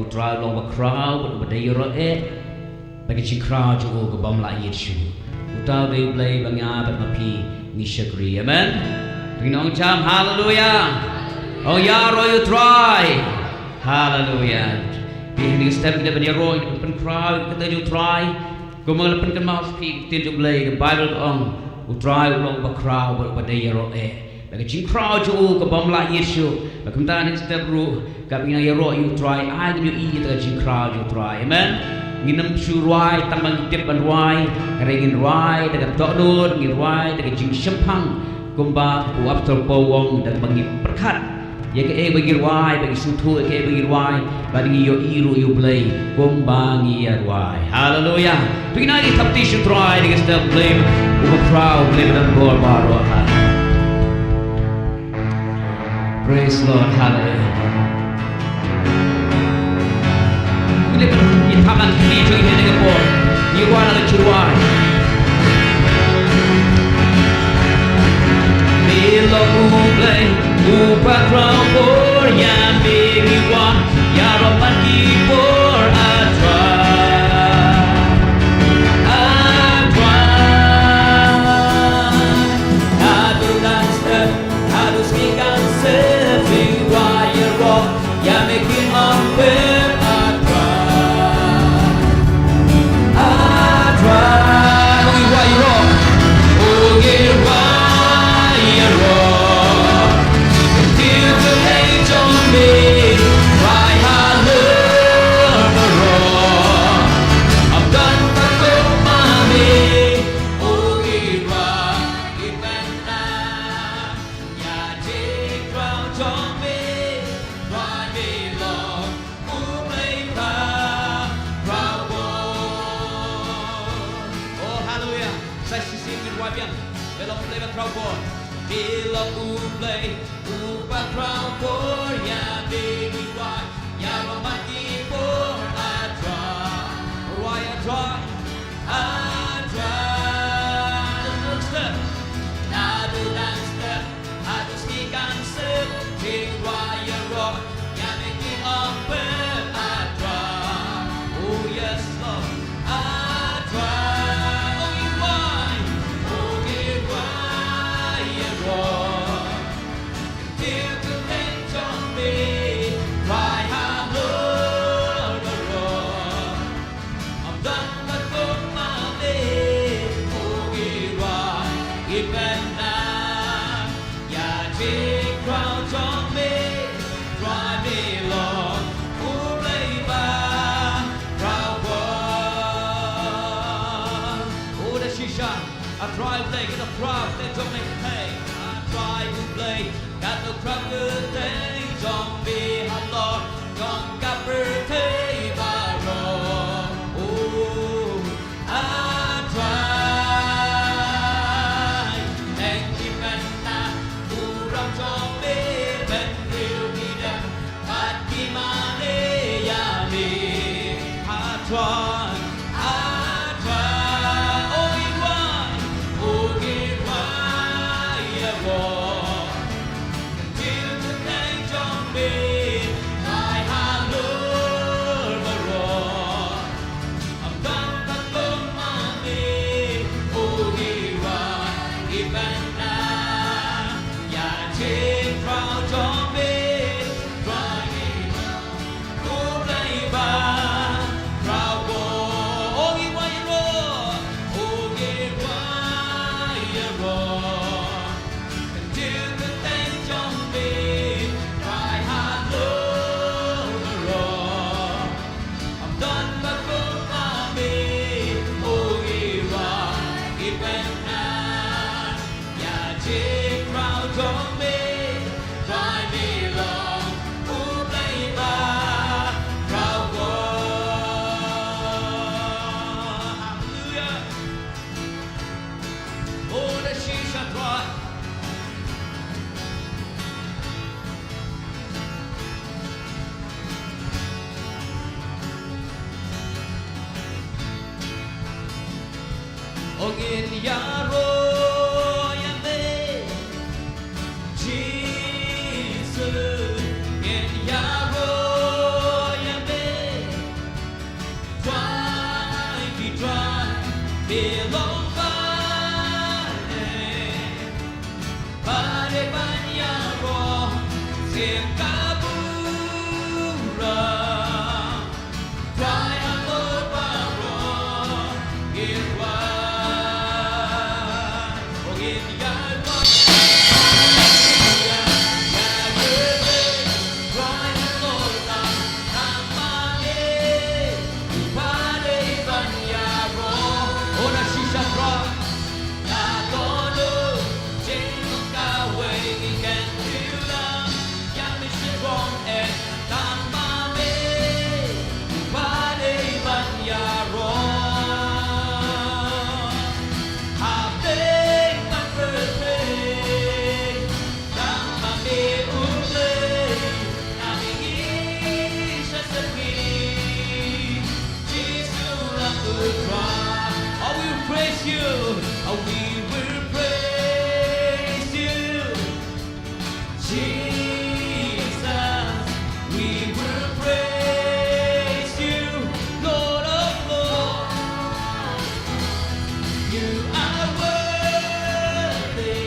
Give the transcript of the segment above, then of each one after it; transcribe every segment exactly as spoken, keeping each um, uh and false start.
U Trai u long ba khraw bad uba dei ïaroh eh. Bad ka jingkhraw jong u ka bym lah ïit shuh. Uta u dei u Blei ba nga bad ma phi ngi shakri. Amen. To ngin ong jam haleluya. Ong ïaroh ïa u Trai. Haleluya. Phi ha kane ka step ngi dei ban ïaroh, ngi dei ban pynkhraw ïa ka kyrteng jong u Trai. Kumba nga la pynkynmaw ïa phi, ka ktien jong u Blei, ka Baibl ka ong, u Trai u long uba khraw bad uba dei ïaroh eh. Bad ka jingkhraw jong u ka bym lah ïit shuh. Bad kumta ha kane ka step ruh, katba ngi nang ïaroh ïa u Trai, ai ngin ïohi ïa ka jingkhraw jong u Trai. Amen. Ngin ym shu rwai tang ba ngi tip ban rwai, hynrei ngin rwai da ka dohnud, ngin rwai da ka jingshemphang. Kumba u apostol Paul u ong, da kaba ngi pyrkhat ïa kaei ba ngi rwai, ba ngi sngewthuh ïa kaei ba ngi rwai, bad ngi ïohi ruh ïa u Blei kumba ngi ïa rwai. Haleluya. To ngin ai ki thapti sha u Trai, da ka step Blei uba khraw, Blei ba don bor baroh. Praise Lord. Haleluya. Ngi dei ban ïa thap lang ki kti jong ngi ha kane ka por. Ngi rwai lang ka jingrwai. Me long U Blei uba khraw bor, ïa me ngi rwai, ïaroh bad ki bor, A Trai. A Trai. Haduh dang step, haduh sngi kan sep, jingkwah ïaroh ïa me, King of Kings, A Trai. A Trai. Ong ïa u Trai ïaroh. Ong ïa u Trai ïaroh. Ktien kyrteng jong me, Trai halor baroh. Ym don ba kum ma me. Ong ïa u Trai, i pynah ïa jingkhraw jong me, Trai me long U Blei ba khraw bor. Oh, haleluya. Sa shisien ngin rwai biang. Me long U Blei ba khraw bor. Me long U Blei uba khraw bor, ïa me ngi rwai, ïaroh bad ki bor, A Trai. Rwai, A Trai. A Trai. Naduh dang step, naduh dang step, haduh sngi kan sep, jingkwah ïaroh ïa me, King of Kings, A Trai. Oh yes, Lord. A Trai. Ong ïa u Trai. Ong ïa u Trai ïaroh. Ktien kyrteng jong me, Trai halor baroh. Ym don ba kum ma me, ong ïa u Trai, i pynah ïa jingkhraw jong me, Trai me long U Blei ba khraw bor. Oh, da shisha. A Trai U Blei, ngi da khraw ïa ka kyrteng jong me, hey. A Trai U Blei, ka dei ka kyrteng jong me halor jong ka pyrthei baroh. Oh, A Trai, tang ki pynah burom jong me, bynriew ki dem bad ki mane ïa me. A Trai, A Trai, ong ïa u Trai, ong ïa u Trai ïaroh. Ktien kyrteng jong me, Trai halor baroh. Ym don ba kum ma me, ong ïa u Trai, i pynah ïa jingkhraw jong me, Trai me long U Blei ba khraw bor. Ong ïa u Trai ïaroh, ong ïa u Trai ïaroh. Ktien kyrteng jong me, Trai halor baroh. Ym don ba kum ma me, ong ïa u Trai, i pynah ïa jingkhraw jong me, Trai me long U Blei ba khraw bor. Haleluya. Oh, da shisha Trai. Oh, ngin ïaroh ïa me, Jisu, ngin ïaroh ïa me. Oh, we will praise you. Oh, we will praise you. Jesus, we will praise you. Lord of lords, you are worthy.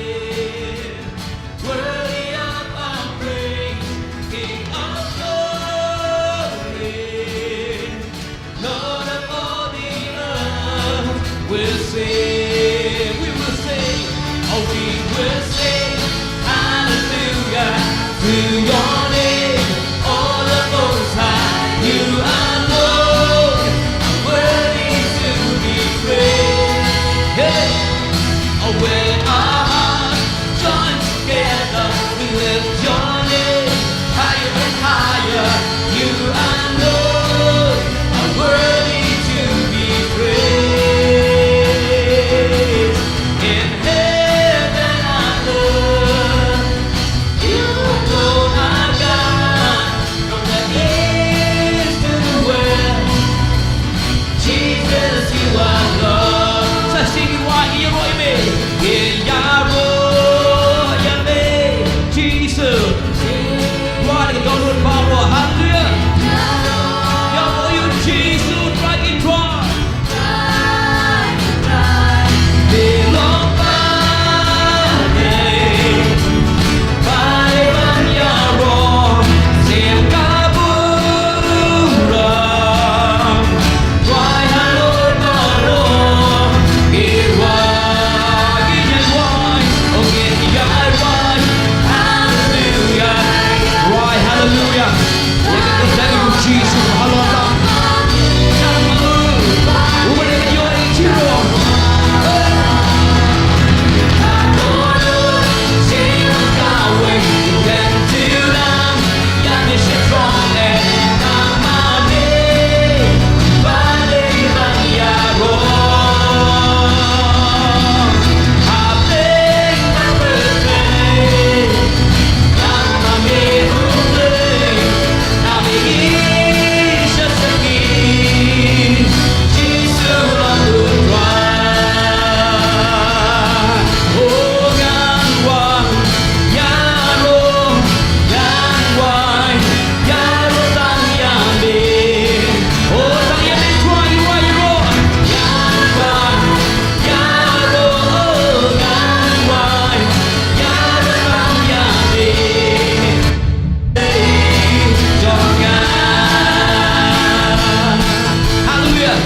Worthy of our praise, King of glory, Lord of all the earth. We'll sing, we will sing, oh, we will sing hallelujah to your name, oh, the Most High. You alone are worthy to be praised. Hey! Oh, when our hearts join together, we lift your name higher and higher. You alone are worthy to be praised. In heaven and earth, you alone are God. From the east to the west, Jesus, you are Lord. Sa sing ïa u, ïaroh ïa me. Ïaroh ïa me, Jesus. Hallelujah. Ïaroh ïa u, Jesus, Trai ki trai. Hallelujah. Thank you, Jesus. Hallelujah. Hallelujah.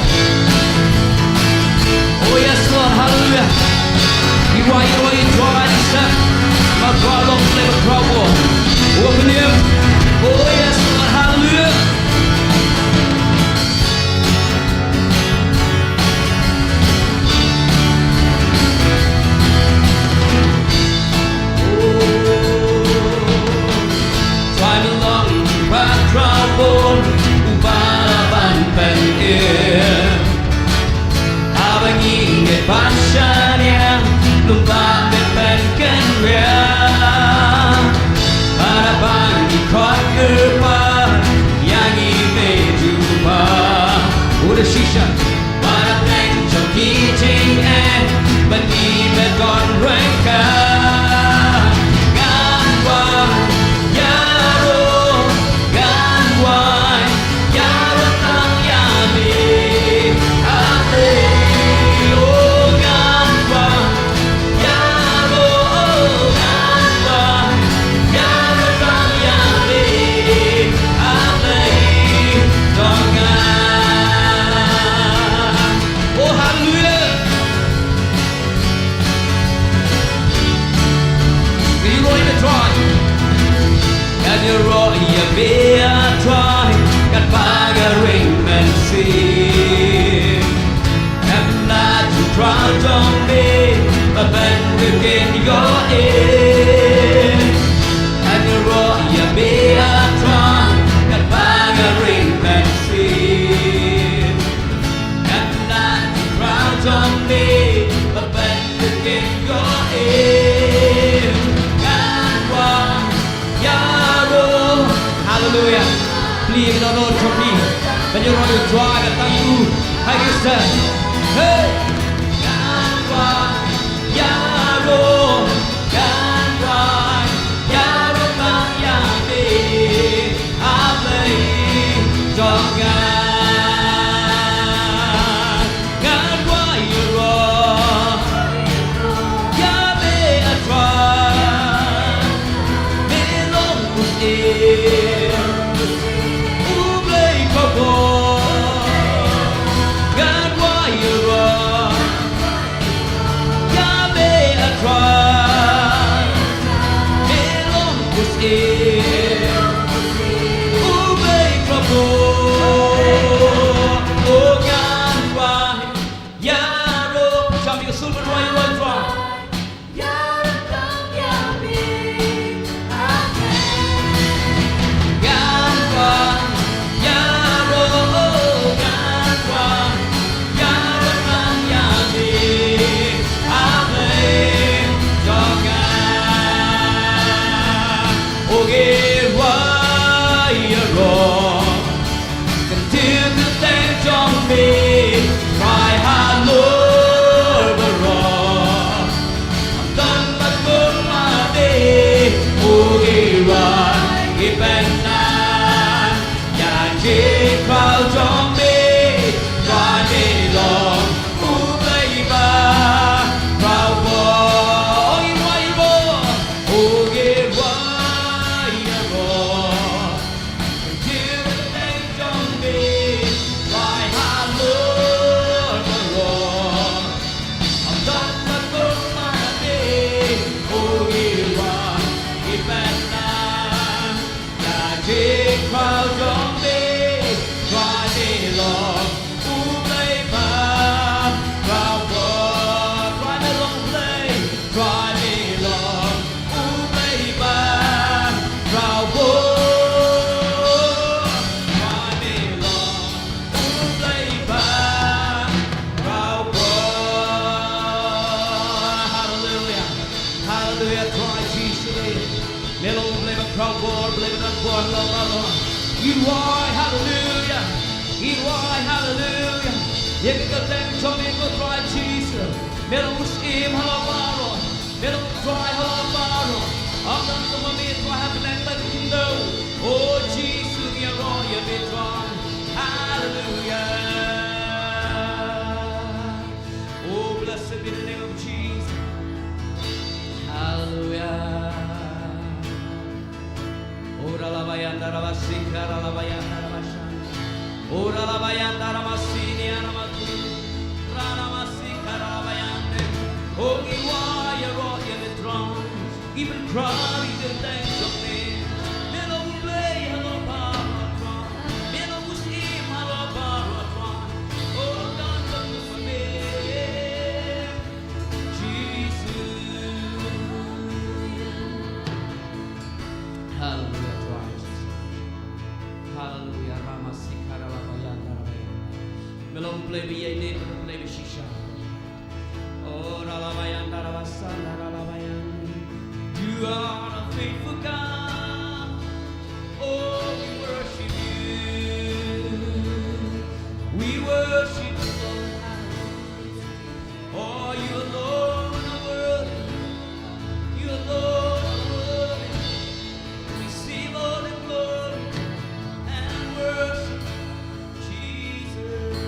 Oh yes, Lord, hallelujah. You are, you are, you are, you are. Oh yes, Lord, hallelujah. Trai Myllong, Bah Trawbor, u Bah la ban pynim. Haba ngi ngeit ban shaniah, Lum Bah me pynkynriah. Jong me, ba ban kem ïa me. Ngan ïaroh ïa me, A Trai, katba nga ring mynsiem. Ngan ai ïa u Trai jong me, ba ban kem ïa me. Ngan wan ïaroh. Hallelujah. Plie ïa ka dohnud jong phi ban ïaroh ïa u Trai, ka tang u. Hai ki sa. Hey. Ngan wan ïaroh, ngan wan ïaroh, ngan ïa me, A Blei jong nga. Ngan wan ïaroh ïa me, A Trai. Me long u Syiem, U Blei kaba bor. Ngan wan ïaroh ïa me, A Trai. Me long u Syiem, U Blei kaba bor. Oh, ngan wan ïaroh. Shah phi ka sur ban wan ïaroh ïa u Trai. Ngan wan ïaroh, ngan wan ïaroh, ngan ïa me, A Blei jong nga. Oh, ngi wan ïaroh. Kyntiew kyrteng jong me, Trai halor baroh. Ym don ba kum ïa me, oh ngi wan, ngi pynang ïa ka jingkyrkhu jong me, Trai me long U Blei ba khraw bor. Oh, ngi wan ïaroh, oh, ngi wan ïaroh. Trai me long U Blei ba khraw bor. Trai me long U Blei ba khraw bor. Hallelujah. Hallelujah. Trai Jisu. Me long U Blei ba khraw bor, Blei ba don bor halor baroh. Ngi duwai, hallelujah. Ngi duwai, hallelujah. Ïa ka kyrteng jong me ko Trai Jisu. Me long u Syiem halor baroh. Me long u Trai halor baroh. Ym don kum ma me Trai ha kane ka khyndew. O Jisu ngi ïaroh ïa me Trai. Hallelujah. Oh, blessed be the name of Jesus. Hallelujah. Ora la bayanda ra basika ra la bayanda ra bashan. Ora la bayanda ra masini ana matu. Ra la masika ra la bayande. Oh, ngi wan ïaroh ïa me Trai. Ngi pynkhraw ïa ka kyrteng jong me. Me long U Blei halor baroh Trai. Me long u Syiem halor baroh Trai. Oh, don ba kum ma me. Jisu. Hallelujah, Christ. Hallelujah, Rama Sikara Rabayanda Rabayanda. Me long Blei ba ïaineh, me long Blei ba shisha. Oh, Ralabayanda Rabasanda Ralabayanda. You are a faithful God. Oh, we worship you. We worship you, Lord. Oh, you alone are worthy. You alone are worthy. Receive all the glory and worship, Jesus.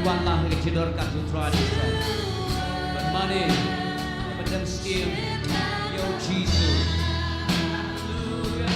Wan lang ha ka jingdon ka jong U Trai Jisu. Bad mane, bad dang sngewthuh ïa U Jisu. Haleluya.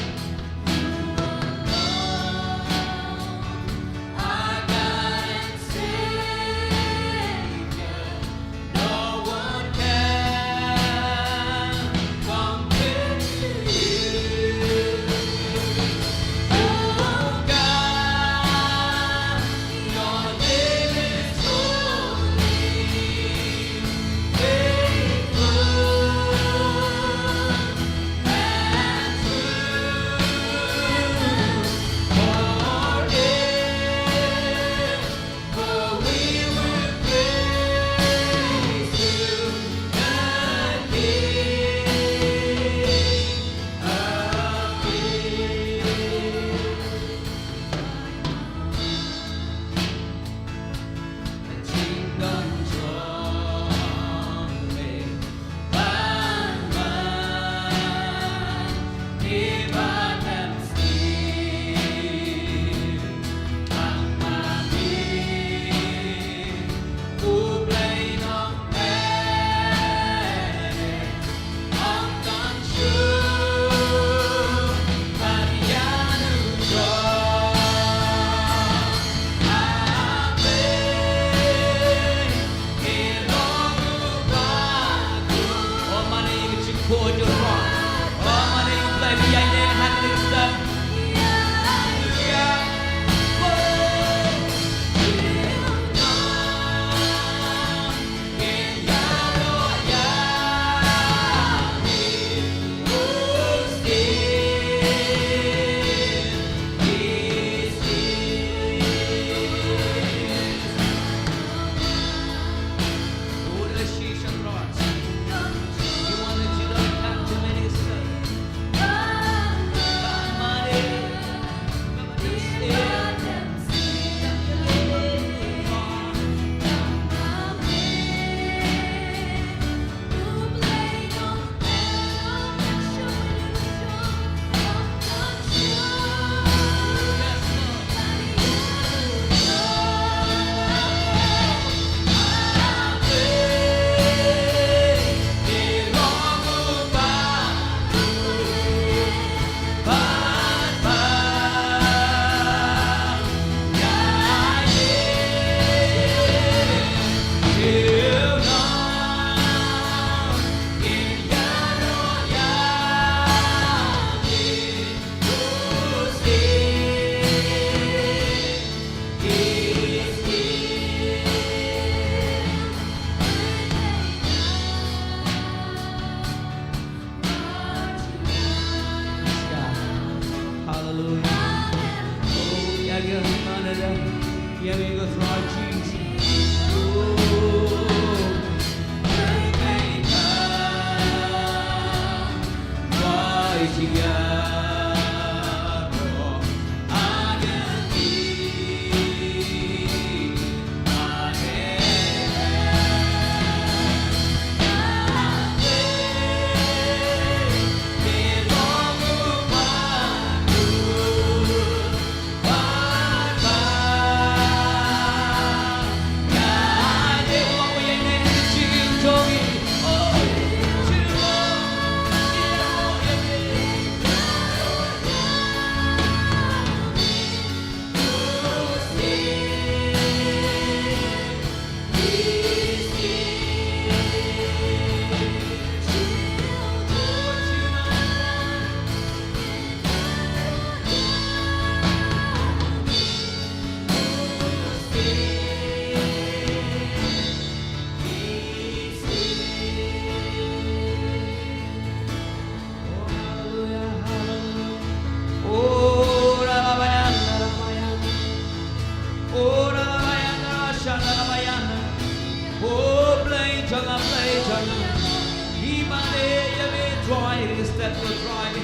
Hallelujah. Oh, yeah, yeah, yeah, yeah. Yeah, we go through our Jesus. Oh, mighty God. Oh, Blei jong nga, Blei jong nga. Ngi mane ïa me Trai, step to Trai.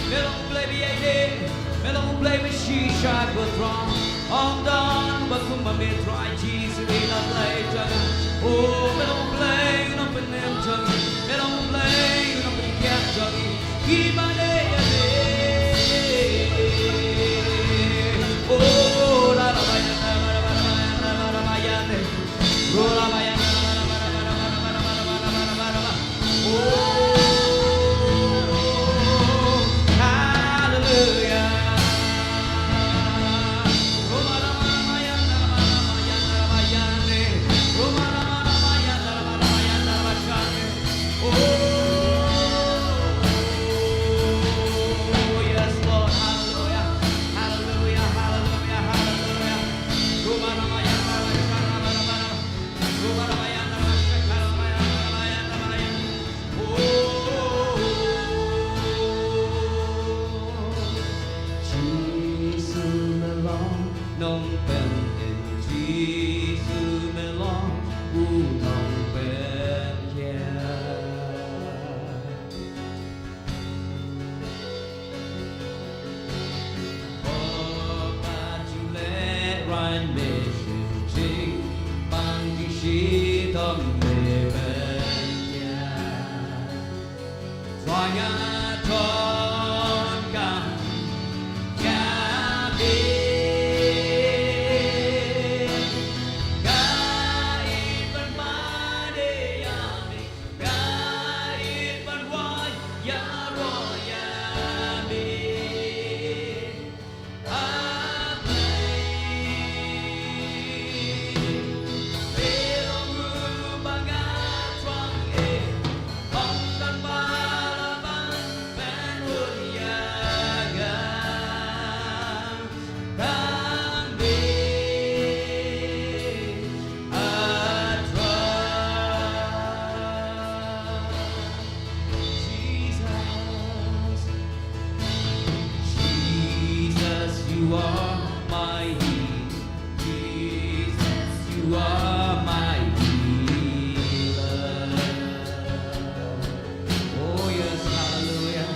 Me long Blei ba ïaineh, me long Blei ba shisha ko Trai. Ym don ba kum ba me Trai Jisu, me long Blei jong nga. Oh, me long Blei nongpynim jong ngi, me long Blei nongpynkhiah jong ngi. Ngi mane ïa me. Oh, la la ba ïa, la la ba ïa, la la ba ïa. Nongpynim Jisu me long u nongpynim. Papa ju leh rain me shu jing, pang jingshitom me pynïaid. Thrang ïa ton ka ïa me. Ka ïeit ban mane ïa me. Ka ïeit ban wai ïaroh ïa me. Jesus, Jesus, you are my healer. Jesus, you are my healer. Oh, yes, hallelujah.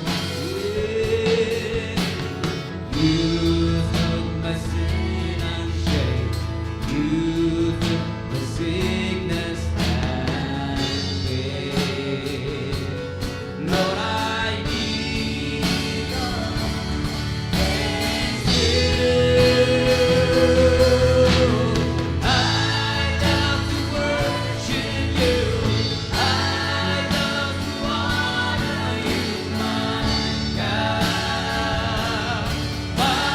Yeah. You took my sin and shame. You took the sickness and pain. Lord, I give you thanks. I love to worship you. I love to honor you, my God. My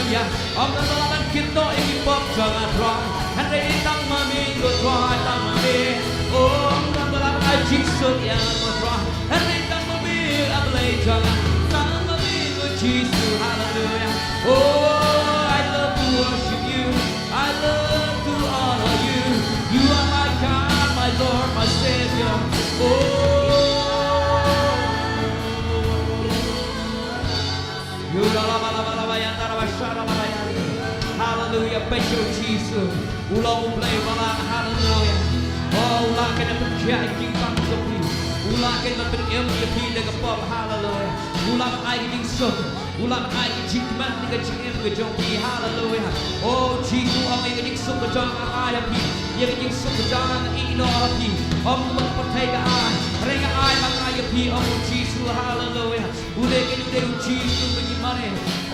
Ïa, ym don ba lah ban kit noh ïa ki pop jong nga Trai. Hynrei tang ma me ko Trai, tang ma me. Oh, ym don ba lah ban ai jingsuk ïa nga ko Trai. Hynrei tang ma me A Blei jong nga. Tang ma me ko Jisu, hallelujah. Oh, I love to worship you. I love to honor you. You are my God, my Lord, my Savior. Oh. Haleluya, peit ïa u Jisu. U long U Blei ba lah, haleluya. Oh, u lah ken ban pynjah ïa ki jingpang jong phi. U lah ken ban pynim ïa phi da ka pop, haleluya. U lah ban ai ki jingsuk. U lah ban ai ki jingkmen da ka jingim ka jong phi, haleluya. Oh, Jisu, ong ïa ka jingsuk ka jong nga ai ha phi. Ïa ka jingsuk ka jong nga ïehnoh ha phi. Ong ba ka pyrthei ka ai. Hynrei nga ai ma nga ïa phi, ong u Jisu, haleluya. U dei, u dei u Jisu ba ngi mane.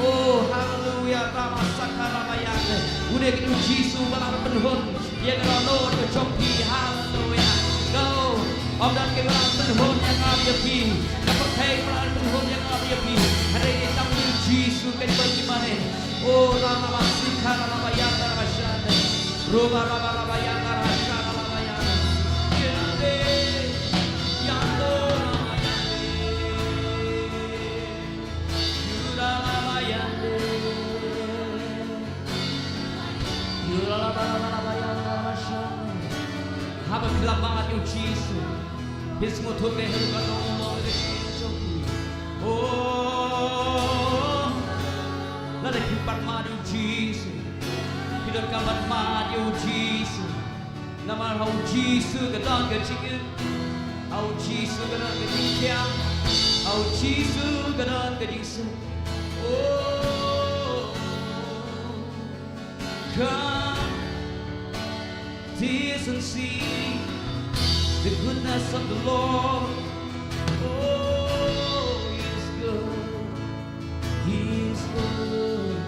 Oh, haleluya, Ramasaka Ramayane. U dei u Jisu ba la pynhun ïa ka dohnud ka jong phi, haleluya. Ko, ym don kiba la pynhun ïa nga ïa phi. Ka pyrthei ba la pynhun ïa nga ïa phi. Hynrei tang u Jisu kaba ngi mane. Oh, Ramasika Ramayane Ramashane. Ruba Raba Ramayane Ramashane Ramayane. Yende, yando Ramayane. Haba phi la mad ïa u Jisu, phi sngewthuh ïa ka long ka jingim jong phi. Oh, lada phi pat mad ïa u Jisu, phi donkam pat mad ïa u Jisu. Namar ha u Jisu ka don ka jingim. Ha u Jisu ka don ka jingthiang. Ha u Jisu ka don ka jingsuk. Oh, come, taste and see the goodness of the Lord. Oh, He is good. He is good.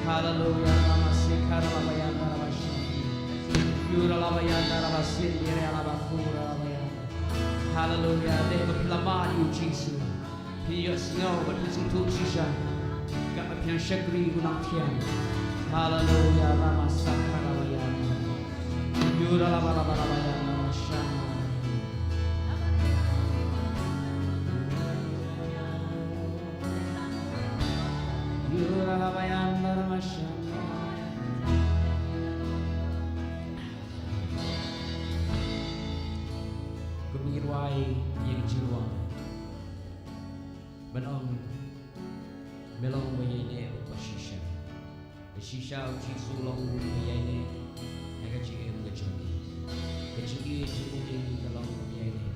Haleluya. Haleluya. Dei ba phi la mad ïa u Jisu, phi ïohsngew bad phi sngewthuh shisha. Katba phi shakri u nongthiang. Haleluya. Ramasaka Ramayana. Yura laba laba laba yana masha. Yura laba yana masha. Kumne ngi rwai ïa ka jingrwai ban ong, me long ba ïaineh bad ba shisha. Ba shisha u Jisu u long uba ïaineh ïa ka jingim ka jong ngi. Ka jingïeit jong u ïa ngi ka long ba ïaineh.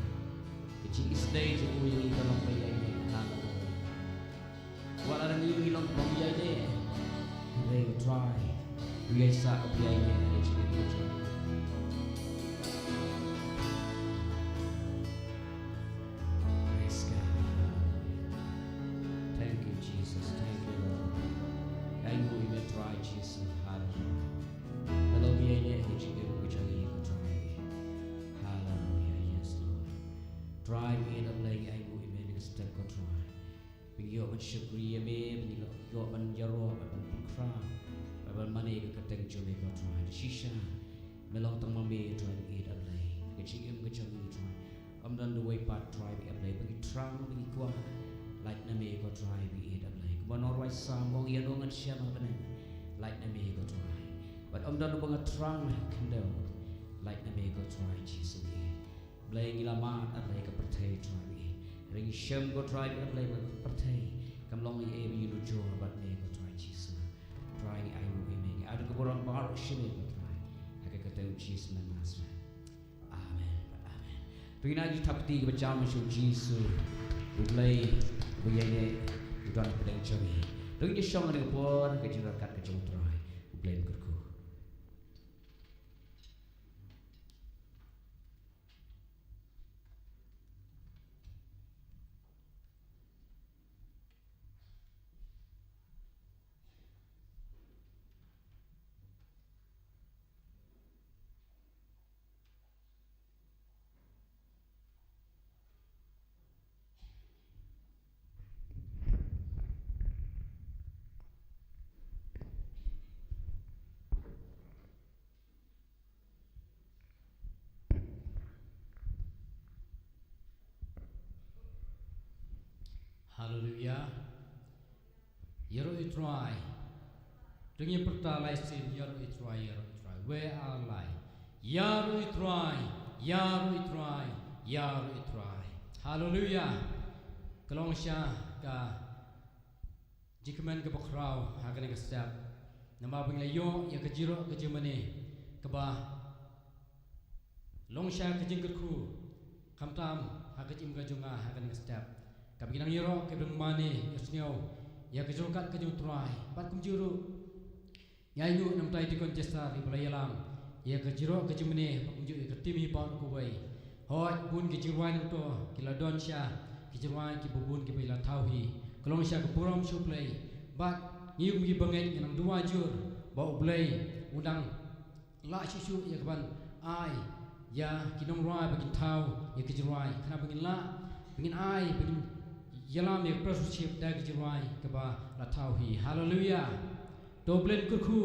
Ka jingisynei jong u ïa ngi ka long ba ïaineh. Haleluya. Wat la ngi ngi long ba ïaineh, hynrei U Trai u ïaisah ba ïaineh ïa ka jingim ka jong ngi. Praise God. Thank you, Jesus. Thank you, Lord. Ainguh ïa me Trai Jisu. Hallelujah. Ka long ba ïaineh ïa ka jingim ka jong ngi ko Trai. Hallelujah. Yes, Lord. Trai, ngi ïeit, A Blei, ngi ainguh ïa me ïa kane ka step ko Trai. Ba ngi ïoh ban shakri ïa me, ba ngi ïoh ban ïaroh, ban pynkhraw, ban mane ïa ka kyrteng jong me ko Trai. Shisha me long tang ma me Trai, ngi ïeit, A Blei. Ka jingim ka jong ngi Trai, ym don uwei pat Trai, ngi ïeit, A Blei. Ba ngi thrang, ba ngi kwah, lait na me ko Trai, ngi ïeit, A Blei. Kumba u nongrwai Salm u ong, ïano ngan shem ha bneng, lait na me ko Trai. Bad ym don uba nga thrang ha khyndew, lait na me ko Trai Jisu. Blei, ngi la mad, A Blei, ka pyrthei Trai, ngi ïeit. Hynrei ngi shem ko Trai, A Blei, ba ka pyrthei kam long ei ei ba ïanujor bad me ko Trai Jisu. Trai, ngi ainguh ïa me, ngi ai ka burom baroh sha me ko Trai. Ha ka kyrteng U Jisu ngan ong. Amen. Amen. To ngin ïa thap kti kiba jam sha U Jisu. U Blei uba ïaineh, u don hapdeng jong ngi. To ngin ïa shong ha kane ka por ka jingïaryngkat ka jong U Trai. U Blei un kyrkhu. Haleluia. Ïaroh ïa u Trai. Dang ïa pyrta lai sien, ïaroh ïa u Trai, ïaroh ïa u Trai. Wei ar lai. Ïaroh ïa u Trai, ïaroh ïa u Trai, ïaroh ïa u Trai. Haleluia. Ka long sha ka jingkmen kaba khraw ha kane ka step. Namar ba ngi la ïoh ïa ka jingïaroh ka jingmane kaba long sha ka jingkyrkhu, khamtam ha ka jingim ka jong nga ha kane ka step. Kaba ngi nang ïaroh, kaba ngi nang mane, ïa sngew ïa ka jingkat ka jong u Trai. Bad kumjuh ruh, ngi ainguh na u Deacon Chester iba la ïalam ïa ka jingïaroh ka jingmane, bad kumjuh ïa ka team hi baroh kawei. Hooid, bun ki jingrwai nangto ki la don sha, ki jingrwai kiba bun kiba la thaw hi. Ka long sha ka burom sha U Blei. Bad ngi kum ki bangeit ngi nang duwai jur ba U Blei u nang lah shuh shuh ïa kaban ai ïa ki nongrwai ba kin thaw ïa ki jingrwai, khnang ba ngin lah, ba ngin ai, ba ngin ïalam ïa ka pyrshah da ki jingrwai kaba la thaw hi. Haleluia. To U Blei un kyrkhu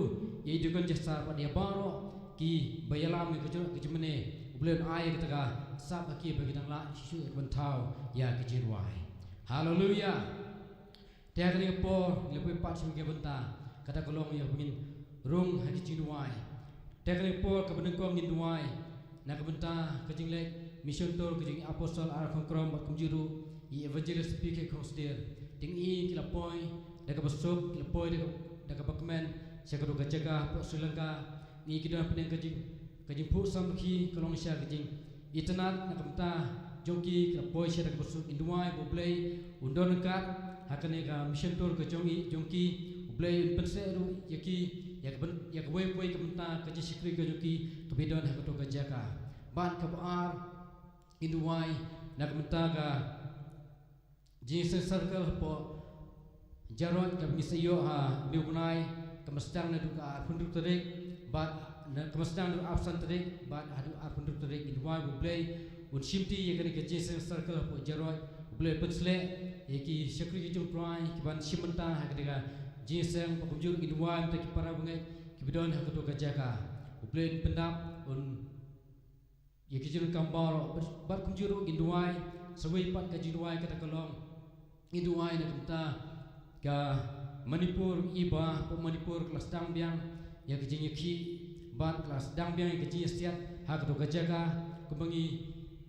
ïa i Deacon Chester bad ïa baroh kiba ïalam ïa ka jingïaroh ka jingmane. U Blei un ai ïa kata ka sap ha ki ba kin nang lah shuh shuh ïa kaban thaw ïa ki jingrwai. Haleluia. Te ha kane ka por ngi la poi pat sha ka bynta kata ka long ïa ba ngin rung ha ki jingduwai. Te ha kane ka por kaba nyngkong ngin duwai na ka bynta ka jingleit Mission Tour ka jong i Apostol R. Khongkrom bad kumjuh ruh i Evangelist P. K. Khongsdir. Te ngi ki la poi da kaba suk, ki la poi da kaba, da kaba kmen sha kato ka jaka hapoh Sri Lanka. Ngi ki don hapdeng ka jing, ka jingphuh samrkhie ka long sha ka jingitynnad na ka bynta jong ki, ki la poi sha da kaba suk. Ngin duwai ba U Blei un don ryngkat ha kane ka Mission Tour ka jong i, jong ki. U Blei un pynshlur ïa ki ïa ka byn, ïa kawei kawei ka bynta ka jingshakri ka jong ki kaba i don ha kato ka jaka. Bad kaba ar, ngin duwai na ka bynta ka Jingïaseng Circle hapoh Jarod kaba ngi sa ïoh ha une u bnai, kaba sdang naduh ka arphew hynriew tarik bad na, kaba sdang naduh arphew san tarik bad haduh arphew hynriew tarik. Ngin duwai ba U Blei un shimti ïa kane ka Jingïaseng Circle hapoh Jarod, U Blei un pynshlur ïa ki shakri ki jong U Trai kiban shim bynta ha kane ka jingïaseng. Bad kumjuh ngin duwai na ka bynta ki para bangeit kiba don ha kato ka jaka. U Blei un pyndap, un ïa ki jingdonkam baroh, bad, bad kumjuh ruh ngin duwai, sa wei pat ka jingduwai kata ka long, ngin duwai na ka bynta ka Manipur, iba hapoh Manipur ka la sdang biang ïa ka jingïakhih bad ka la sdang biang ïa ka jingïasiat ha kato ka jaka. Kumba ngi,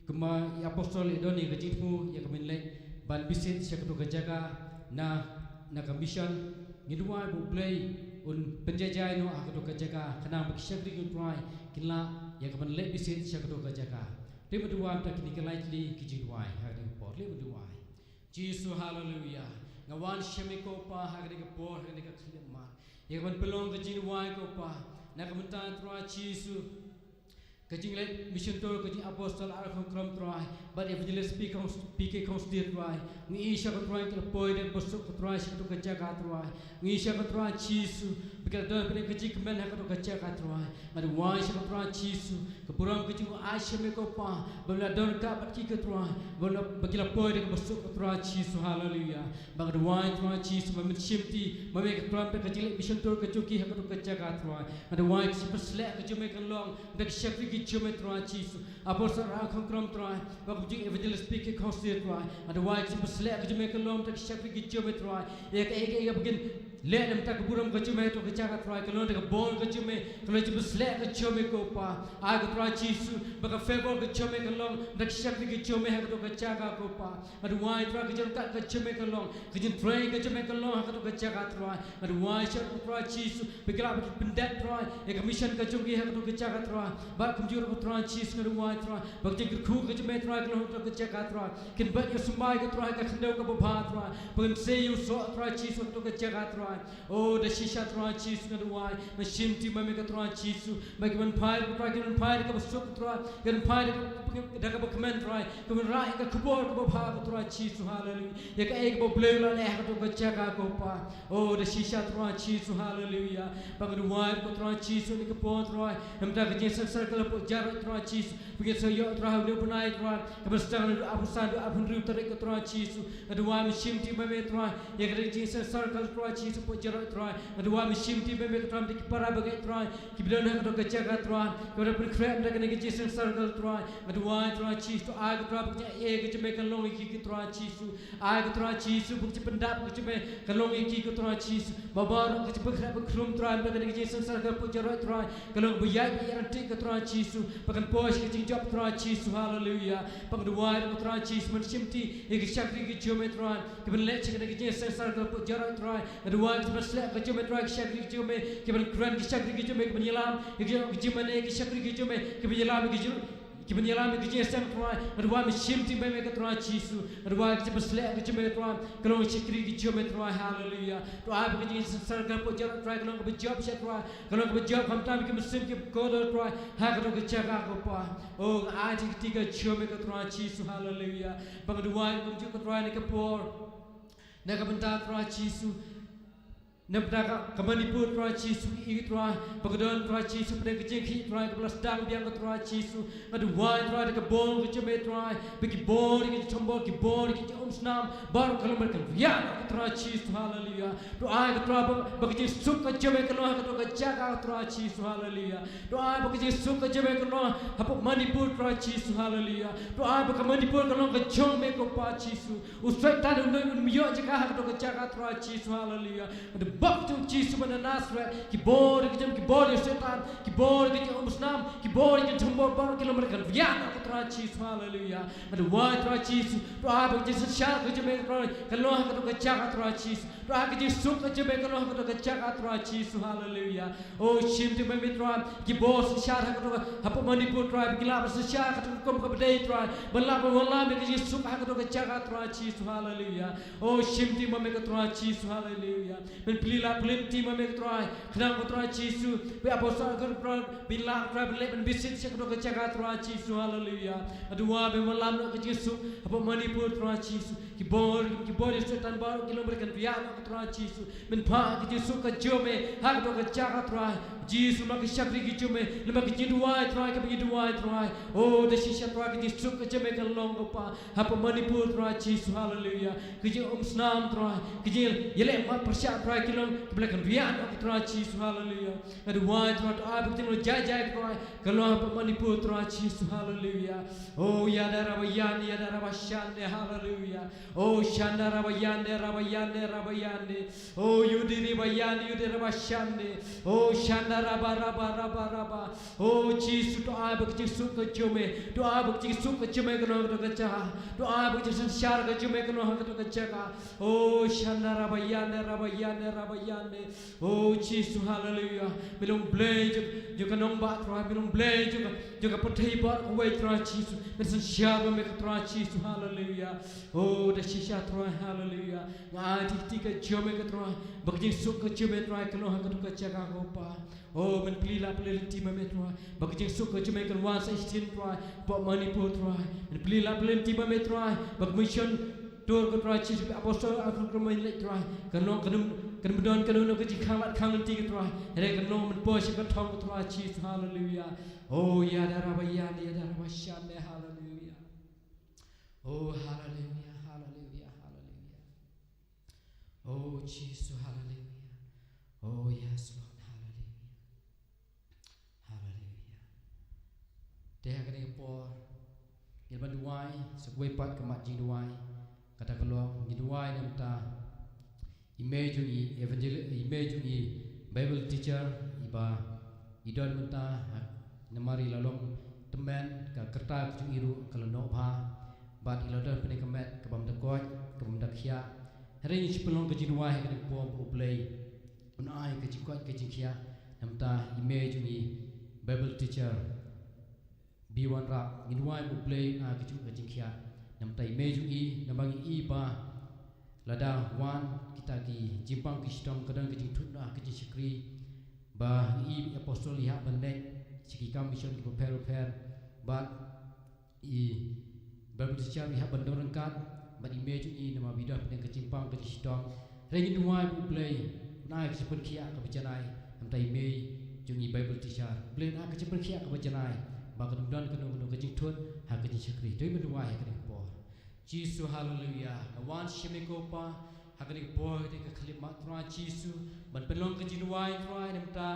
kumba i Apostol i don ïa ka jingthmu ïa ka ban leit ban visit sha kato ka jaka na, na ka mission. Ngin duwai ba U Blei un pynjaijai noh ha kato ka jaka, khnang ba ki shakri ki jong U Trai kin lah ïa kaban leit visit sha kato ka jaka. Leit ban duwai na ka bynta kine ki lai tylli ki jingduwai ha kane ka por. Leit ban duwai. Jisu, haleluia. Nga wan sha me ko Pa ha kane ka por, ha kane ka khyllipmat, ïa kaban pynlong ka jingduwai ko Pa na ka bynta, Trai Jisu, ka jingleit Mission Tour ka jong i Apostol R. Khongkrom, Trai, bad Evangelist P. Khong, P. K. Khongsdir, Trai. Ngi ïohi sha ko Trai ki la poi da kaba suk ko Trai sha kato ka jaka, Trai. Ngi ïohi sha ko Trai Jisu ba ki la don bad ka jingkmen ha kato ka jaka, Trai. Nga duwai sha ko Trai Jisu, ka burom ka jong u ai sha me ko Pa, ba me la don ryngkat bad ki ko Trai, ba la, ba ki la poi da kaba suk ko Trai Jisu, haleluia. Bad nga duwai Trai Jisu ba men shimti, ba me ko Trai, bad ka jingleit Mission Tour ka jong ki ha kato ka jaka, Trai. Nga duwai ka jingpynshlur ka jong me kan long da ki shakri ki jong me, Trai Jisu. Apostol R. Khongkrom, Trai, bad kumjuh Evangelist P. K. Khongsdir, Trai. Nga duwai ka jingpynshlur ka jong me kan long da ki shakri ki jong me, Trai. Ïa kaei kaei kaba kin leh na ka bynta ka burom ka jong me ha kato ka jaka, Trai, kan long da ka bor ka jong me, kan long da ka jingpynshlur ka jong me ko Pa. Ai ko Trai Jisu ba ka favor ka jong me kan long da ki shakri ki jong me ha kato ka jaka ko Pa. Nga duwai Trai ka jingkat ka jong me kan long, ka jingtrei ka jong me kan long ha kato ka jaka, Trai. Nga duwai sha ko Trai Jisu ba ki lah ban pyndep, Trai, ïa ka mission ka jong ki ha kato ka jaka, Trai. Bad kumjuh ko Trai Jisu nga duwai, Trai, ba ka jingkyrkhu ka jong me, Trai, kan long ha kato ka jaka, Trai. Kin bud ïa u symbai ko Trai ha ka khyndew kaba bha, Trai. Ba kan sei ïa u soh, Trai Jisu, ha kato ka jaka, Trai. Oh, da shisha Trai Jisu nga duwai, men shimti ma me ko Trai Jisu, ba ki ban phai ko Trai, ki ban phai da kaba suk Trai, ki ban phai da kaba, da kaba kmen Trai, ki ban rah ïa ka khubor kaba bha ko Trai Jisu, haleluia. Ïa kaei kaba U Blei u la leh ha kato ka jaka ko Pa. Oh, da shisha Trai Jisu, haleluia. Bad nga duwai ko Trai Jisu ha kane ka por Trai, na ka bynta ka Jingïaseng Circle Jarrod Trai Jisu, pynïasoh ïa u Trai ha une u bnai Trai, kaba sdang na u dua phew san, dua phew hynriew tarik ko Trai Jisu, nga duwai mynsiem ti ma me Trai, ïa ka ri jong ngi Seng Circle Trai Jisu, hapoh Jarrod Trai, nga duwai mynsiem ti ma me ko Trai, mynta ki para bangeit Trai, kiba don ha kata ka jaka Trai, kiba don pynkhreh na kane ka jong ngi Seng Circle Trai, nga duwai Trai Jisu, to ai ko Trai ba ka jingaiei ka jong me kan long ïa ki Trai Jisu, ai ko Trai Jisu, ba ka jingpyndap ka jong me kan long ïa ki ko Trai Jisu, ba baroh ka jingpynkhreh pynkhrum Trai, ba kane ka jong ngi Seng Circle hapoh Jarrod Trai, kan long ba ïaid ba ïaid ryntih ko Trai Jisu, ba kan poi sha ka jingjop Trai Jisu, haleluya. Ba nga duwai ko Trai Jisu, mynsiem ti ïa ki shakri ki jong me Trai, kiban leit sha kane ka jong ngi Seng Circle hapoh Jarrod Trai, nga duwai ka jingpynsleh ka jong me Trai, ki shakri ki jong me, kiban kren ki shakri ki jong me, kiban ïalam ïa ki jingmane ki shakri ki jong me, kiban ïalam ïa ki jing kiban ïalam ïa ka jong ngi Seng Trai, nga duwai mynsiem ti ma me ko Trai Jisu, nga duwai ka jingpynsleh ka jong me Trai, kan long shakri ki jong me Trai, haleluya. To ai ba ka jong ngi Seng Circle hapoh Jarrod Trai, kan long kaba jop sha Trai, kan long kaba jop khamtam ki mynsiem kiba kordor Trai, ha kata ka jaka ko Pa. O, nga ai ti ka jong me ko Trai Jisu, haleluya. Ba nga duwai kumjuh ko Trai na ka por, na ka bynta Trai Jisu, na ka bynta ka Manipur Trai Jisu, i Trai, ba ka don Trai Jisu, pdeng ka jingkhih Trai, kaba la sdang biang ko Trai Jisu, nga duwai Trai da ka bor ka jong me Trai, ba ki bor ïa ki jingthombor, ki bor ïa ki jingumsnam, baroh kan long bad kan riat ko Trai Jisu, haleluya. To ai ko Trai ba, ba ka jingsuk ka jong me kan long ha kata ka jaka ko Trai Jisu, haleluya. To ai ba ka jingsuk ka jong me kan long hapoh Manipur Trai Jisu, haleluya. To ai ba ka Manipur kan long ka jong me ko Pa Jisu. U Soitan un ym ïoh jaka ha kata ka jaka Trai Jisu, haleluya. Nga duwai to Jisu ba na Nasareth, ki bor ïa ka jong, ki bor ïa u Soitan, ki bor ïa ka jingumsnam, ki bor ïa ka jingthombor, baroh ki long bad kan riat ko Trai Jisu, haleluya. Nga duwai Trai Jisu, to ai ba ka jingsynshar ka jong me Trai, kan long ha kata ka jaka Trai Jisu. To ai ka jingsuk ka jong me kan long ha kata ka jaka Trai Jisu, haleluya. O, shim ti ma me Trai, ki bor synshar ha kata ka, hapoh Manipur Trai, ba kin lah ban synshar ha kata ka rukom kaba dei Trai, ban lah ban wallam ïa ka jingsuk ha kata ka jaka Trai Jisu, haleluya. O, shim ti ma me ko Trai Jisu, haleluya. Men plie lad plie lynti ma me ko Trai, khnang ko Trai Jisu, ba ki apostol ko Trai, kin lah Trai ban leit ban bishit sha kata ka jaka Trai Jisu, haleluya. Nga duwai ba wallam noh ka jingsuk hapoh Manipur Trai Jisu. Ki bor, ki bor ïa u Soitan baroh ki long bad kan riat noh ko Trai Jisu. Men phah ka jingsuk ka jong me ha kata ka jaka Trai. Jisu, ma ki shakri ki jong me, namar ka jingduwai Trai, kaba ngi duwai Trai. O, da shisha Trai ka jingsuk ka jong me kan long ko Pa, hapoh Manipur Trai Jisu, haleluya. Ka jingumsnam Trai, ka jingïaleh mat pyrshah Trai ki long kiba la kan riat noh ko Trai Jisu, haleluya. Nga duwai Trai to ai ba ka jinglong jai jai Trai kan long hapoh Manipur Trai Jisu, haleluya. O, ïada raba ïan, ïada raba shan, haleluya. O, shanda raba ïan, raba ïan, raba ïan. O, ïudi riba ïan, ïudi raba shan. O, shanda raba, raba, raba, raba. O, Jisu to ai ba ka jingsuk ka jong me, to ai ba ka jingsuk ka jong me kan long ha kata ka jaka, to ai ba ka jingsynshar ka jong me kan long ha kata ka jaka. O, shanda raba ïan, raba ïan, raba ïan. O Jisu, haleluya. Me long Blei jong, jong ka nongbah Trai, me long Blei jong ka, jong ka pyrthei baroh kawei Trai Jisu. Men synshar ma me ko Trai Jisu, haleluya. O, da shisha Trai, haleluya. Nga ai ti ka jong me ko Trai, ba ka jingsuk ka jong me Trai kan long ha kata ka jaka ko Pa. O, men plie lad plie lynti ma me Trai, ba ka jingsuk ka jong me kan wan sa shisien Trai, hapoh Manipur Trai. Men plie lad plie lynti ma me Trai, ba ka mission tour ko Trai Jisu, ba ki apostol ha ka rukom ban leit Trai, kan long, kan ym, kan ym don kano kano ka jingkhang lad khang lynti ko Trai. Hynrei kan long ban poi sha ka thong ko Trai Jisu, haleluya. O, ïada raba ïan, ïada raba shan, haleluya. O, haleluya, haleluya, haleluya. O Jisu, haleluya. O, yes Lord, haleluya. Haleluya. Te ha kane ka por, ngin ban duwai sa kawei pat ka mat jingduwai. Kata ka long, ngi duwai na ka bynta i mei jong ngi, evangel-, i mei jong ngi, Bible teacher, iba i don mynta, ha, namar i la long tymmen, ka rta ka jong i ruh ka la noh bha. Bad i la don pynban ka met ka bym da koit, ka bym da khiah. Hynrei ngi shu pynlong ka jingduwai ha kane ka por ba U Blei un ai ka jingkoit ka jingkhiah na ka bynta i mei jong ngi, Bible teacher Biwan Rap. Ngi duwai ba U Blei un ai ka jingkoit ka jingkhiah na ka bynta i mei jong ngi, namar ngi i ba lada wan kita ki jingpang ki shitom ka don ka jingthut na ka jingshakri. Ba ngi i apostol i hap ban leit sha ki kam mission kiba pher bapher. Bad i Bible teacher i hap ban don ryngkat bad i mei jong i namar ba i don pynban ka jingpang ka jingshitom. Hynrei ngi duwai ba U Blei un ai ka jingpynkhiah kaba janai na ka bynta i mei jong i Bible teacher. U Blei un ai ka jingpynkhiah kaba janai. ba kan don kano kano ka jingthut ha ka jingshakri. Dei ban duwai ha kane ka por. Jisu, haleluya. Nga wan sha me ko Pa ha kane ka por, ha kane ka khyllipmat Trai Jisu, ban pynlong ka jingduwai Trai namar ta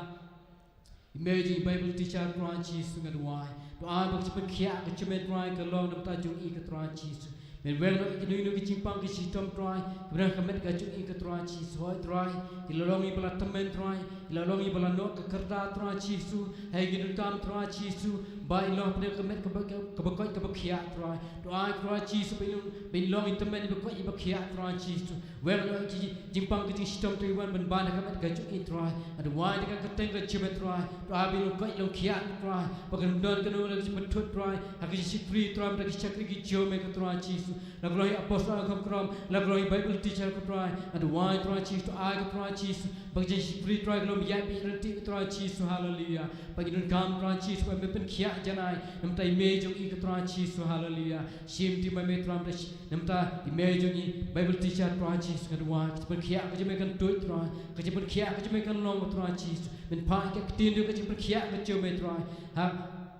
i mei jong i Bible teacher Trai Jisu, nga duwai. To ai ba ka jingpynkhiah ka jong me Trai ka long namar ta jong i ko Trai Jisu. Men weng noh ïa kino kino ki jingpang ki shitom Trai, kiba don ha ka met ka jong i ko Trai Jisu. Hooid Trai, i la long iba la tymmen Trai, i la long iba la noh ka kyrdan Trai Jisu. Hei ngi donkam Trai Jisu ba i long pdeng ka met kaba, kaba koit kaba khiah Trai. To ai Trai Jisu ba i long, ba i long i tymmen iba koit iba khiah Trai Jisu. Weng noh ïa ki jingpang ki jingshitom Trai, wan ban ban ha ka met ka jong i Trai. Nga duwai da ka kyrteng ka jong me Trai. To ai ba i long koit long khiah Trai, ba kan don kano kano ka jingpynthut Trai ha ka jingshakri Trai, ha ka jingshakri ka jong me ko Trai Jisu. La ka long i apostol ko Kong Krom, la ka long i Bible teacher ko Trai. Nga duwai Trai Jisu, to ai ko Trai Jisu ba ka jingshakri Trai ka long ïaid beit ryntih ko Trai Jisu, haleluya. Ba ngi donkam Trai Jisu ba me pynkhiah janai namar ta i mei jong i ko Trai Jisu, haleluya. Shim ti ma me Trai namar ta shi-, namar ta i mei jong i Bible teacher Trai Jisu, nga duwai ka jingpynkhiah ka jong me kan tuid Trai, ka jingpynkhiah ka jong me kan long ko Trai Jisu. Men phah ïa ka ktien jong ka jingpynkhiah ka jong me Trai ha,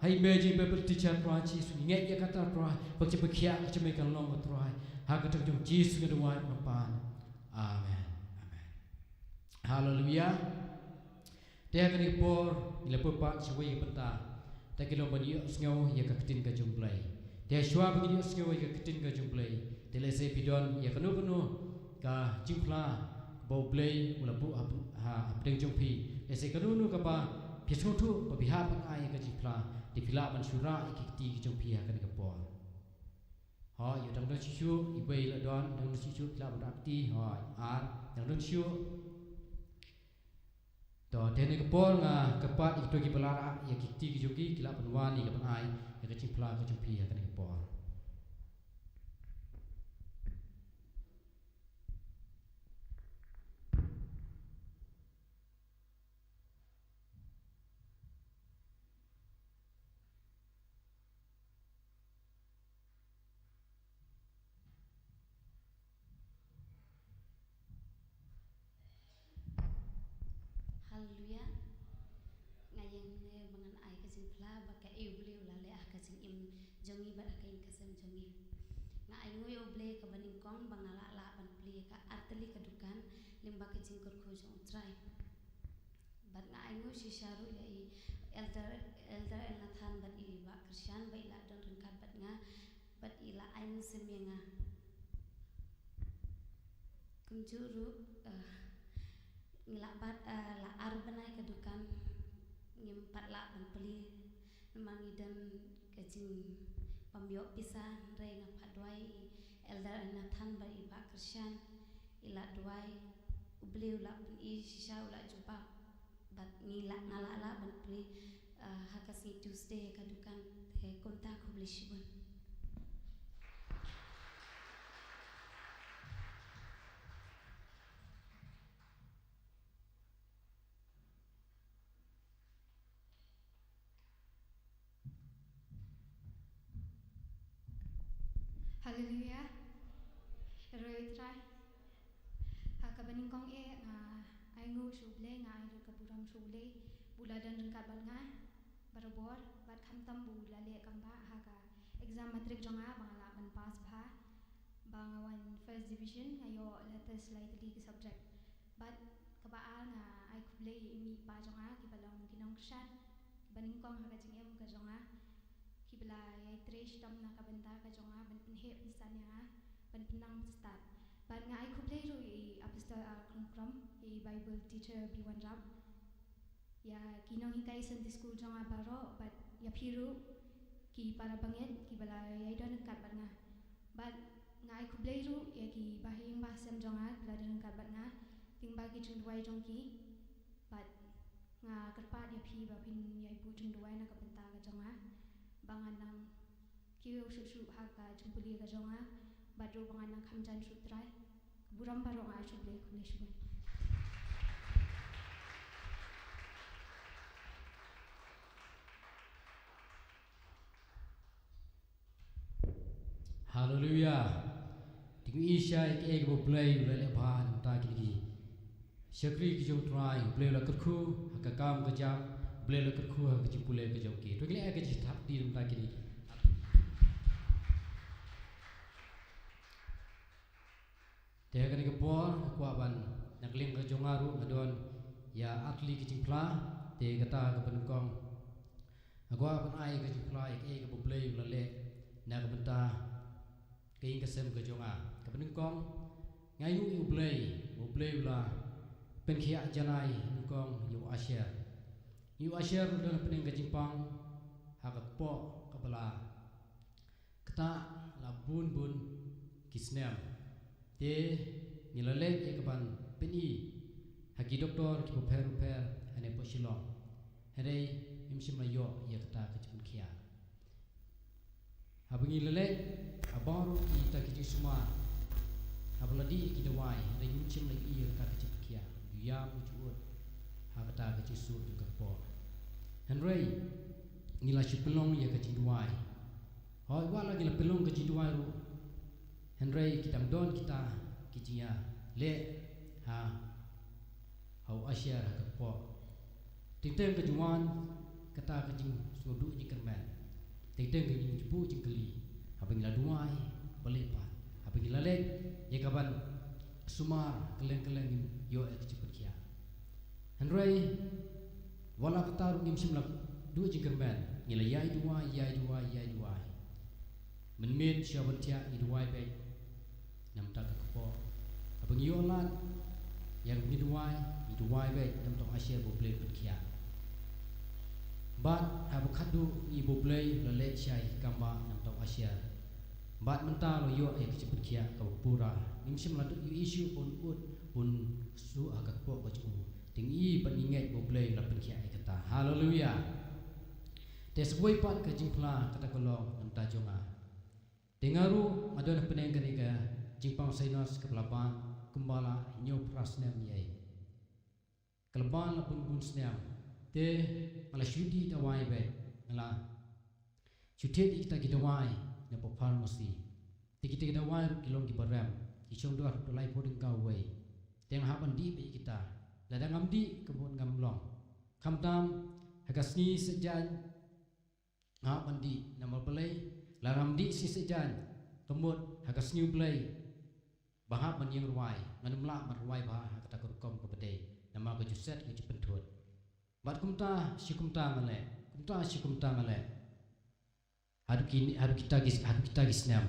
ha i mei jong i Bible teacher Trai Jisu. Ngi ngeit ïa kata Trai, ba ka jingpynkhiah ka jong me kan long ko Trai. Ha ka kyrteng jong Jisu nga duwai Kpa. Amen. Amen. Haleluya. Te ha kane ka por ngi la pyrshah shawei ka bynta, te ka long ban ïohsngew ïa ka ktien ka jong U Blei. Te shuwa ba ngin ïohsngew ïa ka ktien ka jong U Blei, te lehse phi don ïa kano kano ka jingphla ba U Blei u la buh ha, ha, hapdeng jong phi. Lehse kano kano kaba phi sngewthuh ba phi hap ban ai ïa ka jingphla, te phi lah ban shu rah ïa ki kti ki jong phi ha kane ka por. Hooid, ïa dang don shuh shuh, iwei la don, dang don shuh shuh, phi lah ban rah kti, hooid, ar, dang don shuh. To, te ha kane ka por nga kyrpad ïa kito kiba la rah ïa ki kti ki jong ki, ki lah ban wan ïa ka ban ai ïa ka jingphla ka jong phi ha kane ka por. Haleluya. Nga ïeng hangne ba ngan ai ka jingphla bad kaei U Blei u la leh ha ka jingim jong ngi bad ha ka ïing ka sem jong ngi. Nga ainguh ïa U Blei kaba nyngkong ba nga lah lah ban plie ka artylli ka dukan lyngba ka jingkyrkhu jong U Trai. Bad nga ainguh shisha ruh ïa i Elder, Elder Elnathan bad i Bah Krishan ba i la don ryngkat bad nga, bad i la ai mynsiem ïa nga. Kumjuh ruh, eh, ngi la bat, eh, la ar bnai ka dukan, ngim pat lah ban plie, namar ngi don ka jingbym ïoh pisa, hynrei nga pat duwai i Elder Elnathan bad i Bah Krishan, i la duwai, U Blei u la pyni shisha, u la jubab. Bad ngi la, nga la lah ban plie, ah, ha ka sngi Tuesday ha ka dukan, te kumta khublei shibun. Haleluya. Roi Trai. Ha kaba nyngkong eh nga ainguh sha U Blei, nga ai ruh ka burom sha U Blei ba u la don ryngkat bad nga barabor, bad khamtam ba u la leh kam ba ha ka exam matric jong nga ba nga lah ban pass bha, ba nga wan first division, nga ïoh letters lai tylli ki subject. Bad kaba ar nga ai khublei ïa i mei i pa jong nga kiba long ki nongkyrshan kiba nyngkong ha ka jingim ka jong nga, kiba la ïai trei shitom na ka bynta ka jong nga, ban pynheh pynsan ïa nga, ban pynnang pynstad. Bad nga ai khublei ruh ïa i Apostol R. Kongkrom, ïa i Bible teacher B. Wanrap, ïa ki nonghikai Sunday school jong nga baroh, bad ïa phi ruh ki para bangeit kiba la ïai don ryngkat bad nga. Bad nga ai khublei ruh ïa ki bahaïing bahasem jong nga kiba la don ryngkat bad nga lyngba ki jingduwai jong ki. Bad nga kyrpad ïa phi ba phin ïai buh jingduwai na ka bynta ka jong nga, ba ngan nang kiew shuh shuh ha ka jingpule ka jong nga, bad ruh ba ngan nang kham jan shuh Trai. Ka burom baroh nga ai sha U Blei, khublei shibun. Haleluya. Te ngi ïohi ïa kaei kaba U Blei u la leh bha na ka bynta kine ki shakri ki jong U Trai. U Blei u la kyrkhu ha ka kam ka jam, Blei la kyrkhu ha ka jingpule ka jong ki. To ngi leh ka jingthap kti namar kine. Te ha kane ka por nga kwah ban, na ka liang ka jong nga ruh nga don ïa ar tylli ki jingphla. Te kata kaba nyngkong, nga kwah ban ai ka jingphla ïa kaei kaba U Blei u la leh na ka bynta ka ïing ka sem ka jong nga. Kaba nyngkong, nga ïohi ïa U Blei, U Blei u la pynkhiah janai nyngkong ïa u Asher. Ïa u Asher u don hapdeng ka jingpang ha ka kpoh kaba la ktah la bun bun ki snem. Te ngi la leit ïa kaban pyni ha ki doktor kiba pher pher hangne hapoh Shillong. Hynrei ngim shym la ïoh ïa kata ka jingpynkhiah. Haba ngi la leit ha baroh kita ki jingsumar, haba la dih ïa ki dawai, hynrei ngim shym la ïoh ïa kata ka jingpynkhiah. Ju ïam ju ud ha kata ka jingsuk jong ka kpoh. Hynrei ngi la shu pynlong ïa ka jingduwai. Hooid, wat la ngi la pynlong ka jingduwai ruh, hynrei ki dang don kita ki jingïaleh ha ha u Asher ha ka kpoh. Teng teng ka jingwan kata ka jingsngewduh jingkyrmen. Teng teng ka jingbuh jingkylli. Haba ngi la duwai balei pat, haba ngi la leit ïa kaban sumar kylleng kylleng, ngim ïoh ïa ka jingpynkhiah. Hynrei wat la kata ruh ngim shym la duh jingkyrmen. Ngi la ïai duwai, ïai duwai, ïai duwai. Mynmiet shuwa ban thiah ngi duwai beit namar ka kpoh. Haba ngi ïoh lad ïa kaba ngi duwai, ngi duwai beit namar u Asher ba U Blei un pynkhiah. Bad haba khatduh ngi, ba U Blei u la leh shai kam ba namar u Asher. Bad mynta la ïoh ïa ka jingpynkhiah kaba pura. Ngim shym la duh ïa u issue un ud un suh ha ka kpoh ka jong u. Te ngi i bad ngi ngeit ba U Blei u la pynkhiah ïa kata. Haleluia. Te sa kawei pat ka jingphla kata ka long namar jong nga. Te nga ruh nga don hapdeng kane ka jingpang sinus kaba la ban kumba la hynñiew phra snem ïa i. Ka la ban la bun bun snem. Te nga la shu dih dawai beit, nga la shu thied ïa kita ki dawai na pharmacy. Te kita ki dawai ruh ki long kiba rem, ki shong dor haduh laiphew tyngka uwei. Te nga hap ban dih beit ïa kita. Lada ngam dih ka mut ngam long. Khamtam ha ka sngi Saitjaiñ nga hap ban dih, namar balei? Lada ngam dih sngi Saitjaiñ, ka mut ha ka sngi U Blei ba nga hap ban ïeng rwai, ngan ym lah ban rwai bha ha kata ka rukom kaba dei, namar ka jingset ka jingpynthut. Bad kumta shi kumta nga leh, kumta shi kumta nga leh. Haduh ki, haduh kita ki, haduh kita ki snem,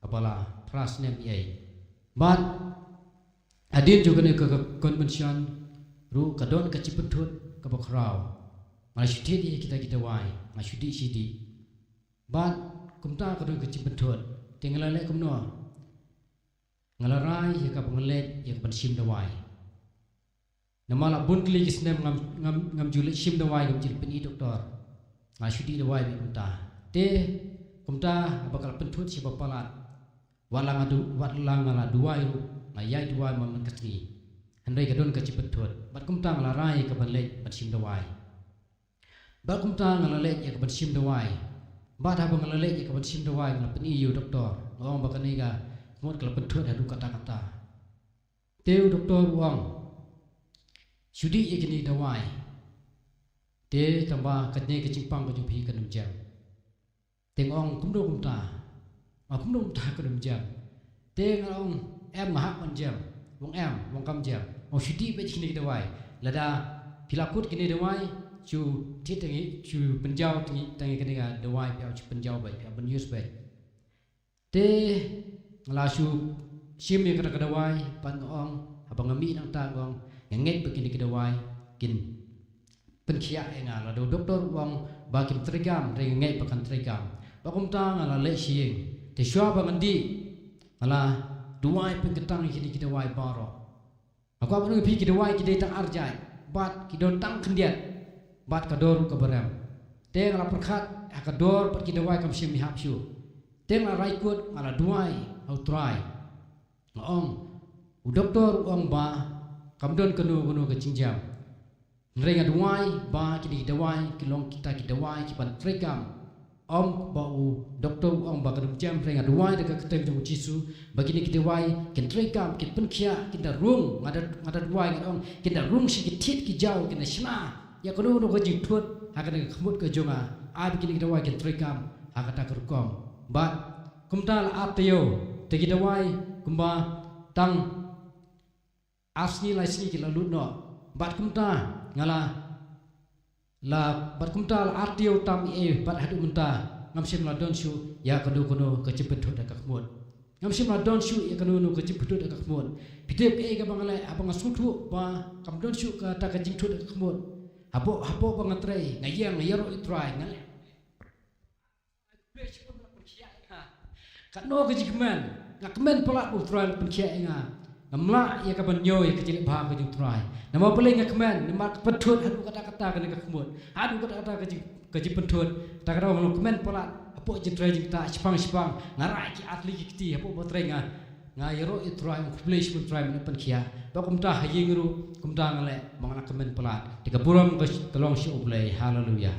haba la phra snem ïa i. Bad hadien jong kane ka, ka convention ruh ka don ka jingpynthut kaba khraw. Nga la shu thied ïa kita ki dawai, nga shu dih shi dih. Bad kumta ka don ka jingpynthut, te nga la leh kumno? Nga la rai ïa kaba nga leit ïa kaban shim dawai. Namar la bun tylli ki snem ngam, ngam, ngam ju leit shim dawai, ngam ju leit pyni doktor. Nga shu dih dawai beit kumta. Te kumta haba ka la pynthut shi ba palat, wat la nga du, wat la nga la duwai ruh, nga ïai duwai man man ka sngi, hynrei ka don ka jingpynthut. Bad kumta nga la rai ïa kaban leit ban shim dawai. Bad kumta nga la leit ïa kaban shim dawai. Bad haba nga la leit ïa kaban shim dawai, nga la pyni ïa u doktor, nga ong ba kane ka mut ka la pynthut haduh katta katta. Te u doktor u ong, shu dih ïa kine ki dawai. Te tangba kane ka jingpang ka jong phi kan ym jem. Te nga ong kumno kumta? Nga ong kumno kumta kan ym jem? Te nga ong em, nga hap ban jem. U ong em, u ong kam jem. U ong shu dih beit kine ki dawai. Lada phi la kut kine ki dawai, shu thied tang ïa, shu pynjaw tang ïa, tang ïa kine ki dawai, phi hap shu pynjaw beit, phi hap ban use beit. Te nga la shu shim ïa kata ka dawai, bad nga ong, haba nga mih nangta nga ong, nga ngeit ba kine ki dawai kin pynkhiah ïa nga. Lada u doktor u ong ba kin treikam, hynrei nga ngeit ba kan treikam. Bad kumta nga la leit sha ïing. Te shuwa ba ngan dih, nga la duwai pynkyntang ïa kine ki dawai baroh. Nga kwah ban ong ïa phi, ki dawai ki dei tang ar jait, bad ki don tang khyndiat, bad ka dor ruh kaba rem. Te nga la pyrkhat ha ka dor bad ki dawai kam shym ïahap shuh. Te nga la rai kut, nga la duwai ha u Trai. Nga ong, u doktor u ong ba kam don kano kano ka jingjem. Hynrei nga duwai ba kine ki dawai ki long kita ki dawai kiban treikam. Ym ba u doktor u ong ba kan ym jem, hynrei nga duwai da ka kyrteng jong u Jisu ba kine ki dawai kin treikam, kin pynkhiah, kin da rung. Nga da, nga da duwai, nga da ong, kin da rung sha ki thied ki jaw, kin da shna ïa kano kano ka jingthut ha kane ka khmut ka jong nga. Ai ba kine ki dawai kin trei kam ha kata ka rukom. Bad kumta la ap taïew, te ki dawai kumba tang ar sngi lai sngi ki la lut noh. Bad kumta nga la, la, bad kumta la ar taïew tam eh, bad haduh mynta ngam shym la don shuh ïa kano kano ka jingpynthut ha ka khmut. Ngam shym la don shuh ïa kano kano ka jingpynthut ha ka khmut. Phi tip kaei kaba nga leh, haba nga sngewthuh ba kam don shuh kata ka jingthut ha ka khmut, hapoh, hapoh ba nga trei, nga ïeng, nga ïaroh ïa u Trai, nga leh. Katno ka jingkmen, nga kmen palat ba u Trai u la pynkhiah ïa nga. Ngam lah ïa ka ban ñiew ïa ka jingïaid bha ka jong u Trai. Namar balei nga kmen, namar ka pynthut haduh katta katta kane ka khmut, haduh katta katta ka jing, ka jingpynthut. Kata ka daw nga long kmen palat hapoh jingtrei jingktah shipang shipang, nga rai ki ar tylli ki kti hapoh ba trei nga, nga ïaroh ïa u Trai, nga khublei sha u Trai ba u la pynkhiah. Bad kumta ha ïing ruh kumta nga leh, ba nga la kmen palat. Te ka burom ka, ka long sha U Blei. Haleluia.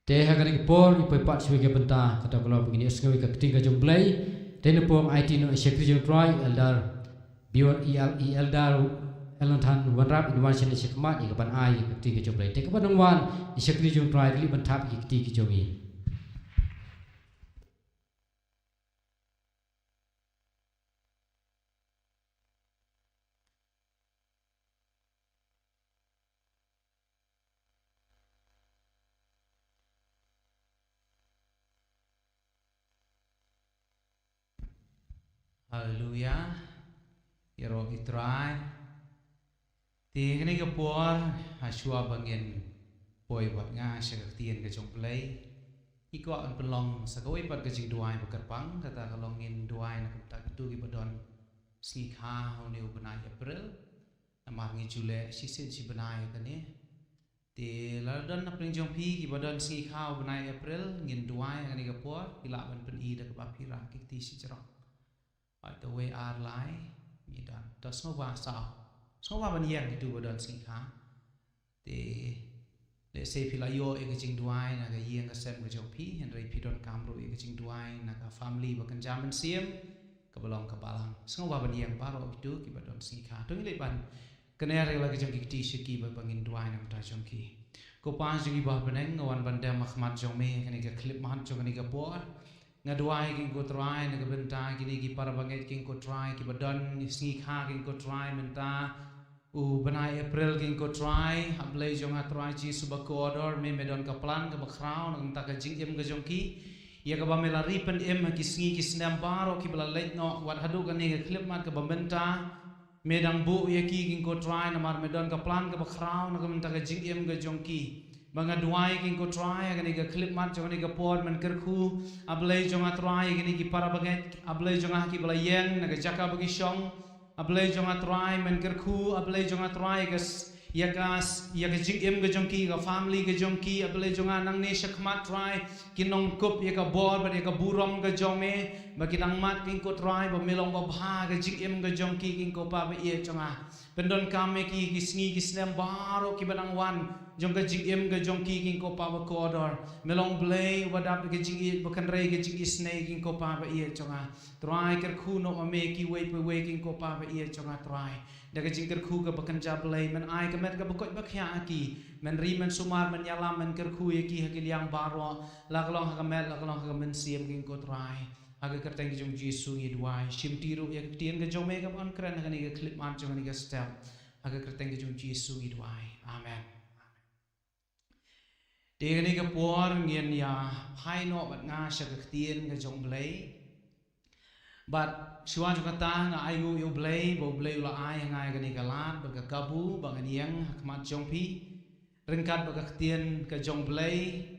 Te ha kane ka por, ngi poi pat shuwa ka bynta, kata ka long ba ngin ïohsngew ïa ka ktien ka jong U Blei. Te na pdeng aiti noh ïa u shakri jong u Trai, Elder Bior, E L, E Elder Elnathan Wanrap, in wan shane shakhmat ïa ka ban ai ïa ka ktien ka jong U Blei. Te kaba nang wan ïa u shakri jong u Trai, ri leit ban thap ïa ka kti ka jong ngi. Haleluia. Ïaroh ïa u Trai. Te kane ka por, ha shuwa ba ngin poi bad nga sha ka ktien ka jong U Blei, ngi kwah ban pynlong sa kawei pat ka jingduwai ba kyrpang, kata ka long ngin duwai na ka bynta kito kiba don sngikha ha une u bnai April. Namar ngi ju leh shisien shi bnai ïa kane. Te lada don na pdeng jong phi kiba don sngikha u bnai April, ngin duwai ha kane ka por, phi lah ban pyni da kaba phi rah ki kti shajrong. Hooid, kawei, ar, lai, ngi don. To sngewbha, saw. Sngewbha ban ïeng kito ba don sngikha. Te lehse phi la ïoh ïa ka jingduwai na ka ïing ka sem ka jong phi, hynrei phi donkam ruh ïa ka jingduwai na ka family ba kynja mynsiem, kaba long ka balang. Sngewbha ban ïeng baroh kito kiba don sngikha. To ngin leit ban kner ïa la ka jong ki kti sha ki bad ba ngin duwai na ka bynta jong ki. Ko Pa jong ngi ba ha bneng, nga wan ban dem ha khmat jong me ha kane ka khyllipmat jong kane ka por. Nga duwai, King ko Trai, na ka bynta kine ki para bangeit, King ko Trai, kiba don sngikha, King ko Trai, mynta u bnai April, King ko Trai. Ah Blei jong nga, Trai Jisu ba kordor, me, me don ka plan kaba khraw na ka bynta ka jingim ka jong ki, ïa kaba me la ri pynim ha ki sngi ki snem baroh kiba la leit noh, wat haduh kane ka khyllipmat kaba mynta. Me dang buh ïa ki, King ko Trai, namar me don ka plan kaba khraw na ka bynta ka jingim ka jong ki. Ba nga duwai, King ko Trai, ha kane ka khyllipmat jong kane ka por, men kyrkhu, ah Blei jong nga, Trai, ïa kine ki para bangeit, ah Blei jong nga, kiba la ïeng na ka jaka ba ki shong. Ah Blei jong nga, Trai, men kyrkhu, ah Blei jong nga, Trai, ïa ka s-, ïa ka s-, ïa ka jingim ka jong ki, ka family ka jong ki, ah Blei jong nga, nangne shakhmat, Trai, kin nang kup ïa ka bor bad ïa ka burom ka jong me, ba kin nang mad, King ko Trai, ba me long ba bha ha ka jingim ka jong ki, King ko Pa ba ïeit jong nga. Pyndonkam ïa ki ha ki sngi ki snem baroh kiba nang wan jong ka jingim ka jong ki, King ko Pa ba kordor. Me long Blei uba dap ïa ka jingïeit, ba kynrei ïa ka jingisynei, King ko Pa ba ïeit jong nga. Trai, kyrkhu noh ma me ïa kiwei pa wei, King ko Pa ba ïeit jong nga, Trai. Da ka jingkyrkhu kaba kynja Blei, men ai ka met kaba koit ba khiah ha ki. Men ri, men sumar, men ïalam, men kyrkhu ïa ki ha ki liang baroh, la ka long ha ka met, la ka long ha ka mynsiem, King ko Trai. Ha ka kyrteng ka jong U Jisu ngi duwai. Shimti ruh ïa ka ktien ka jong me kaba yn kren ha kane ka khyllipmat jong kane ka step. Ha ka kyrteng ka jong U Jisu ngi duwai. Amen. Te kane ka por ngin ïa phai noh bad nga sha ka ktien ka jong U Blei. Bad shuwa jong kata nga ainguh ïa U Blei, ba U Blei u la ai ha nga ïa kane ka lad bad ka kabu ba ngan ïeng ha khmat jong phi, ryngkat bad ka ktien ka jong U Blei.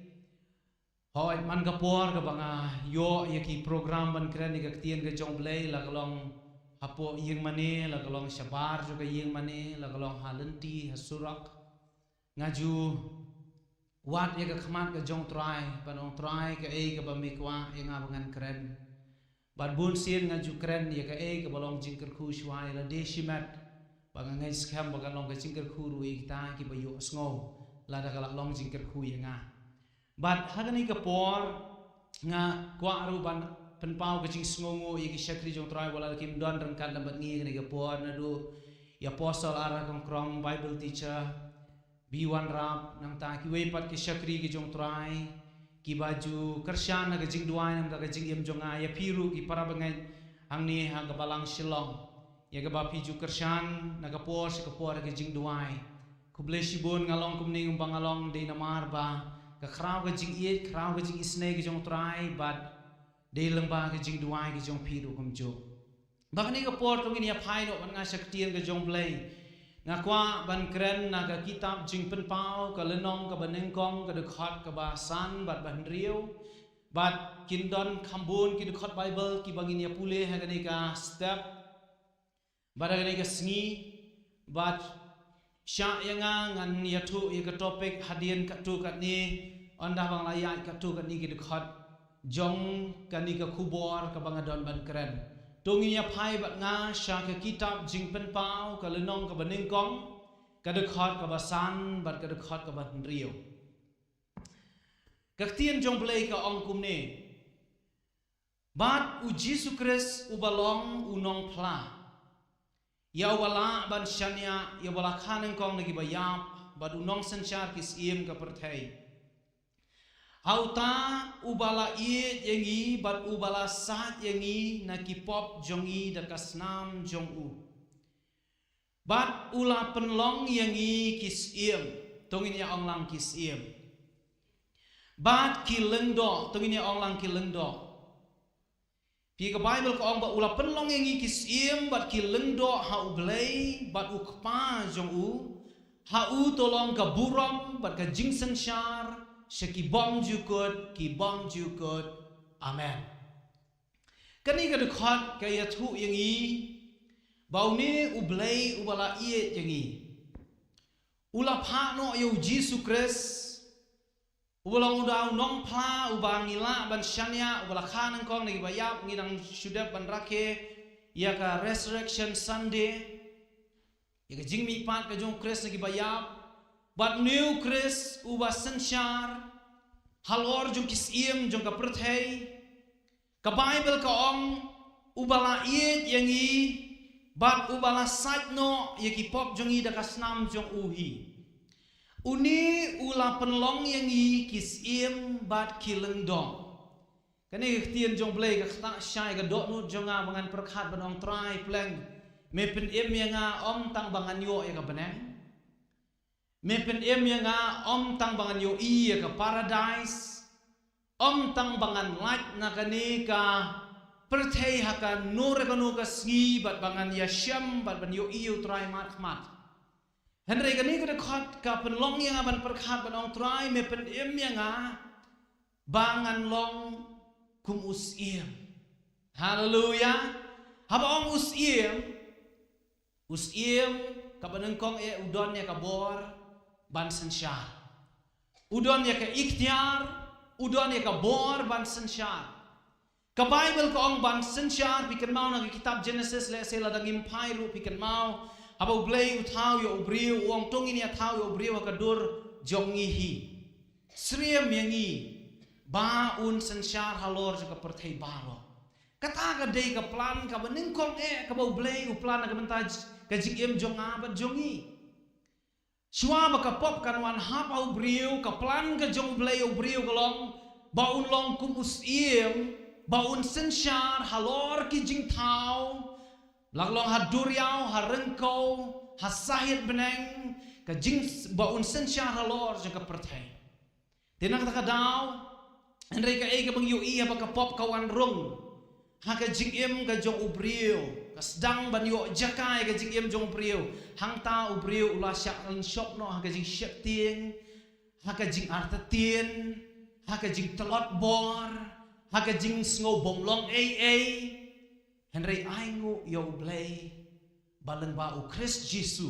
Hooid, man ka por kaba nga ïoh ïa ki program ban kren ïa ka ktien ka jong U Blei, la ka long hapoh ïingmane, la ka long shabar jong ka ïingmane, la ka long ha lynti, ha surok, nga ju wad ïa ka khmat ka jong U Trai, ban ong, Trai, kaei kaba me kwah ïa nga ba ngan kren. Bad bun sien nga ju kren ïa kaei kaba long jingkyrkhu shuwa ïa lade shimet. Ba nga ngeit skhem ba kan long ka jingkyrkhu ruh ïa kita kiba ïohsngew, lada ka la long jingkyrkhu ïa nga. Bad ha kane ka por nga kwah ruh ban pynpaw ka jingsngewnguh ïa ki shakri jong Trai wat la kim don ryngkat lem bad ngi ha kane ka por, naduh ïa Apostle Ara Kongkrong, Bible teacher, Biwan Rap, nangta kiwei pat ki shakri ki jong Trai kiba ju kyrshan ha ka jingduwai namar ka jingim jong nga, ïa phi ruh ki para bangeit hangne ha ka balang Shillong, ïa kaba phi ju kyrshan na ka por sha ka por ha ka jingduwai. Khublei shibun. Nga long kumne kumba nga long dei namar ba ka khraw ka jingïeit, khraw ka jingisynei ka jong Trai bad dei lyngba ka jingduwai ka jong phi ruh kumjuh. Ba kane ka por to ngin ïa phai noh bad nga sha ka ktien ka jong U Blei. Nga kwah ban kren na ka kitab Jingpynpaw, ka lynnong kaba nyngkong, ka dkhot kaba san bad ba hynriew. Bad kin don kham bun ki dkhot Bible kiba ngin ïa pule ha kane ka step bad ha kane ka sngi. Bad shah ïa nga ngan ïathuh ïa ka topic hadien katto katne, ynda ba nga la ïaid katto katne ki dkhot jong kane ka khubor kaba nga don ban kren. To ngin ïa phai bad nga sha ka kitab Jingpynpaw, ka lynnong kaba nyngkong, ka dkhot kaba san bad ka dkhot kaba hynriew. Ka ktien jong U Blei ka ong kumne: Bad U Jisu Khrist uba long U Nongphla, ïa uba lah ban shaniah ïa uba la kha nyngkong na kiba ïap bad U Nongsynshar ki syiem ka pyrthei, ha uta uba la ïeit ïa ngi bad uba la sait ïa ngi na ki pop jong ngi da ka snam jong u. Bad u la pynlong ïa ngi ki syiem. To ngin ïa ong lang ki syiem. Bad ki lyngdoh. To ngin ïa ong lang ki lyngdoh. Phi, ka Bible ka ong ba u la pynlong ïa ngi ki syiem bad ki lyngdoh ha U Blei bad U Kpa jong u. Ha u to long ka burom bad ka jingsynshar sha ki bymjukut ki bymjukut. Amen. Kane ka dkhot ka ïathuh ïa ngi ba une U Blei uba la ïeit ïa ngi, u la phah noh ïa U Jisu Khrist, uba long u da U Nongphla, uba ngi lah ban shaniah, uba la kha nyngkong na kiba ïap. Ngi dang shu dep ban rakhe ïa ka Resurrection Sunday, ïa ka jingmihpat ka jong U Khrist na kiba ïap. Bad une U Khrist uba synshar halor jong ki syiem jong ka pyrthei. Ka Bible ka ong, uba la ïeit ïa ngi bad uba la sait noh ïa ki pop jong ngi da ka snam jong u hi. Une u la pynlong ïa ngi ki syiem bad ki lyngdoh. Kane ka ktien jong U Blei ka ktah shai ka dohnud jong nga ba ngan pyrkhat ban ong, Trai, pleng, me pynim ïa nga ym tang ba ngan ïoh ïa ka bneng. Me pynim ïa nga ym tang ba ngan ïohi ïa ka paradais, ym tang ba ngan lait na kane ka pyrthei ha kano re kano ka sngi bad ba ngan ïashem bad ban ïohi ïa U Trai markhmat. Hynrei kane ka dkhot ka pynlong ïa nga ban pyrkhat ban ong, Trai, me pynim ïa nga ba ngan long kum u syiem. Haleluia. Haba ong u syiem, u syiem kaba nyngkong eh u don ïa ka bor ban synshar. U don ïa ka iktiar, u don ïa ka bor ban synshar. Ka Bible ka ong ban synshar, phi kynmaw na ka kitab Genesis, lehse lada ngim phai ruh phi kynmaw. Haba U Blei u thaw ïa u briew, u ong, to ngin ïa thaw ïa u briew ha ka dur jong ngi hi. Syriem ïa ngi ba un synshar halor jong ka pyrthei baroh. Kata ka dei ka plan kaba nyngkong eh kaba U Blei u plan na ka bynta j-, ka jingim jong nga bad jong ngi. Shuwa ba ka pop kan wan hap ha u briew, ka plan ka jong U Blei ïa u briew ka long ba un long kum u syiem, ba un synshar halor ki jingthaw, la ka long ha duriaw, ha ryngkew, ha sahit bneng, ka jing, ba un synshar halor jong ka pyrthei. Te na kata ka daw, hynrei kaei kaba ngi ïohi haba ka pop ka wan rung ha ka jingim ka jong u briew, ka sdang ban ïoh jaka ïa ka jingim jong u briew. Hangta u briew u la shah lynshop noh ha ka jingsheptieng, ha ka jingartatien, ha ka jingtlot bor, ha ka jingsngew bym long ei ei. Hynrei ainguh ïa U Blei ba lyngba U Khrist Jisu.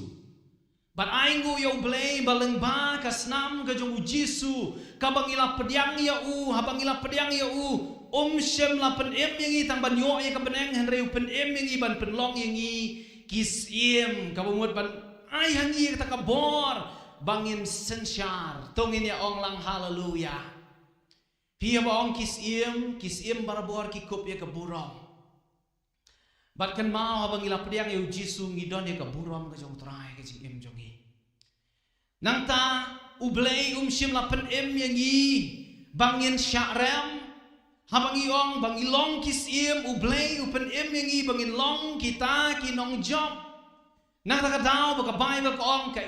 Bad ainguh ïa U Blei ba lyngba ka snam ka jong U Jisu, kaba ngi la pdiang ïa u, haba ngi la pdiang ïa u, um shym la pynim ïa ngi tang ban ïoh ïa ka bneng, hynrei u pynim ïa ngi ban pynlong ïa ngi ki syiem, kaba mut ban ai ha ngi kata ka bor ba ngin synshar. To ngin ïa ong lang haleluia. Phi haba ong ki syiem, ki syiem barabor ki kup ïa ka burom. Bad kynmaw haba ngi la pdiang ïa u Jisu ngi don ïa ka burom ka jong u Trai ha ka jingim jong ngi. Nangta u Blei um shym la pynim ïa ngi ba ngin shah rem. Haba ngi ong ba ngi long ki syiem, u Blei u pynim ïa ngi ba ngin long kita ki nongjop. Nangta ka daw ba ka Baibl ka ong ka,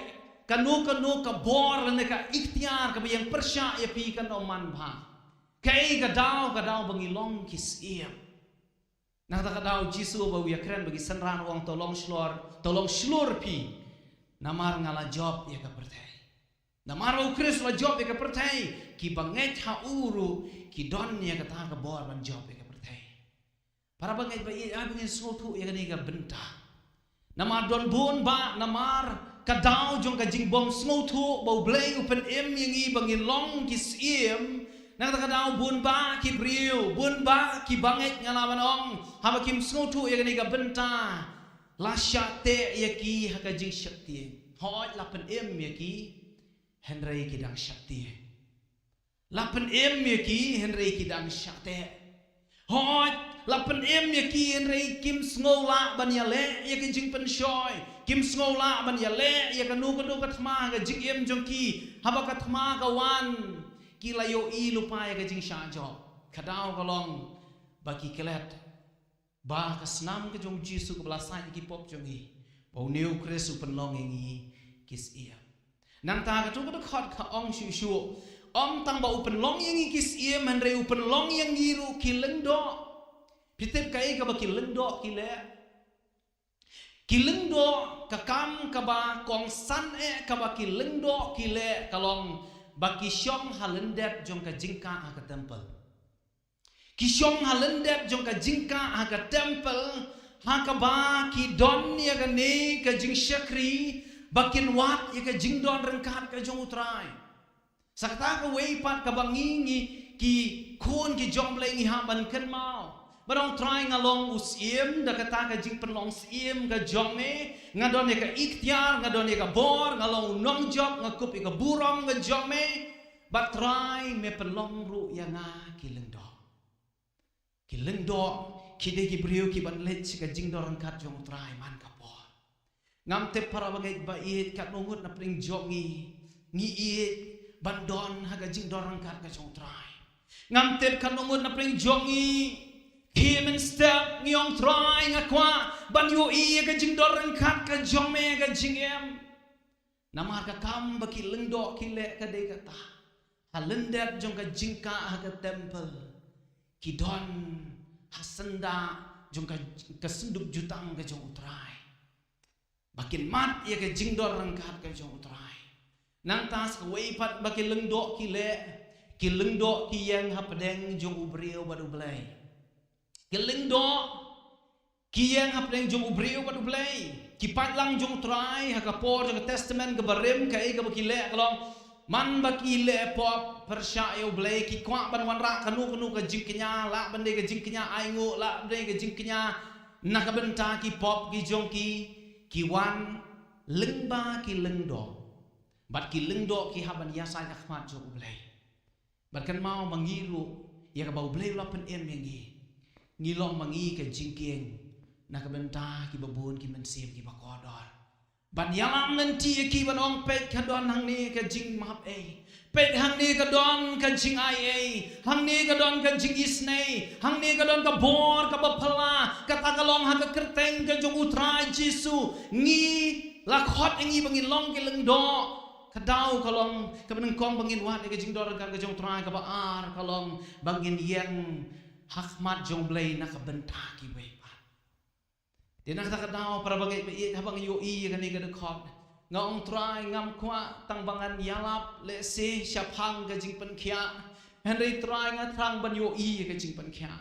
kano kano ka bor lane ka iktiar kaba ïeng pyrshah ïa phi kan ym man bha. Kaei ka daw? Ka daw ba ngi long ki syiem. Nangta ka daw u Jisu ba u ïakren bad ki synran u ong, to long shlur, to long shlur phi, namar nga la jop ïa ka pyrthei. Namar ba u Khrist u la jop ïa ka pyrthei, kiba ngeit ha u ruh ki don ïa kata ka bor ban jop ïa ka pyrthei. Para bangeit ba ïeit, ai ba ngin sngewthuh ïa kane ka bynta. Namar don bun bah, namar ka daw jong ka jingbym sngewthuh ba u Blei u pynim ïa ngi ba ngin long ki syiem. Nangta ka daw bun bah ki briew, bun bah ki bangeit, nga lah ban ong, haba kim sngewthuh ïa kane ka bynta, la shah teh ïa ki ha ka jingsheptieng. Hooid, la pynim ïa ki, hynrei ki dang sheptieng. La pynim ïa ki hynrei ki dang shah teh. Hooid, la pynim ïa ki hynrei kim sngew lah ban ïaleh ïa ka jingpynshoi. Kim sngew lah ban ïaleh ïa kano kano ka thma ha ka jingim jong ki. Haba ka thma ka wan, ki la ïohi lypa ïa ka jingshah jop. Ka daw ka long ba ki klet ba ka snam ka jong u Jisu kaba la sait ïa ki pop jong ngi, ba une u Khrist u pynlong ïa ngi ki syiem. Nangta kato ka dkhot ka ong shuh shuh, ym tang ba u pynlong ïa ngi ki syiem, hynrei u pynlong ïa ngi ruh ki lyngdoh. Phi tip kaei kaba ki lyngdoh ki leh? Ki lyngdoh, ka kam kaba kongsan eh kaba ki lyngdoh ki leh ka long ba ki shong ha lyndet jong ka jingkah ha ka temple. Ki shong ha lyndet jong ka jingkah ha ka temple, ha kaba ki don ïa kane ka jingshakri ba kin wad ïa ka jingdon ryngkat ka jong u Trai. Sa kata kawei pat kaba ngi, ngi ki khun ki jong u Blei ngi hap ban kynmaw. Ba ong, Trai, nga long u syiem da kata ka jingpynlong syiem ka jong me, nga don ïa ka iktiar, nga don ïa ka bor, nga long u nongjop, nga kup ïa ka burom ka jong me. Bad Trai, me pynlong ruh ïa nga ki lyngdoh. Ki lyngdoh ki dei ki briew kiban leit sha ka jingdon ryngkat jong u Trai man ka por. Ngam tip para bangeit ba ïeit katno ngut na pdeng jong ngi ngi ïeit ban don ha ka jingdon ryngkat ka jong u Trai. Ngam tip katno ngut na pdeng jong ngi, ki mynstep ngi ong, Trai, nga kwah ban ïohi ïa ka jingdon ryngkat ka jong me ha ka jingim. Namar ka kam ba ki lyngdoh ki leh ka dei kata. Ha lyndet jong ka jingkah ha ka temple, ki don ha syndah jong ka, ka synduk jutang ka jong u Trai, ba kin mad ïa ka jingdon ryngkat ka jong u Trai. Nangta sa kawei pat ba ki lyngdoh ki leh, ki lyngdoh ki ïeng hapdeng jong u briew bad u Blei. Ki lyngdoh ki ïeng hapdeng jong u briew bad u Blei. Ki paidlang jong u Trai ha ka por jong ka Testament kaba rim, kaei kaba ki leh ka long, man ba ki leh pop pyrshah ïa u Blei, ki kwah ban wanrah kano kano ka jingkñia, lah ban dei ka jingkñia ainguh, lah ban dei ka jingkñia na ka bynta ki pop ki jong ki, ki wan lyngba ki lyngdoh. Bad ki lyngdoh ki hap ban ïasaid ha khmat jong u Blei. Bad kynmaw ma ngi ruh, ïa kaba u Blei u la pynim ïa ngi, ngi long ma ngi ka jingkieng na ka bynta kiba bun ki mynsiem kiba kordor. Ban ïalam lynti ïa ki ban ong, peit ka don hangne ka jingmap ei, peit hangne ka don ka jingai ei, hangne ka don ka jingisynei, hangne ka don ka bor kaba phylla. Kata ka long ha ka kyrteng ka jong u Trai Jisu. Ngi la khot ïa ngi ba ngin long ki lyngdoh. Ka daw ka long, kaba nyngkong, ba ngin wad ïa ka jingdon ryngkat ka jong u Trai, kaba ar ka long ba ngin ïeng ha khmat jong u Blei na ka bynta kiwei pat. Te na kata ka daw, para bangeit ba ïeit, haba nga ïohi ïa kane ka dkhot, nga ong, Trai, ngam kwah tang ba ngan ïalap lehse shaphang ka jingpynkhiah, hynrei Trai, nga thrang ban ïohi ïa ka jingpynkhiah.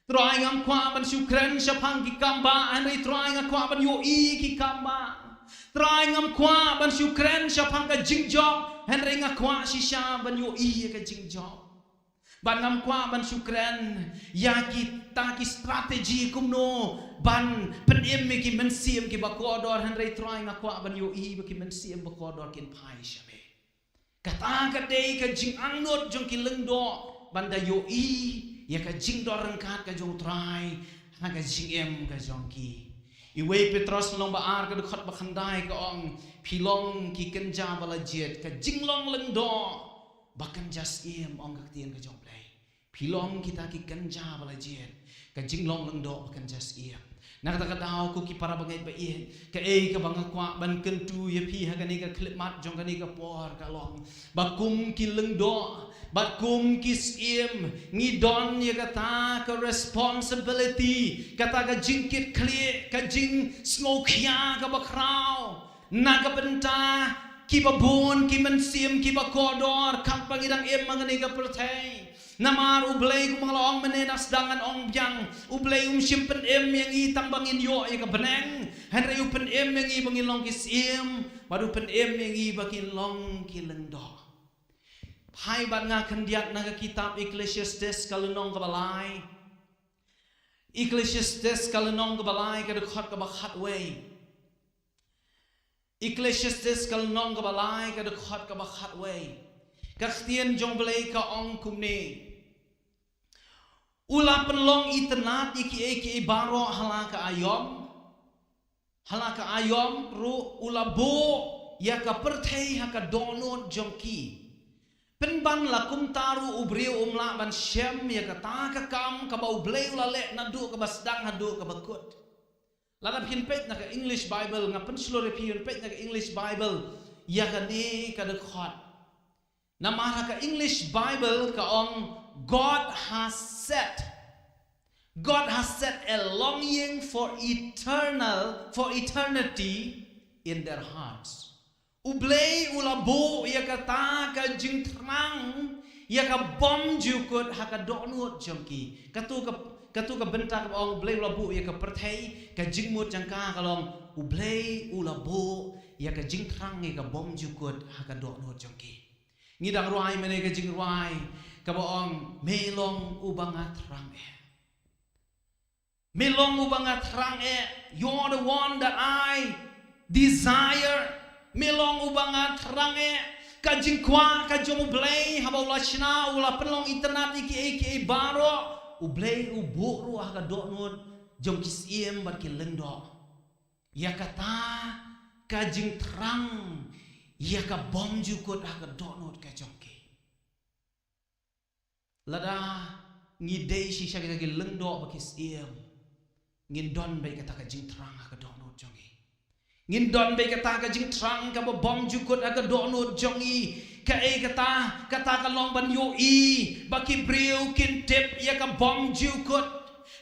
Trai, ngam kwah ban shu kren shaphang ki kambah, hynrei Trai, nga kwah ban ïohi ki kambah. Trai, ngam kwah ban shu kren shaphang ka jingjop, hynrei nga kwah shisha ban ïohi ïa ka jingjop. Bad ngam kwah ban shu kren ïa kita ki strategy kumno ban pynim ïa ki mynsiem kiba kordor, hynrei Trai, nga kwah ban ïohi ba ki mynsiem ba kordor kin phai sha me. Kata ka dei ka jingangnud jong ki lyngdoh ban da ïohi ïa ka jingdon ryngkat ka jong U Trai ha ka jingim ka jong ki. Iwei Petros lynnong ba ar ka dkhot ba khyndai ka ong, phi long ki kynja ba la jied, ka jinglong lyngdoh ba kynja syiem, ong ka ktien ka jong U Blei. Phi long kita ki kynja ba la jied, ka jinglong lyngdoh ba kynja syiem. Na kata ka daw ko ki para bangeit ba ïeit, kaei kaba nga kwah ban kyntu ïa phi ha kane ka khyllipmat jong kane ka por ka long ba kum ki lyngdoh bad kum ki syiem ngi don ïa kata ka responsibility, kata ka jingkitkhlieh, ka jingsngewkhia kaba khraw na ka bynta kiba bun ki mynsiem kiba kordor katba ngi dang im ha kane ka pyrthei. Namar U Blei, kumba nga la ong mynne, na sdang ngan ong biang, U Blei um shym pynim ïa ngi tang ba ngin ïoh ïa ka bneng, hynrei u pynim ïa ngi ba ngin long ki syiem, bad u pynim ïa ngi ba ngin long ki lyngdoh. Phai bad nga khyndiat na ka kitab Ecclesiastes ka lynnong kaba lai. Ecclesiastes ka lynnong kaba lai ka dkhot kaba khatwei. Ecclesiastes ka lynnong kaba lai ka dkhot kaba khatwei. Ka ktien jong U Blei ka ong kumne. U la pynlong itynnad ïa kiei kiei baroh ha la ka aïom. Ha la ka aïom ruh u la buh ïa ka pyrthei ha ka dohnud jong ki. Pynban la kumta ruh u briew um lah ban shem ïa kata ka kam kaba U Blei u la leh naduh kaba sdang haduh kaba kut. Lada phin peit na ka English Bible, nga pynshlur ïa phi, phin peit na ka English Bible ïa kane ka dkhot. Namar ha ka English Bible ka ong, God has set, God has set a longing for eternal, for eternity in their hearts. U Blei u la buh ïa kata ka jingthrang ïa ka bymjukut ha ka dohnud jong ki. Kato ka, kato ka bynta kaba ong U Blei u la buh ïa ka pyrthei, ka jingmut jong ka ka long U Blei u la buh ïa ka jingthrang ïa ka bymjukut ha ka dohnud jong ki. Ngi dang rwai mynne ka jingrwai kaba ong, me long uba nga thrang eh. Me long uba nga thrang eh, you're the one that I desire. Me long uba nga thrang eh. Ka jingkwah ka jong U Blei haba u la shna, u la pynlong itynnad ïa kiei kiei baroh, U Blei u buh ruh ha ka dohnud jong ki syiem bad ki lyngdoh ïa kata ka jingthrang ïa ka bymjukut ha ka dohnud ka jong ki. Lada ngi dei shisha kita ki lyngdoh bad ki syiem, ngin don beit kata ka jingthrang ha ka dohnud jong ngi. Ngin don beit kata ka jingthrang kaba bymjukut ha ka dohnud jong ngi. Kaei kata? Kata ka long ban ïohi ba ki briew kin tip ïa ka bymjukut.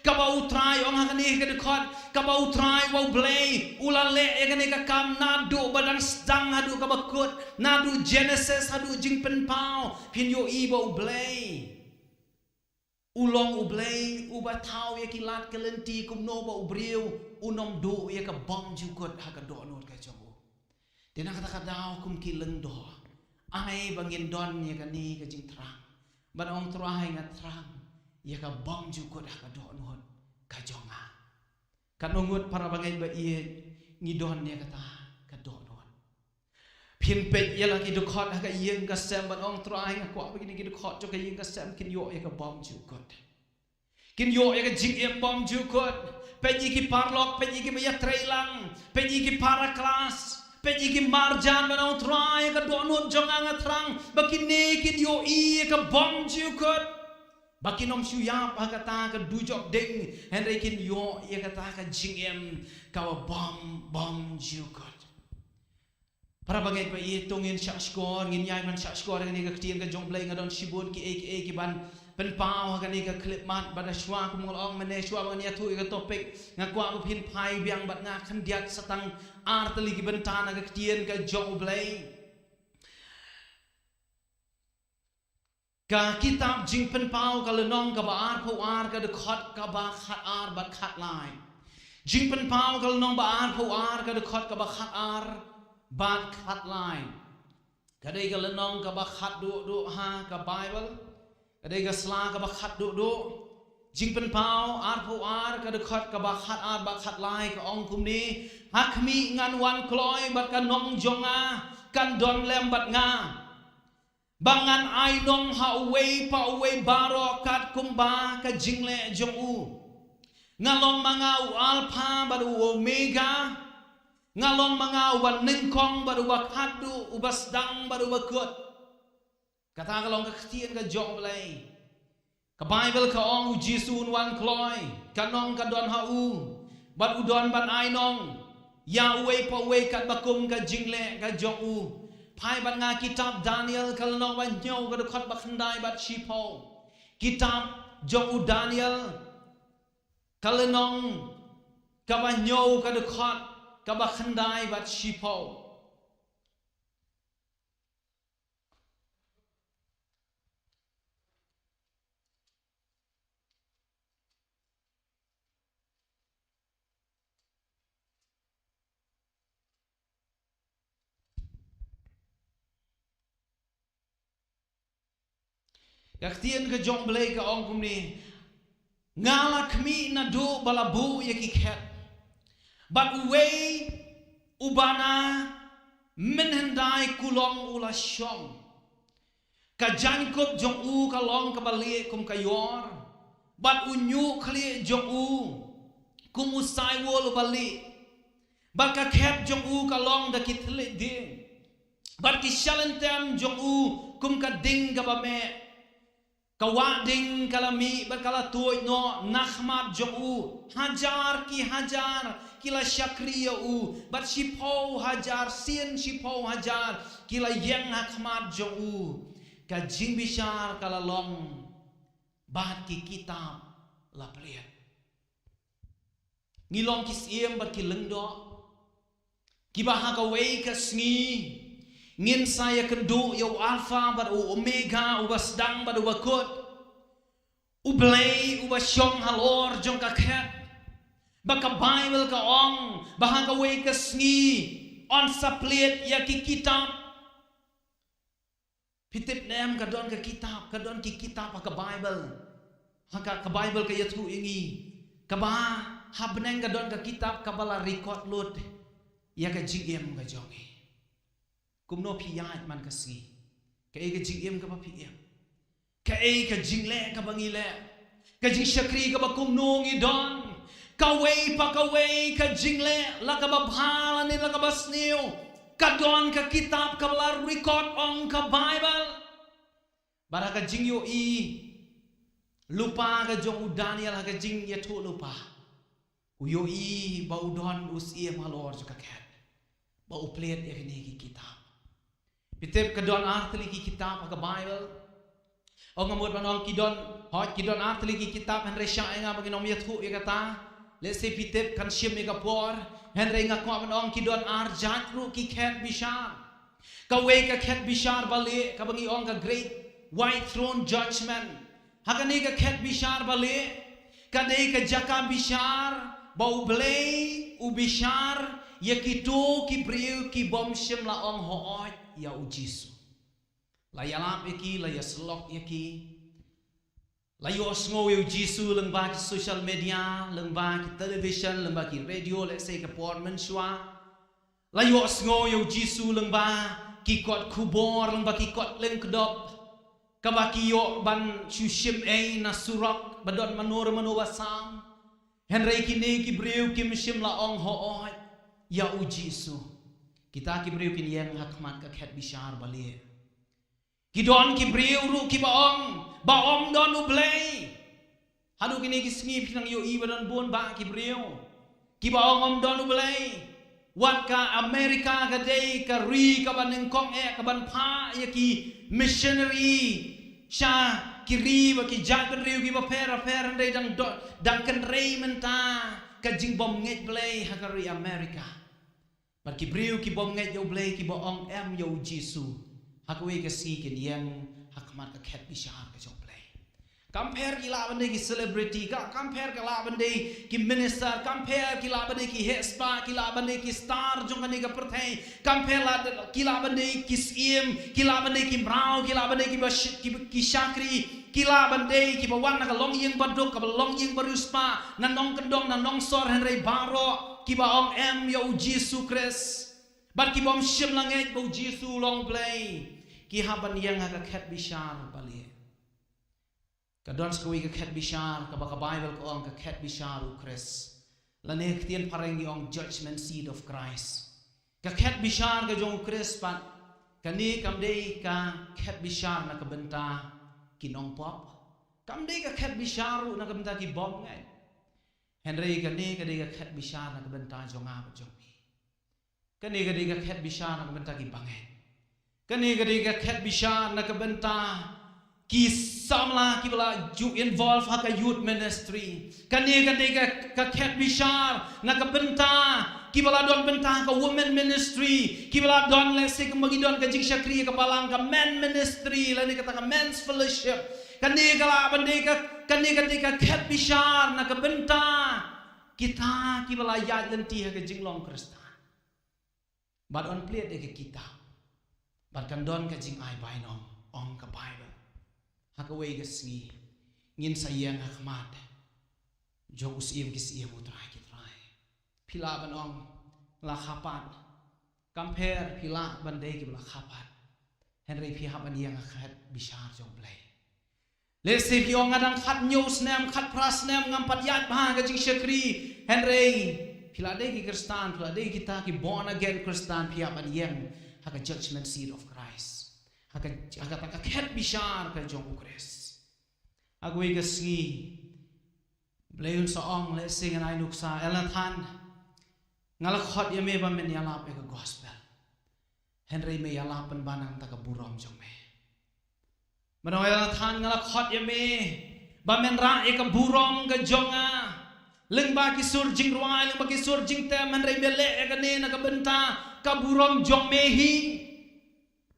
Kaba U Trai ong ha kane ka dkhot, kaba U Trai uba U Blei u la leh ïa kane ka kam naduh ba dang sdang haduh kaba kut, naduh Genesis haduh Jingpynpaw. Phin ïohi ba U Blei u long U Blei uba thaw ïa ki lad ki lynti kumno ba u briew un ym duh ïa ka bymjukut ha ka dohnud ka jong u. Te na kata ka daw kum ki lyngdoh, ai ba ngin don ïa kane ka jingthrang ban ong, Trai, nga thrang ïa ka bymjukut ha ka dohnud ka jong nga. Katno ngut para bangeit ba ïeit ngi don ïa kata ka dohnud? Phin peit ïa la ki dkhot ha ka ïing ka sem ban ong, Trai, nga kwah ba kine ki dkhot jong ka ïing ka sem kin ïoh ïa ka bymjukut. Kin ïoh ïa ka jingim bymjukut. Peit ïa ki paralok, peit ïa ki ba ïatrei lang, peit ïa ki para klas, peit ïa ki marjan ban ong, Trai, ïa ka dohnud jong nga nga thrang ba kine kin ïohi ïa ka bymjukut. Ba kin ym shu ïap ha kata ka dujok ding, hynrei kin ïoh ïa kata ka jingim kaba bym, bymjukut. Para bangeit ba ïeit, to ngin shah shkor, ngin ïai ban shah shkor ha kane ka ktien ka jong U Blei. Nga don shibun kiei kiei ki ban pynpaw ha kane ka khyllipmat, bad shuwa kum nga la ong mynne, shuwa ba ngan ïathuh ïa ka topic, nga kwah ba phin phai biang bad nga khyndiat sa tang ar tylli ki bynta na ka ktien ka jong U Blei. Ka kitab Jingpynpaw ka lynnong kaba arphew ar ka dkhot kaba khatar bad khatlai. Jingpynpaw ka lynnong ba arphew ar ka dkhot kaba khatar bad khatlai. Ka dei ka lynnong kaba khatduh duh ha ka Baibl. Ka dei ka sla kaba khatduh duh. Jingpynpaw arphew ar ka dkhot kaba khatar bad khatlai ka ong kumne, ha khmih ngan wan kloi bad ka nong jong nga kan don lem bad nga. ba ngan ai nong ha uwei pa uwei baroh katkum ba ka jingleh jong u. Nga long ma nga u Alpha bad u Omega. Nga long ma nga uba nyngkong bad uba khatduh, uba sdang bad uba kut. Kata ka long ka ktien ka jong U Blei. Ka Baibl ka ong u Jisu un wan kloi, ka nong ka don ha u, bad u don ban ai nong ïa uwei pa uwei katba kum ka jingleh ka jong u. Phai bad nga kitab Daniel ka lynnong ba hynñiew ka dkhot ba khyndai bad shiphew. Kitab jong u Daniel ka lynnong kaba hynñiew ka dkhot kaba khyndai bad shiphew. Ka ktien ka jong U Blei ka ong kumne: Nga la khmih naduh ba la buh ïa ki khet, bad uwei uba na mynhyndai kulong u la shong. Ka jaiñkup jong u ka long kaba lieh kum ka ïor, bad u ñiuhkhlieh jong u kum u saiwul uba lieh. Bad ka khet jong u ka long da ki thylliej dieng, bad ki shalynter jong u kum ka ding kaba meh. Ka wah ding ka la mih bad ka la tuid noh na khmat jong u. Hajar ki hajar ki la shakri ïa u, bad shiphew hajar sien shiphew hajar ki la ïeng ha khmat jong u. Ka jingbishar ka la long, bad ki kitab la plied. Ngi long ki syiem bad ki lyngdoh, kiba ha kawei ka sngi ngin sa ïakynduh ïa u Alpha bad u Omega, uba sdang bad uba kut, U Blei uba shong halor jong ka khet. Ba ka Baibl ka ong ba ha kawei ka sngi yn sa plied ïa ki kitab. Phi tip ne em, ka don ka kitab, ka don ki kitab ha ka Baibl. Ha ka, ka Baibl ka ïathuh ïa ngi, kaba ha bneng ka don ka kitab kaba la record lut ïa ka jingim ka jong ngi. Kumno phi ïaid man ka sngi? Kaei ka jingim kaba phi im? Kaei ka jingleh kaba ngi leh? Ka jingshakri kaba kumno ngi don? Kawei pa kawei ka jingleh, la kaba bha lane la kaba sniew, ka don ka kitab kaba la record, ong ka Baibl. Bad ha ka jingïohi lypa ka jong u Daniel, ha ka jingïathuhlypa, u ïohi ba u don u syiem halor jong ka khet, ba u plied ïa kine ki kitab. Phi tip, ka don ar tylli ki kitab ha ka Baibl. Ong, nga mut ban ong ki don, hooid, ki don ar tylli ki kitab, hynrei shah ïa nga ba ngin ym ïathuh ïa kata. Lehse phi tip, kan shim ïa ka por, hynrei nga kwah ban ong ki don ar jait ruh ki khet bishar. Kawei ka khet bishar ba lieh, kaba ngi ong ka Great White Throne Judgment. Ha kane ka khet bishar ba lieh, ka dei ka jaka bishar ba U Blei u bishar ïa kito ki briew ki bym shym la ong hooid ïa u Jisu. La ïalap ïa ki, la ïasyllok ïa ki. La ïohsngew ïa u Jisu lyngba ki social media, lyngba ki television, lyngba ki radio, lehse ka por mynshuwa. La ïohsngew ïa u Jisu lyngba ki kot khubor, lyngba ki kot lyngkdop, kaba ki ïoh ban shu shim ei na surok, ba don mano re mano ba sam. Hynrei kine ki briew kim shym la ong hooid ïa u Jisu. Kita ki briew kin ïeng ha khmat ka khet bishar ba lieh. Ki don ki briew ruh kiba ong ba ym don U Blei. Haduh kine ki sngi phi nang ïohi ba don bun bah ki briew kiba ong ym don U Blei. Wat ka America ka dei ka ri kaba nyngkong eh kaban phah ïa ki missionary sha ki ri bad ki jaitbynriew kiba pher bapher, hynrei dang do-, dang kynrei mynta ka jingbymngeit Blei ha ka ri America. Bad ki briew ki bym ngeit ïa U Blei, kiba ong em ïa u Jisu, ha kawei ka sngi kin ïeng ha khmat ka khet bishar ka jong U Blei. Kam pher ki lah ban dei ki celebrity, ka, kam pher ki lah ban dei ki minister, kam pher ki lah ban dei ki heh spah, ki lah ban dei ki star jong kane ka pyrthei, kam pher lah, ki lah ban dei ki syiem, ki lah ban dei ki mraw, ki lah ban dei kiba sh-, ki, ki shakri, ki lah ban dei kiba wan na ka longïing baduk, kaba longïing bariewspah, na nongkyndong, na nongsor, hynrei baroh kiba ong em ïa u Jisu Khrist. Bad ki bym shym la ngeit ba u Jisu u long Blei. Ki hap ban ïeng ha ka khet bishar ba lieh. Ka don sa kawei ka khet bishar, kaba ka Baibl ka ong ka khet bishar u Khrist. Lane ka ktien phareng ki ong judgment seat of Christ. Ka khet bishar ka jong u Khrist pat, kane kam dei ka khet bishar na ka bynta ki nongpop. Kam dei ka khet bishar ruh na ka bynta ki bym ngeit. Hynrei kane ka dei ka khet bishar na ka bynta jong nga bad jong phi. Kane ka dei ka khet bishar na ka bynta ki bangeit. Kane ka dei ka khet bishar na ka bynta ki samla kiba la ju involve ha ka youth ministry. Kane ka dei ka, ka khet bishar na ka bynta kiba la don bynta ha ka women ministry, kiba la don, let's say, kumba ngi don ka jingshakri ka balang, ka men ministry, lane kata ka men's fellowship. Kane ka lah ban dei ka, kane ka dei ka khet bishar na ka bynta kita kiba la ïaid lynti ha ka jinglong Khristan. Bad yn plied ïa ka kitab. Bad kan don ka jingai bainong, ong ka Baibl. Ha kawei ka sngi ngin sa ïeng ha khmat jong u Syiem ki syiem, u Trai ki trai. Phi lah ban ong la kha pat. Kam pher, phi lah ban dei kiba la kha pat. Hynrei phi hap ban ïeng ha ka khet bishar jong u Blei. Lehse phi ong nga dang khathynñiew snem, khatphra snem, ngam pat ïaid bha ha ka jingshakri. Hynrei phi la dei ki Khristan, phi la dei kita ki born again Khristan, phi hap ban ïeng ha ka judgment seat of Christ. Ha ka, ha kata ka khet bishar ka jong u Khrist. Ha kawei ka sngi Blei un sa ong, lehse ngan ai nuksa, Elnathan, nga la khot ïa me ba men ïalap ïa ka gospel. Hynrei me ïalap pynban na ka bynta ka burom jong me. Mynta Elnathan, nga la khot ïa me ba men rah ïa ka burom ka jong nga. Lyngba ki sur jingrwai, lyngba ki sur jingtem, hynrei me leh ïa kane na ka bynta ka burom jong me hi.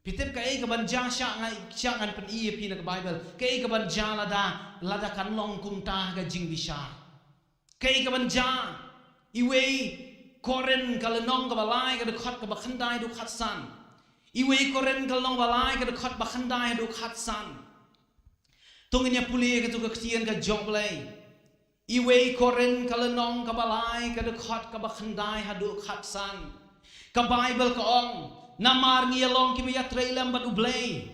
Phi tip kaei kaban jia? Shah ngan, shah ngan pyni ïa phi na ka Baibl. Kaei kaban jia lada, lada kan long kumta ka jingbishar? Kaei kaban jia? Iwei Korinth ka lynnong kaba lai, ka dkhot kaba khyndai haduh khatsan. Iwei Korinth ka lynnong ba lai, ka dkhot ba khyndai haduh khatsan. To ngin ïa pule ïa kato ka ktien ka jong u Blei. Iwei Korinth ka lynnong kaba lai, ka dkhot kaba khyndai haduh khatsan. Ka Baibl ka ong, namar ngi ïa long kiba ïatrei lem bad u Blei.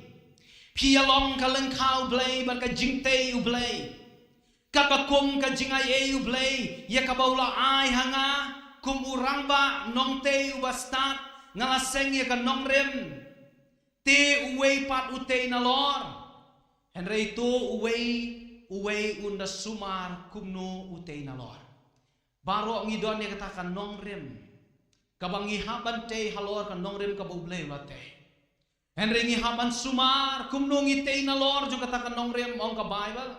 Phi ïa long ka lyngkha u Blei bad ka jingtei u Blei. Katba kum ka jingaiei u Blei ïa kaba u la ai ha nga kum u rangbah nongtei uba stad, nga la seng ïa ka nongrim. Te uwei pat u tei nalor. Hynrei to uwei, uwei un da sumar kumno u tei nalor. Baroh ngi don ïa kata ka nongrim kaba ngi hap ban tei halor ka nongrim kaba u Blei u la tei. Hynrei ngi hap ban sumar kumno ngi tei nalor jong kata ka nongrim, ong ka Baibl.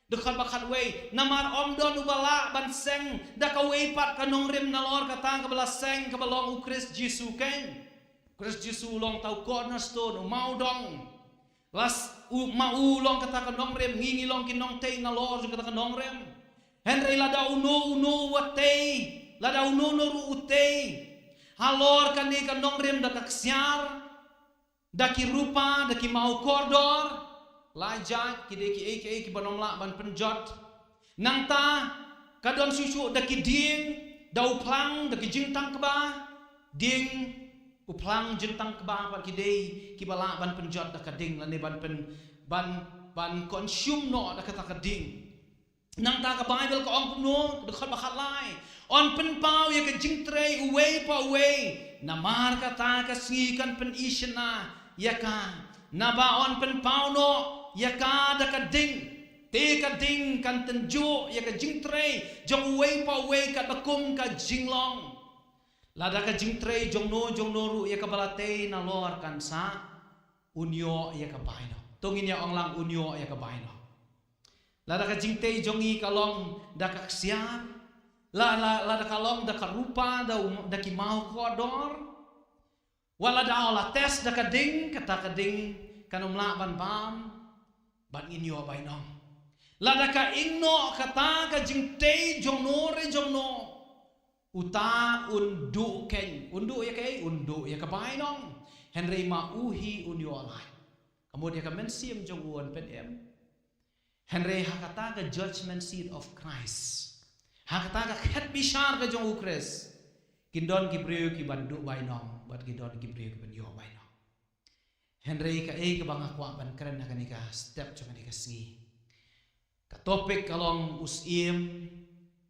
Dkhot ba khatwei, namar ym don uba lah ban seng da kawei pat ka nongrim nalor kata kaba la seng, kaba long u Khrist Jisu keiñ. Khrist Jisu u long uta u cornerstone, u mawdong. Las u, ma u long kata ka nongrim, ngi ngi long ki nongtei nalor jong kata ka nongrim. Hynrei lada uno uno u tei, lada uno uno ruh u tei halor kane ka nongrim da ka ksiar, da ki rupa, da ki maw kordor, la jait ki dei kiei kiei kiba ym lah ban pynjot. Nangta ka don shuh shuh da ki dieng, da u phlang, da ki jingtang kba. Dieng, u phlang, jingtang kba pat ki dei kiba lah ban pynjot da ka ding lane ban pyn, ban, ban consume noh da kata ka ding. Nangta ka Baibl ka ong kumno, dkhot ba khatlai, yn pynpaw ïa ka jingtrei uwei pa uwei, namar kata ka sngi kan pyni shynna ïa ka, naba yn pynpaw noh ïa ka da ka ding. Te ka ding kan tynjuh ïa ka jingtrei jong uwei pa uwei katba kum ka jinglong. Lada ka jingtrei jong no jong no ruh ïa kaba la tei nalor kan sah, un ïoh ïa ka bainong. To ngin ïa ong lang, un ïoh ïa ka bainong. Lada ka jingtei jong ngi ka long da ka ksiar, la, la, lada ka long da ka rupa, da u, da ki maw kordor, wat lada u la test da ka ding, kata ka ding kan ym lah ban bam, bad ngin ïoh bainong. Lada ka ing noh kata ka jingtei jong no re jong no, uta un duh keiñ, un duh ïa kaei, un duh ïa ka bainong. Hynrei ma u hi un ïoh lait. Ka mut ïa ka mynsiem jong u yn pynim. Hynrei ha kata ka judgment seat of Christ, ha kata ka khet bishar ka jong u Khrist, kin don ki briew kiban duh bainong, bad kin don ki briew kiban ïoh bainong. Hynrei kaei kaba nga kwah ban kren ha kane ka step jong kane ka sngi, ka topic ka long u syiem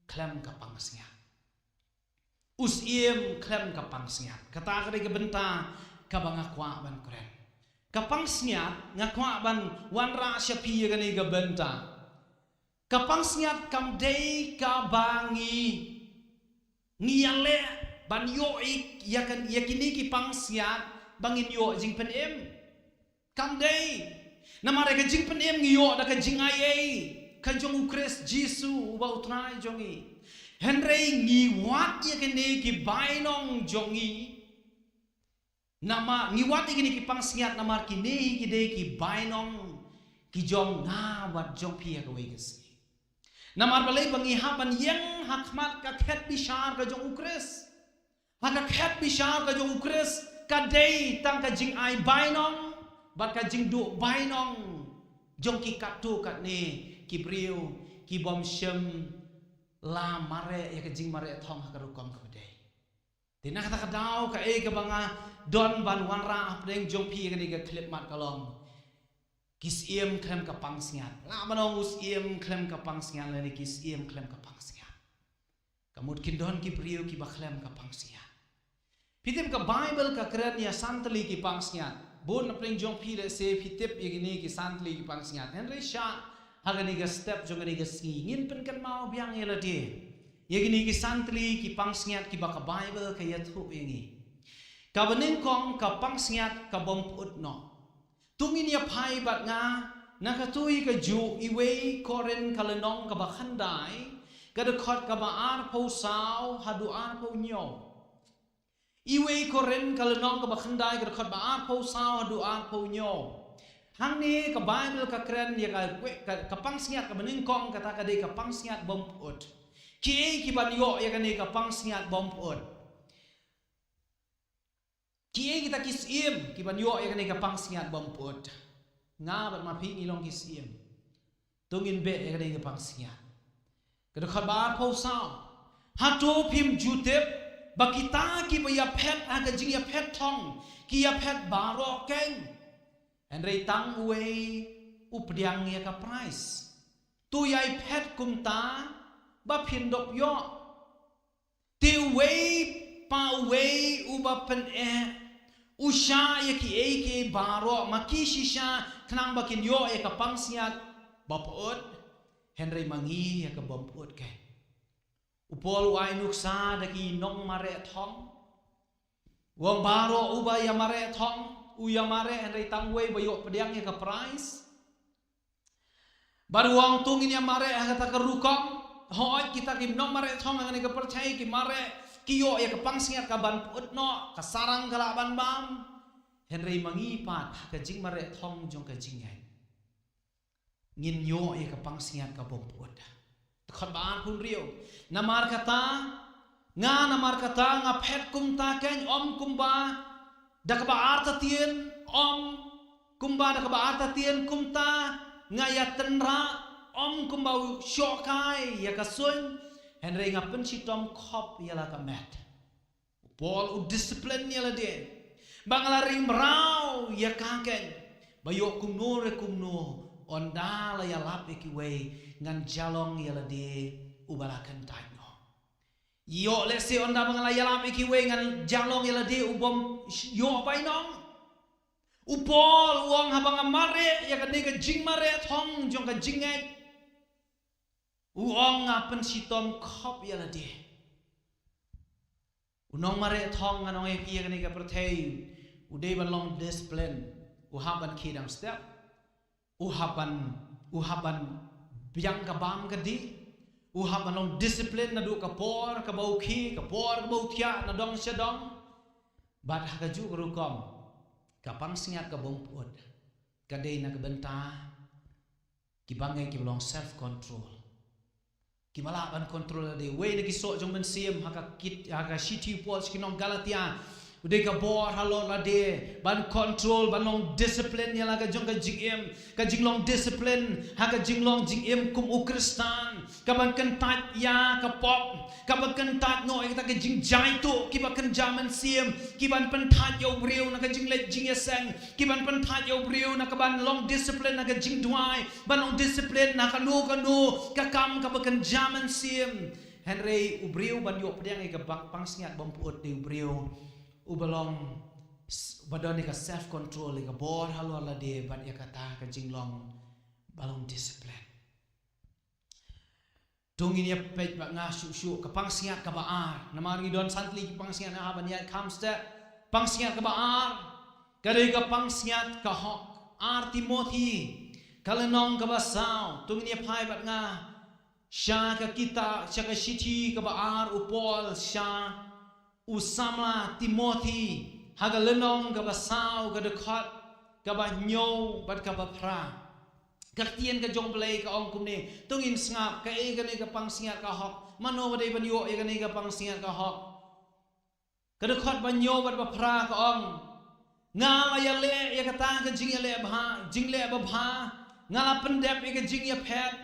khlem ka pangsngiat. U syiem khlem ka pangsngiat, kata ka dei ka bynta kaba nga kwah ban kren. Ka pangsngiat nga kwah ban wanrah sha phi ïa kane ka bynta. Ka pangsngiat kam dei kaba ngi ngi ïaleh ban ïoh ïa kane, ïa kine ki pangsngiat ba ngin ïoh jingpynim. Kam dei. Namar ïa ka jingpynim ngi ïoh da ka jingaiei ka jong u Khrist Jisu uba u Trai jong ngi. Hynrei ngi wad ïa kine ki bainong jong ngi. Namar ngi wad ïa kine ki pangsngiat namar kine ki dei ki bainong ki jong nga bad jong phi ha kawei ka sngi. Namar balei? Ba ngi hap ban ïeng ha khmat ka khet bishar ka jong u Khrist. Ha ka khet bishar ka jong u Khrist ka dei tang ka jingai bainong bad ka jingduh bainong jong ki katto katne ki briew ki bym shym la mareh ïa ka jingmareh thong ha ka rukom kaba dei. Te na kata ka daw kaei kaba nga don ban wanrah hapdeng jong phi ïa kane ka khyllipmat ka long ki syiem khlem ka pangsngiat. Lah ban ong u syiem khlem ka pangsngiat lane ki syiem khlem ka pangsngiat. Ka mut kin don ki briew kiba khlem ka pangsngiat. Phi tip ka Baibl ka kren ïa san tylli ki pangsngiat. Bun na pdeng jong phi lehse phi tip ïa kine ki san tylli ki pangsngiat. Hynrei sha ha kane ka step jong kane ka sngi ngin pynkynmaw biang ïa lade ïa kine ki san tylli ki pangsngiat kiba ka Baibl ka ïathuh ïa ngi. Kaba nyngkong ka pangsngiat ka bym pyut noh. To ngin ïa phai bad nga na katei ka juh, Iwei Korinth ka lynnong kaba khyndai, ka dkhot kaba arphew saw haduh arphew hynñiew. Iwei Korinth ka lynnong kaba khyndai, ka dkhot ba arphew saw haduh arphew hynñiew. Hangne ka Baibl ka kren ïa ka, ka, ka pangsngiat kaba nyngkong, kata ka dei ka pangsngiat bym pyut. Kiei kiban ïoh ïa kane ka pangsngiat bym pyut? Kiei kita ki syiem kiban ïoh ïa kane ka pangsngiat bym pyut? Nga bad ma phi ngi long ki syiem. To ngin beh ïa kane ka pangsngiat. Ka dkhot ba arphew saw. Hato phim ju tip ba kita kiba ïaphet ha ka jingïaphet thong ki ïaphet baroh keiñ? Hynrei tang uwei u pdiang ïa ka prais. To ïai phet kumta ba phin dap ïoh. Te uwei pa uwei uba pyneh u shah ïa kiei kiei baroh, ma ki shisha, khnang ba kin ïoh ïa ka pangsngiat ba pyut, hynrei ma ngi ïa ka bym pyut keiñ. U Paul u ai nuksa da ki nongmareh thong. U ong baroh uba ïamareh thong u ïamareh, hynrei tang uwei ba ïoh pdiang ïa ka prais. Bad u ong to ngin ïamareh ha kata ka rukom. Hooid, kita ki nongmareh thong ha kane ka pyrthei ki mareh, ki ïoh ïa ka pangsngiat kaban pyut noh, ka sarang ka lah ban bam. Hynrei ma ngi pat ha ka jingmareh thong jong ka jingngeit ngin ïoh ïa ka pangsngiat ka bym pyut. Dkhot ba arphew hynriew. Namar kata nga, namar kata nga phet kumta keiñ, ym kumba da kaba artatien, ym kumba da kaba artatien kumta nga ïatynrah, ym kumba u shoh kai ïa ka suiñ, hynrei nga pynshitom khop ïa la ka met. U Paul u discipline ïa lade ba nga la ring mraw ïa ka keiñ, ba ïoh kumno re kumno, ynda la ïalap ïa kiwei ngan jah long ïa lade uba la kyntait noh. Ïoh lehse ynda ba nga la ïalap ïa kiwei ngan jah long ïa lade u bym ïoh bainong. U Paul u ong haba nga mareh ïa kane ka jingmareh thong jong ka jingngeit, u ong nga pynshitom khop ïa lade. U nongmareh thong, ngan ong ïa phi, ha kane ka pyrthei u dei ban long discipline. U hap ban khie dang step. U hap ban, u hap ban biang ka bam ka dih. U hap ban long discipline naduh ka por kaba u khie, ka por kaba u thiah na dong sha dong. Bad ha kajuh ka rukom ka pangsngiat ka bym pyut ka dei na ka bynta kiba ngi, kiba long self control. Kiba lah ban control lade. Wei na ki soh jong u Mynsiem ha ka kit, ha ka shithi u Paul sha ki nong Galatia, U dei ka bor halor lade ban control, ban long discipline ïa la ka jong ka jingim, ka jinglong discipline ha ka jinglong jingim kum u Khristan, ka ban kyntait ïa ka pop, ka ban kyntait noh ïa kata ka jingjai tuh kiba kynja mynsiem, ki ban pyntait ïa u briew na ka jingleh jingïaseng, ki ban pyntait ïa u briew na ka ban long discipline na ka jingduwai, ban long discipline na kano kano ka kam kaba kynja mynsiem. Hynrei u briew ban ïoh pdiang ïa ka bang pangsngiat bym pyut dei u briew uba long s-, ba don ïa ka self control, ïa ka bor halor lade bad ïa kata ka jinglong ba long discipline. To ngin ïa peit bad nga shuh shuh ka pangsngiat kaba ar. Namar ngi don san tylli ki pangsngiat, nga hap ban ïaid kham step. Pangsngiat kaba ar ka dei ka pangsngiat ka hok. Ar Timothi ka lynnong kaba saw. To ngin ïa phai bad nga sha ka kitab, sha ka shithi kaba ar u Paul sha u samla Timothi, ha ka lynnong kaba saw, ka dkhot kaba hynñiew bad kaba phra. Ka ktien ka jong U Blei ka ong kumne, to ngin sngap kaei kane ka pangsngiat ka hok, mano ba dei ban ïoh ïa kane ka pangsngiat ka hok. Ka dkhot ba hynñiew bad ba phra ka ong, nga la ïaleh ïa kata ka jingïaleh bha, jingleh babha, nga la pyndep ïa ka jingïaphet,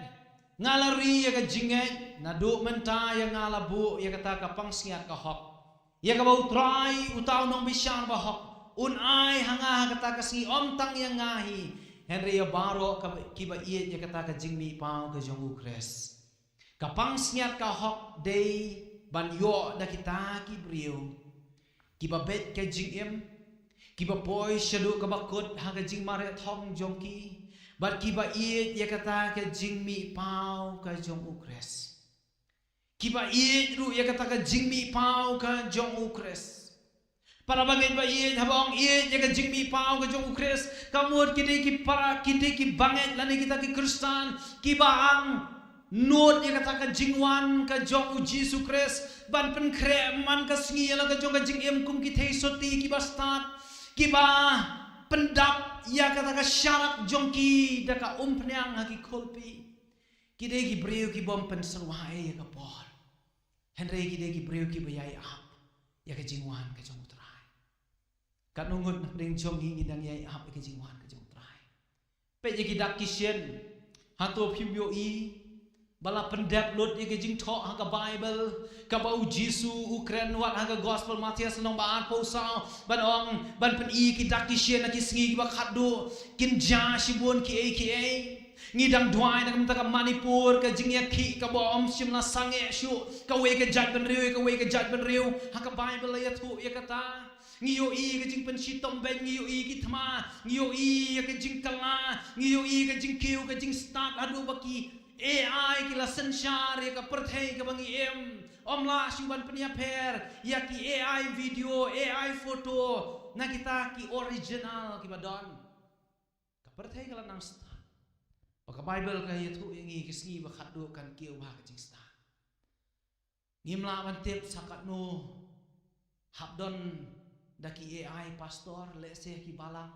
nga la ri ïa ka jingngeit, naduh mynta ïa nga la buh ïa kata ka pangsngiat ka hok, ïa kaba U Trai uta u nongbishar bahok un ai ha nga ha kata ka sngi, ym tang ïa nga hi, hynrei ïa baroh kaba, kiba ïeit ïa kata ka jingmihpaw ka jong U Khrist. Ka pangsngiat ka hok dei ban ïoh da kita ki briew kiba beit ka jingim, kiba poi shaduh kaba kut ha ka jingmareh thong jong ki, bad kiba ïeit ïa kata ka jingmihpaw ka jong U Khrist. Kiba ïeit ruh ïa kata ka jingmihpaw ka jong U Khrist. Para bangeit ba ïeit, haba ong ïeit ïa ka jingmihpaw ka jong U Khrist, ka mut ki dei ki para, ki dei ki bangeit lane kita ki Khristan kiba angnud ïa kata ka jingwan ka jong U Jisu Khrist ban pynkhreh man ka sngi ïa la ka jong ka jingim kum ki theisotti kiba stad, kiba pyndap ïa kata ka sharak jong ki da ka umphniang ha ki khulpi. Ki dei ki briew ki bym pynsyrwa ei ïa ka por, hynrei ki dei ki briew kiba ïai ap ïa ka jingwan ka jong U Trai. Katno ngut na pdeng jong ngi ngi dang ïai ap ïa ka jingwan ka jong U Trai? Peit ïa ki dak ki shin. Hato phim ïohi ba la pyndep lut ïa ka jingthoh ha ka Baibl kaba U Jisu u kren wat ha ka Gospel Mathaios lynnong ba arphew saw, ban ong, ban pyni ki dak ki shin ha ki sngi kiba khatduh, kin jia shibun kiei kiei. Ngi dang duwai na ka bynta ka Manipur, ka jingïakhih kaba ym shym la sangeh shuh, kawei ka jaitbynriew ïa kawei ka jaitbynriew, ha ka Baibl la ïathuh ïa kata. Ngi ïohi ka jingpynshitom beiñ, ngi ïohi ki thma, ngi ïohi ïa ka jingkylla, ngi ïohi ka jingkiew, ka jingstad, haduh ba ki A I ki la synshar ïa ka pyrthei kaba ngi im. Ym lah shuh ban pynïapher ïa ki A I video, A I photo na kita ki original kiba don. Ka pyrthei ka la nang stad. Ba ka Baibl ka ïathuh ïa ngi ka sngi ba khatduh kan kiew bha ka jingstad. Ngim lah ban tip sa katno hap don da ki A I pastor, lehse ki balang.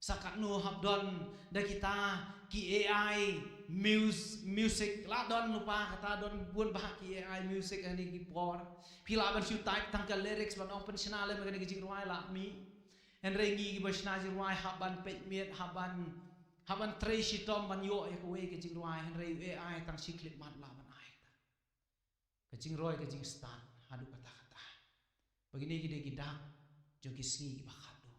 Sa katno hap don da kita ki A I mus-, music, la don lypa kata, don bun bha ki A I music ha kine ki por. Phi lah ban shu type tang ka lyrics ban ong pynshna lem ha kane ka jingrwai, la mih. Hynrei ngi kiba shna jingrwai hap ban peit miet, hap ban, hap ban trei shitom ban ïoh ïa kawei ka jingrwai, hynrei u A I tang shi khyllipmat lah ban ai kata. Ka jingroi ka jingstad haduh katta katta. Ba kine ki dei ki dak jong ki sngi kiba khatduh.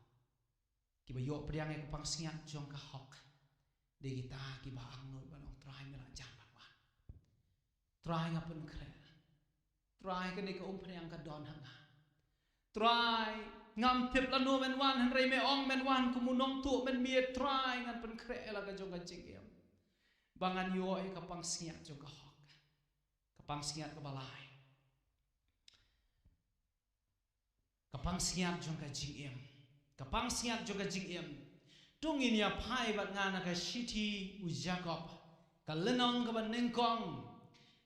Kiba ïoh pdiang ïa ka pangsngiat jong ka hok dei kita kiba angnud ban ong, Trai, me la jan ban wan. Trai, nga pynkhreh. Trai, kane ka umphniang ka don ha nga. Trai, ngam tip lano men wan, hynrei me ong men wan kum u nongtuh mynmiet. Trai, ngan pynkhreh ïa la ka jong ka jingim ba ngan ïoh ïa ka pangsngiat jong ka hok. Ka pangsngiat kaba lai. Ka pangsngiat jong ka jingim. Ka pangsngiat jong ka jingim. To ngin ïa phai bad nga na ka shithi u Jakob, ka lynnong kaba nyngkong,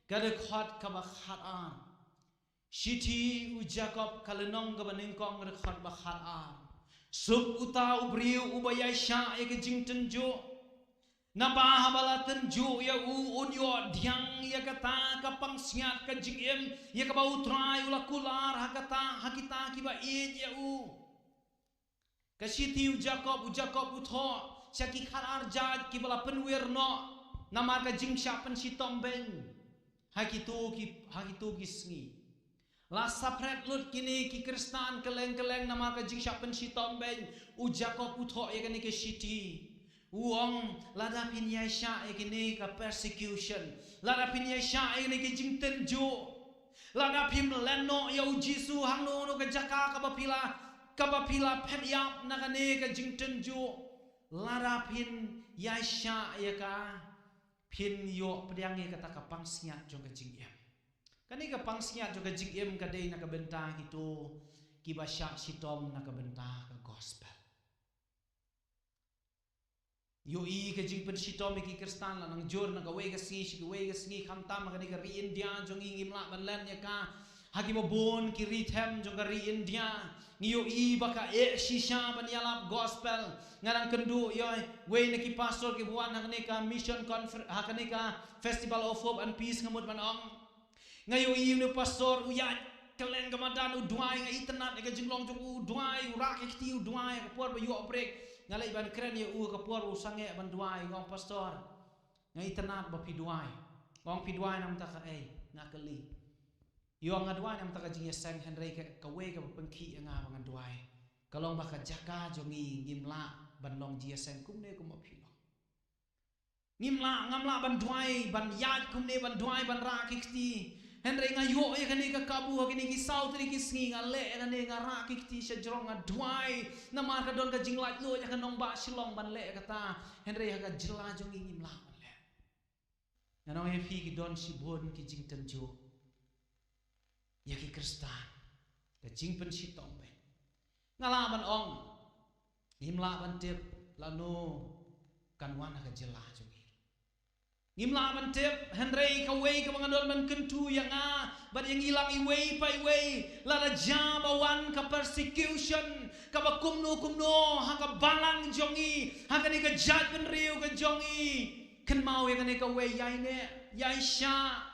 ka dkhot kaba khatar. Shithi u Jakob, ka lynnong kaba nyngkong, ka dkhot ba khatar. Suk uta u briew uba ïaishah ïa ka jingtynjuh, Naba haba la tynjuh ïa u, un ïoh pdiang ïa kata ka pangsngiat ka jingim ïa kaba U Trai u la kular ha kata, ha kita kiba ïeit ïa u. Ka shithi u Jakob, u Jakob u thoh sha ki khadar jait kiba la pynwir noh namar ka jingshah pynshitom beiñ ha kito ki, ha kito ki sngi. La saphret lut kine ki Khristan kylleng kylleng namar ka jingshah pynshitom beiñ. U Jakob u thoh ïa kane ka shithi, u ong, lada phin ïaishah ïa kine ka persecution, lada phin ïaishah ïa kine ki jingtynjuh, lada phim len noh ïa U Jisu hangno hangno ka jaka kaba phi la, kaba phi la phet ïap na kane ka jingtynjuh, lada phin ïaishah ïa ka, phin ïoh pdiang ïa kata ka pangsngiat jong ka jingim. Kane ka pangsngiat jong ka jingim ka dei na ka bynta kito kiba shah shitom na ka bynta ka gospel. Ïohi ka jingpynshitom ïa ki Khristan la nang jur na kawei ka sngi sha kawei ka sngi, khamtam ha kane ka ri India jong ngi, ngim lah ban len ïa ka. Ha kiba bun ki ri them jong ka ri India ngi ïohi ba ka eh shisha ban ïalap gospel. Nga dang kynduh ïa wei na ki pastor kiba wan ha kane ka mission confer-, ha kane ka Festival of Hope and Peace, nga mut ban ong, nga ïohi une u pastor u ïaid kylleng ka madan u duwai, nga itynnad ïa ka jinglong jong u, u duwai, u rah ki kti u duwai, ka por ba ïoh break nga leit ban kren ïa u, ka por u sangeh ban duwai, nga ong, pastor, nga itynnad ba phi duwai. Nga ong, phi duwai namar ka ei? Nga kylli. Ïoh, nga duwai namar ka jingïaseng, hynrei ka, kawei kaba pynkhih ïa nga ba ngan duwai ka long ba ka jaka jong ngi ngim lah ban long jingïaseng kumne kumba phi long. Ngim lah, ngam lah ban duwai ban ïaid kumne, ban duwai ban rah ki kti. Hynrei nga ïoh ïa kane ka kabu ha kine ki saw tylli ki sngi, nga leh ïa kane, nga rah ki kti sha jrong, nga duwai namar ka don ka jinglaitluid ha ka nongbah Shillong ban leh ïa kata. Hynrei ha ka jylla jong ngi ngim lah ban leh. Nga ong ïa phi, ki don shibun ki jingtynjuh ïa ki Khristan, ka jingpynshitom beiñ. Nga lah ban ong, ngim lah ban tip lano kan wan ha ka jylla jong ngi. Ngim lah ban tip, hynrei kawei kaba nga don ban kyntu ïa nga bad ïa ngi lang iwei pa iwei, lada jia ba wan ka persecution kaba kumno kumno ha ka balang jong ngi, ha kane ka jaitbynriew ka jong ngi, kynmaw ïa kane kawei, ïaineh, ïaishah.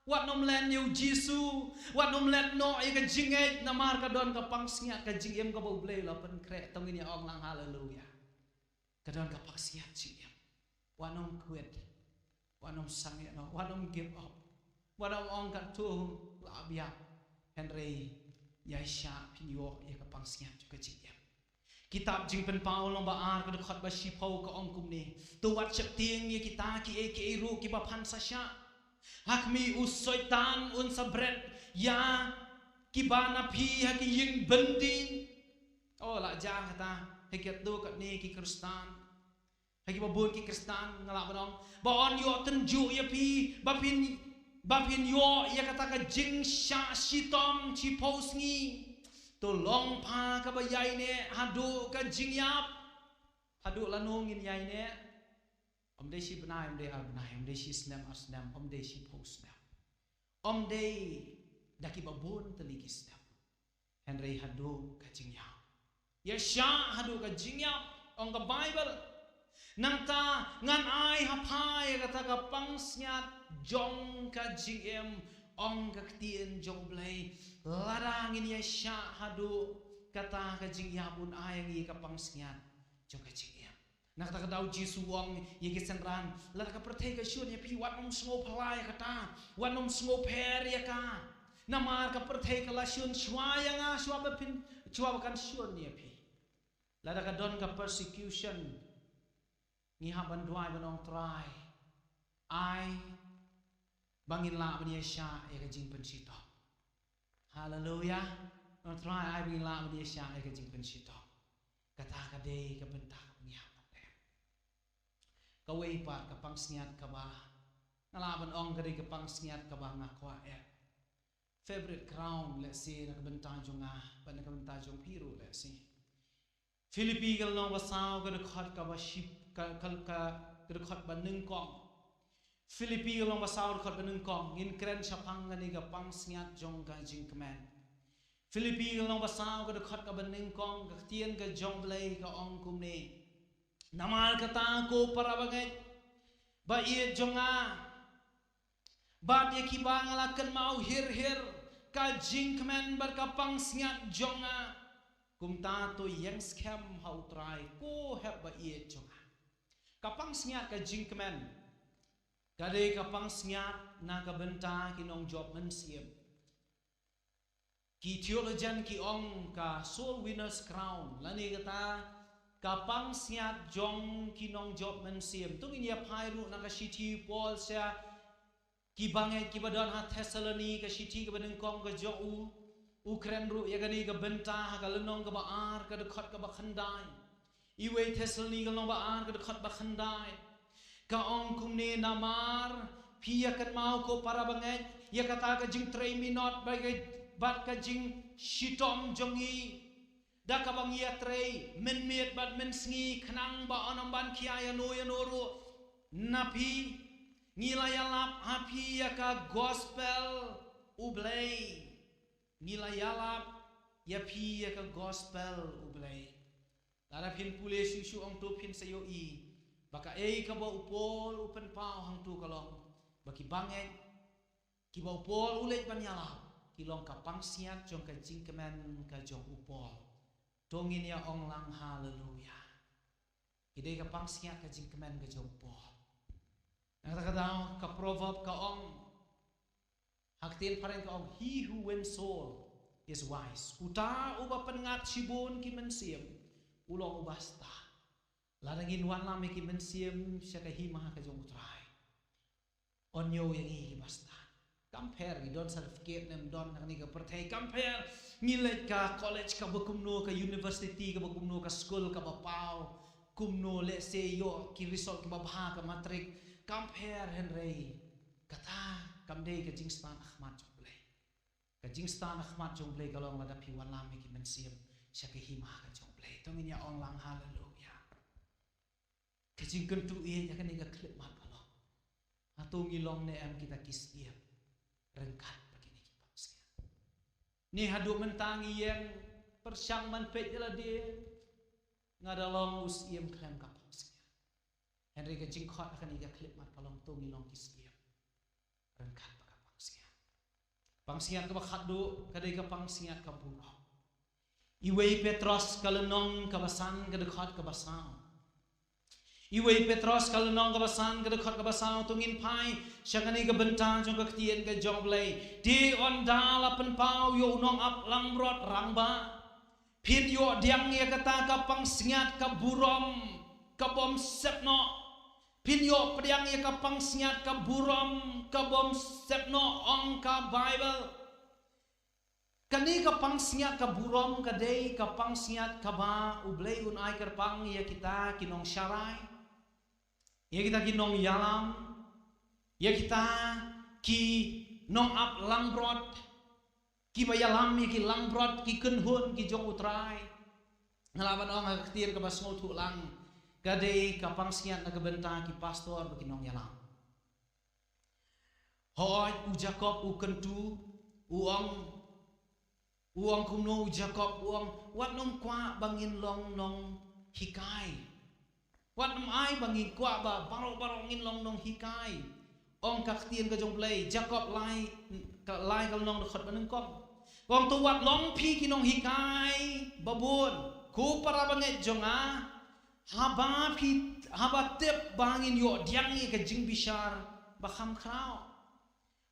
Wat nym len ïa U Jisu, wat nym len noh ïa ka jingngeit, namar ka don ka pangsngiat ka jingim kaba U Blei u la pynkhreh. To ngin ïa ong lang haleluya. Ka don ka pangsngiat jingim. Wat nym quit, wat nym sangeh noh, wat nym give up, wat nym ong katto la biang. Hynrei ïaishah, phin ïoh ïa ka pangsngiat jong ka jingim. Kitab Jingpynpaw lynnong ba ar, ka dkhot ba shiphew ka ong kumne: To wat sheptieng ïa kita kiei kiei ruh kiba phan sa shah. Ha khmih, u Soitan un sa bret ïa kiba na phi ha ki ïing byndi. Oh, la jia kata ha kitu katne ki Khristan. Ha kiba bun ki Khristan, nga lah ban ong, ba un ïoh tynjuh ïa phi ba phin, ba phin ïoh ïa kata ka jingshah shitom shiphew sngi. To long pha kaba ïaineh haduh ka jingïap. Haduh lano ngin ïaineh? Ym dei shi bnai, ym dei ar bnai, ym dei shi snem ar snem, ym dei shiphew snem, ym dei da kiba bun tylli ki snem. Hynrei haduh ka jingïap. Ïaishah haduh ka jingïap, ong ka Baibl. Nangta ngan ai ha pha ïa kata ka pangsngiat jong ka jingim, ong ka ktien jong U Blei. Lada ngin ïaishah haduh kata ka jingïap, un ai ïa ngi ka pangsngiat jong ka jingim. Na kata ka daw Jisu u ong ïa ki synran, lada ka pyrthei ka shun ïa phi, wat nym sngewphylla ïa kata, wat nym sngewpher ïa ka. Namar ka pyrthei ka la shun shuwa ïa nga, shuwa ba phin, shuwa ba kan shun ïa phi. Lada ka don ka persecution, ngi hap ban duwai ban ong, Trai, ai ba ngin lah ban ïaishah ïa ka jingpynshitom. Haleluya. Ong, Trai, ai ba ngin lah ban ïaishah ïa ka jingpynshitom. Kata ka dei ka bynta kaba ngi hap ban leh. Kawei pat ka pangsngiat kaba nga lah ban ong ka dei ka pangsngiat kaba nga kwah eh. Favorite ground lehse na ka bynta jong nga bad na ka bynta jong phi ruh lehse. Philippi ka lynnong ba saw ka dkhot kaba ship, ka, ka, ka, ka dkhot ba nyngkong. Philippi ka lynnong ba saw dkhot ba nyngkong, ngin kren shaphang kane ka pangsngiat jong ka jingkmen. Philippi ka lynnong ba saw ka dkhot kaba nyngkong, ka ktien ka jong U Blei ka ong kumne: Namar kata ko para bangeit, ba ïeit jong nga, bad ïa kiba nga la kynmaw hir hir, ka jingkmen bad ka pangsngiat jong nga. Kumta to ïeng skhem ha U Trai, ko hep ba ïeit jong nga. Ka pangsngiat ka jingkmen ka dei ka pangsngiat na ka bynta ki nongjop mynsiem. Ki theologian ki ong ka soul winner's crown, lane kata ka pangsngiat jong ki nongjop mynsiem. To ngin ïa phai ruh na ka shithi Paul sha ki bangeit kiba don ha Thessaloni, ka shithi kaba nyngkong ka jong u. U kren ruh ïa kane ka bynta ha ka lynnong kaba ar, ka dkhot kaba khyndai. Iwei Thessaloni ka lynnong ba ar, ka dkhot ba khyndai. Ka ong kumne: Namar phi ïa kynmaw, ko para bangeit, ïa kata ka jingtrei minot bad ka, bad ka jingshitom jong ngi, da kaba ngi ïatrei mynmiet bad mynsngi, khnang ba un ym ban khia ïano ïano ruh na phi. Ngi la ïalap ha phi ïa ka gospel U Blei. Ngi la ïalap ïa phi ïa ka gospel U Blei. Lada phin pule shuh shuh hangto phin sa ïohi ba kaei kaba u Paul u pynpaw hangto ka long ba ki bangeit kiba u Paul u leit ban ïalap ki long ka pangsngiat jong ka jingkmen ka jong u Paul. To ngin ïa ong lang haleluya. Ki dei ka pangsngiat ka jingkmen ka jong u Paul. Na kata ka daw ka proverb ka ong, ha ka ktien phareng ka ong, "He who wins soul is wise." Uta uba pynngat shibun ki mynsiem u long uba stad. Lada ngin wanlam ïa ki mynsiem sha ka hima ka jong u Trai, un ñiew ïa ngi kiba stad. Kam pher ngi don certificate ne ym don ha kane ka pyrthei, kam pher ngi leit ka college kaba kumno, ka university kaba kumno, ka skul kaba paw kumno, lehse ïoh ki result kiba bha ka matric, kam pher. Hynrei kata kam dei ka jingstad ha khmat jong u Blei. Ka jingstad ha khmat jong u Blei ka long lada phi wanlam ïa ki mynsiem sha ka hima ka jong u Blei. To ngin ïa ong lang haleluya. Ka jingkyntu ïa kane ka khyllipmat ka long, hato ngi long ne em kita ki syiem ryngkat bad kine ki pangsngiat? Ne haduh mynta ngi ïeng pyrshang ban peit ïa lade, nga da long u syiem khlem ka pangsngiat. Hynrei ka jingkhot ha kane ka khyllipmat ka long, to ngi long ki syiem ryngkat bad ka pangsngiat. Pangsngiat kaba khatduh ka dei ka pangsngiat ka burom. Iwei Petros ka lynnong kaba san ka dkhot kaba saw. Iwei Petros ka lynnong kaba san ka dkhot kaba saw, to ngin phai sha kane ka bynta jong ka ktien ka jong u Blei. Te ynda la pynpaw ïa u nongap langbrot rangbah, phin ïoh pdiang ïa kata ka pangsngiat ka burom ka bym sep noh. Phin ïoh pdiang ïa ka pangsngiat ka burom ka bym sep noh, ong ka Baibl. Kane ka pangsngiat ka burom ka dei ka pangsngiat kaba u Blei un ai kyrpang ïa kita ki nongsharai, ïa kita ki nongïalam, ïa kita ki nongap langbrot, kiba ïalam ïa ki langbrot, ki kynhun ki jong u Trai. Nga lah ban ong ha ka ktien kaba sngewthuh lang, ka dei ka pangsngiat na ka bynta ki pastor bad ki nongïalam. Hooid, u Jakob u kyntu, u ong, u ong kumno u Jakob, u ong, wat nym kwah ba ngin long nonghikai. Wat nym ai ba ngin kwah ba baroh baroh ngin long nonghikai. Ong ka ktien ka jong u Blei, Jakob lai, ka lai ka lynnong dkhot ba nyngkong. Ong, to wat long phi ki nonghikai babun, ko para bangeit jong nga, haba phi, haba tip ba ngin ïoh pdiang ïa ka jingbishar ba kham khraw.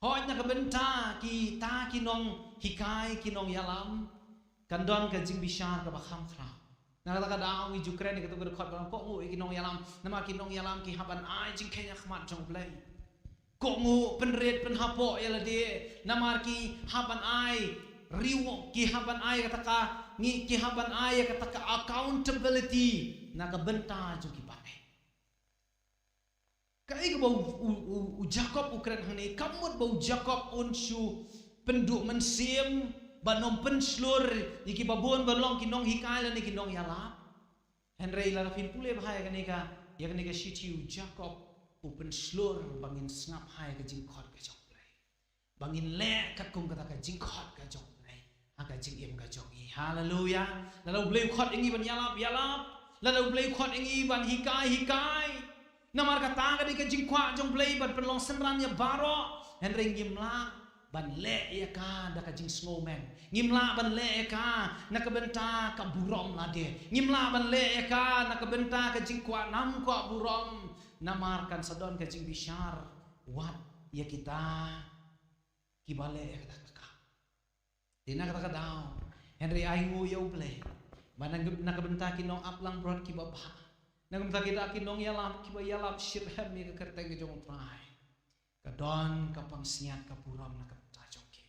Hooid, na ka bynta kita ki nonghikai, ki nongïalam, kan don ka jingbishar kaba kham khraw. Na kata ka daw ngi ju kren ïa kato ka dkhot ba kohnguh ïa ki nongïalam, namar ki nongïalam ki hap ban ai jingkheiñ ha khmat jong u Blei. Kohnguh, pynrit pynhapoh ïa lade, namar ki hap ban ai reward, ki hap ban ai kata ka, ngi, ki hap ban ai kata ka accountability na ka bynta jong ki bangeit. Kaei kaba u, u, u, u Jakob u kren hangne, kam mut ba u Jakob un shu pynduh mynsiem ban ym pynshlur ïa ki babun ban long ki nonghikai lane ki nongïalam. Hynrei lada phin pule bha ïa kane ka, ïa kane ka shithi, u Jakob u pynshlur ba ngin sngap ha ïa ka jingkhot ka jong u Blei, ba ngin leh katkum kata ka jingkhot ka jong u Blei ha ka jingim ka jong ngi. Haleluya. Lada u Blei u khot ïa ngi ban ïalap, ïalap. Lada u Blei u khot ïa ngi ban hikai, hikai. Namar kata ka dei ka jingkwah jong Blei ban pynlong synran ïa baroh. Hynrei ngim lah ban leh ïa ka da ka jingsngewmeng. Ngim lah ban leh ïa ka na ka bynta ka burom lade. Ngim lah ban leh ïa ka na ka bynta ka jingkwah nam kwah burom. Namar kan sa don ka jingbishar wat ïa kita kiba leh ïa kata ka kam. Te na kata ka daw, hynrei ai nguh ïa U Blei ba na, na ka bynta ki nongap langbrot kiba bha, na ka bynta kita ki nongïalap kiba ïalap shitrhem ïa ka kyrteng ka jong U Trai, ka don ka pansngiat ka burom na ka bynta jong ki.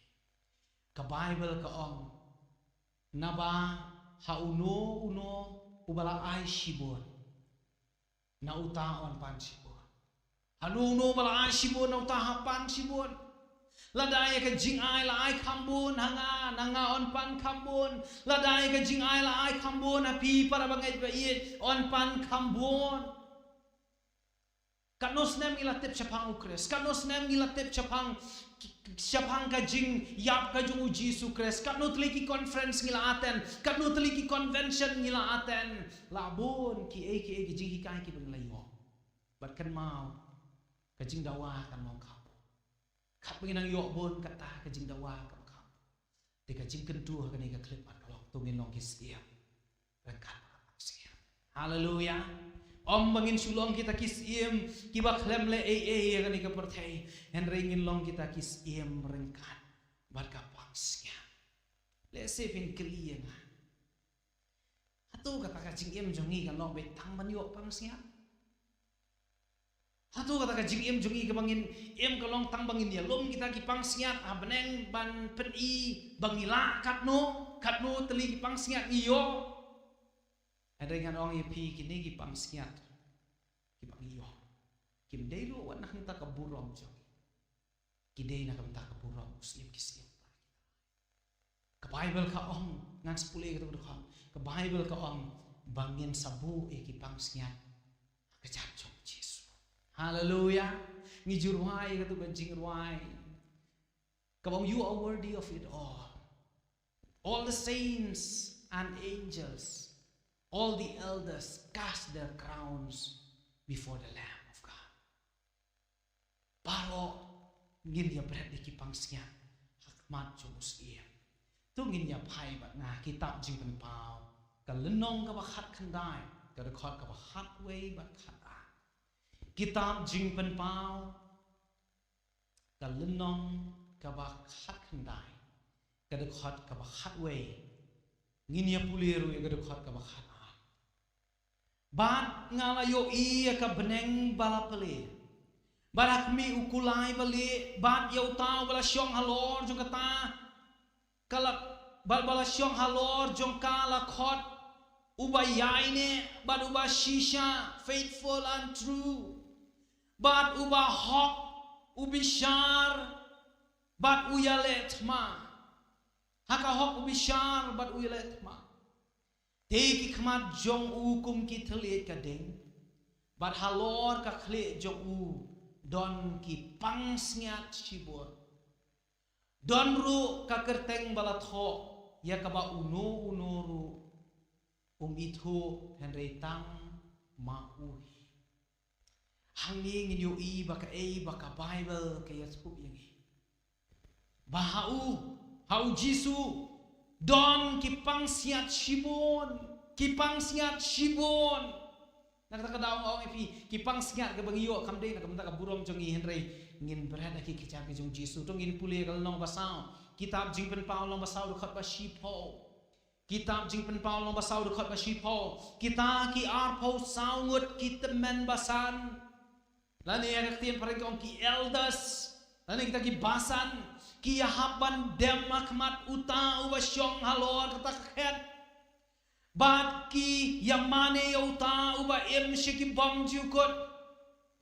Ka Baibl ka ong, naba ha uno uno uba la ai shibun, na uta yn pan shibun. Ha uno uno uba la ai shibun, na uta yn pan shibun. Lada ïa ka jingai la ai kham bun ha nga, na nga yn pan kham bun. Lada ïa ka jingai la ai kham bun ha phi para bangeit ba ïeit, yn pan kham bun. Katno snem ngi la tip shaphang U Khrist? Katno snem ngi la tip shaphang, shaphang ka jingïap ka jong U Jisu Khrist? Katno tylli ki conference ngi la attend? Katno tylli ki convention ngi la attend? La bun kiei kiei ki jinghikai kiba ngi la ïoh. Bad kynmaw, ka jingdawa kan long kham bun. Katba ngi nang ïoh bun, kata ka jingdawa kan kham bun. Te ka jingkyntu ha kane ka khyllipmat ka long, to ngin long ki syiem ryngkat bad ka pansngiat. Haleluya. Ym ba ngin shu long kita ki syiem kiba khlem leh ei ei ha kane ka pyrthei, hynrei ngin long kita ki syiem ryngkat bad ka pansngiat. Lehse phin kylli ïa nga, hato kata ka jingim jong ngi kan long beit tang ban ïoh pansngiat? Hato kata ka jingim jong ngi kaba ngin im ka long tang ba ngin ïalum kita ki pansngiat ha bneng ban pyni ba ngi lah katno, katno tylli ki pansngiat ngi ïoh? Hynrei ngan ong ïa phi, kine ki pansngiat kiba ngi ïoh, kim dei ruh wat na ka bynta ka burom jong ngi. Ki dei na ka bynta ka burom u Syiem ki syiem. Ka Baibl ka ong, ngan sa pule kata ka dkhot. Ka Baibl ka ong ba ngin sa buh ïa ki pansngiat ha ka kjat jong U Jisu. Haleluya. Ngi ju rwai kata ka jingrwai kaba ong, "You are worthy of it all. All the saints and angels, all the elders cast their crowns before the Lamb of God." Baroh ngin ïa bret ïa ki pansngiat ha khmat jong u Syiem. To ngin ïa phai bad nga, kitab Jingpynpaw, ka lynnong kaba khatkhyndai, ka dkhot kaba khatwei bad khatar. Kitab Jingpynpaw, ka lynnong kaba khatkhyndai, ka dkhot kaba khatwei. Ngin ïa pule ruh ïa ka dkhot kaba khatar. Bad nga la ïohi ïa ka bneng ba la plie, bad ha khmih u kulai ba lieh, bad ïa uta uba la shong halor jong kata ka la, bad ba la shong halor jong ka la khot, "Uba ïaineh bad uba shisha, faithful and true, bad uba hok, u bishar bad u ïaleh thma." Ha ka hok, u bishar bad u ïaleh thma. Te ki khmat jong u kum ki thylliej ka ding, bad halor ka khlieh jong u don ki pansngiat shibun. Don ruh ka kyrteng ba la thoh, ïa kaba uno uno ruh um ithuh, hynrei tang ma u hi. Hangne ngin ïohi ba kaei ba ka Baibl ka ïathuh ïa ngi, ba ha u, ha u Jisu, don ki pansngiat shibun, ki pansngiat shibun. Na kata ka daw nga ong ïa phi, ki pansngiat kaba ngi ïoh kam dei na ka bynta ka burom jong ngi, hynrei ngin bret ha ki kjat ki jong u Jisu. To ngin pule ka lynnong ba saw, kitab Jingpynpaw lynnong ba saw, dkhot ba shiphew. Kitab Jingpynpaw lynnong ba saw, dkhot ba shiphew. Kita ki arphew saw ngut ki tymmen basan, lane ha ka ktien phareng ki ong ki elders, lane kita ki basan, ki ïahap ban dem ha khmat uta uba shong halor kata ka khet. Bad ki ïamane ïa uta uba im sha ki bymjukut.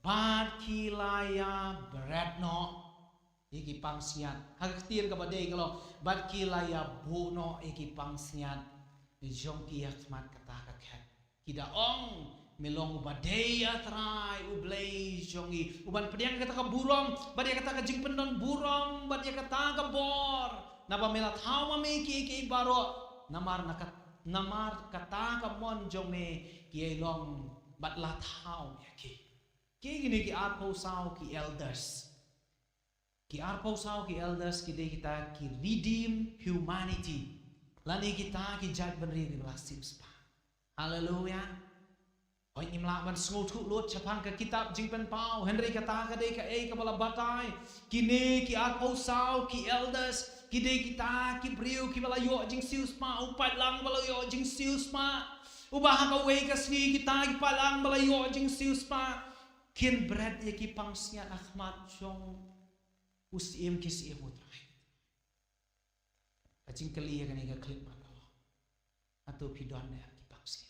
Bad ki la ïa bret noh ïa ki pansngiat. Ha ka ktien kaba dei ka long, bad ki la ïa buh noh ïa ki pansngiat jong ki ha khmat kata ka khet. Ki da ong, "Me long uba dei, A Trai, U Blei jong ngi, uban pdiang kata ka burom, bad ïa kata ka jingpyndon burom, bad ïa kata ka bor. Naba me la thaw ma me kiei kiei baroh, namar na kat-, namar kata ka mon jong me ki ïai long, bad la thaw ïa ki." Ki kine ki arphew saw ki elders. Ki arphew saw ki elders ki dei kita ki redeem humanity. Lane kita ki jait bynriew kiba la siewspah. Haleluya. Hooid, ngim lah ban sngewthuh lut shaphang ka kitab Jingpynpaw, hynrei kata ka dei kaei kaba la batai. Kine ki arphew saw ki elders ki dei kita ki briew kiba la ïoh jingsiewspah, u paidlang ba la ïoh jingsiewspah. Uba ha kawei ka sngi kita ki paidlang ba la ïoh jingsiewspah kin bret ïa ki pansngiat ha khmat jong u Syiem ki syiem, u Trai. Ka jingkylli ïa kane ka khyllipmat ka long, hato phi don ne em ki pansngiat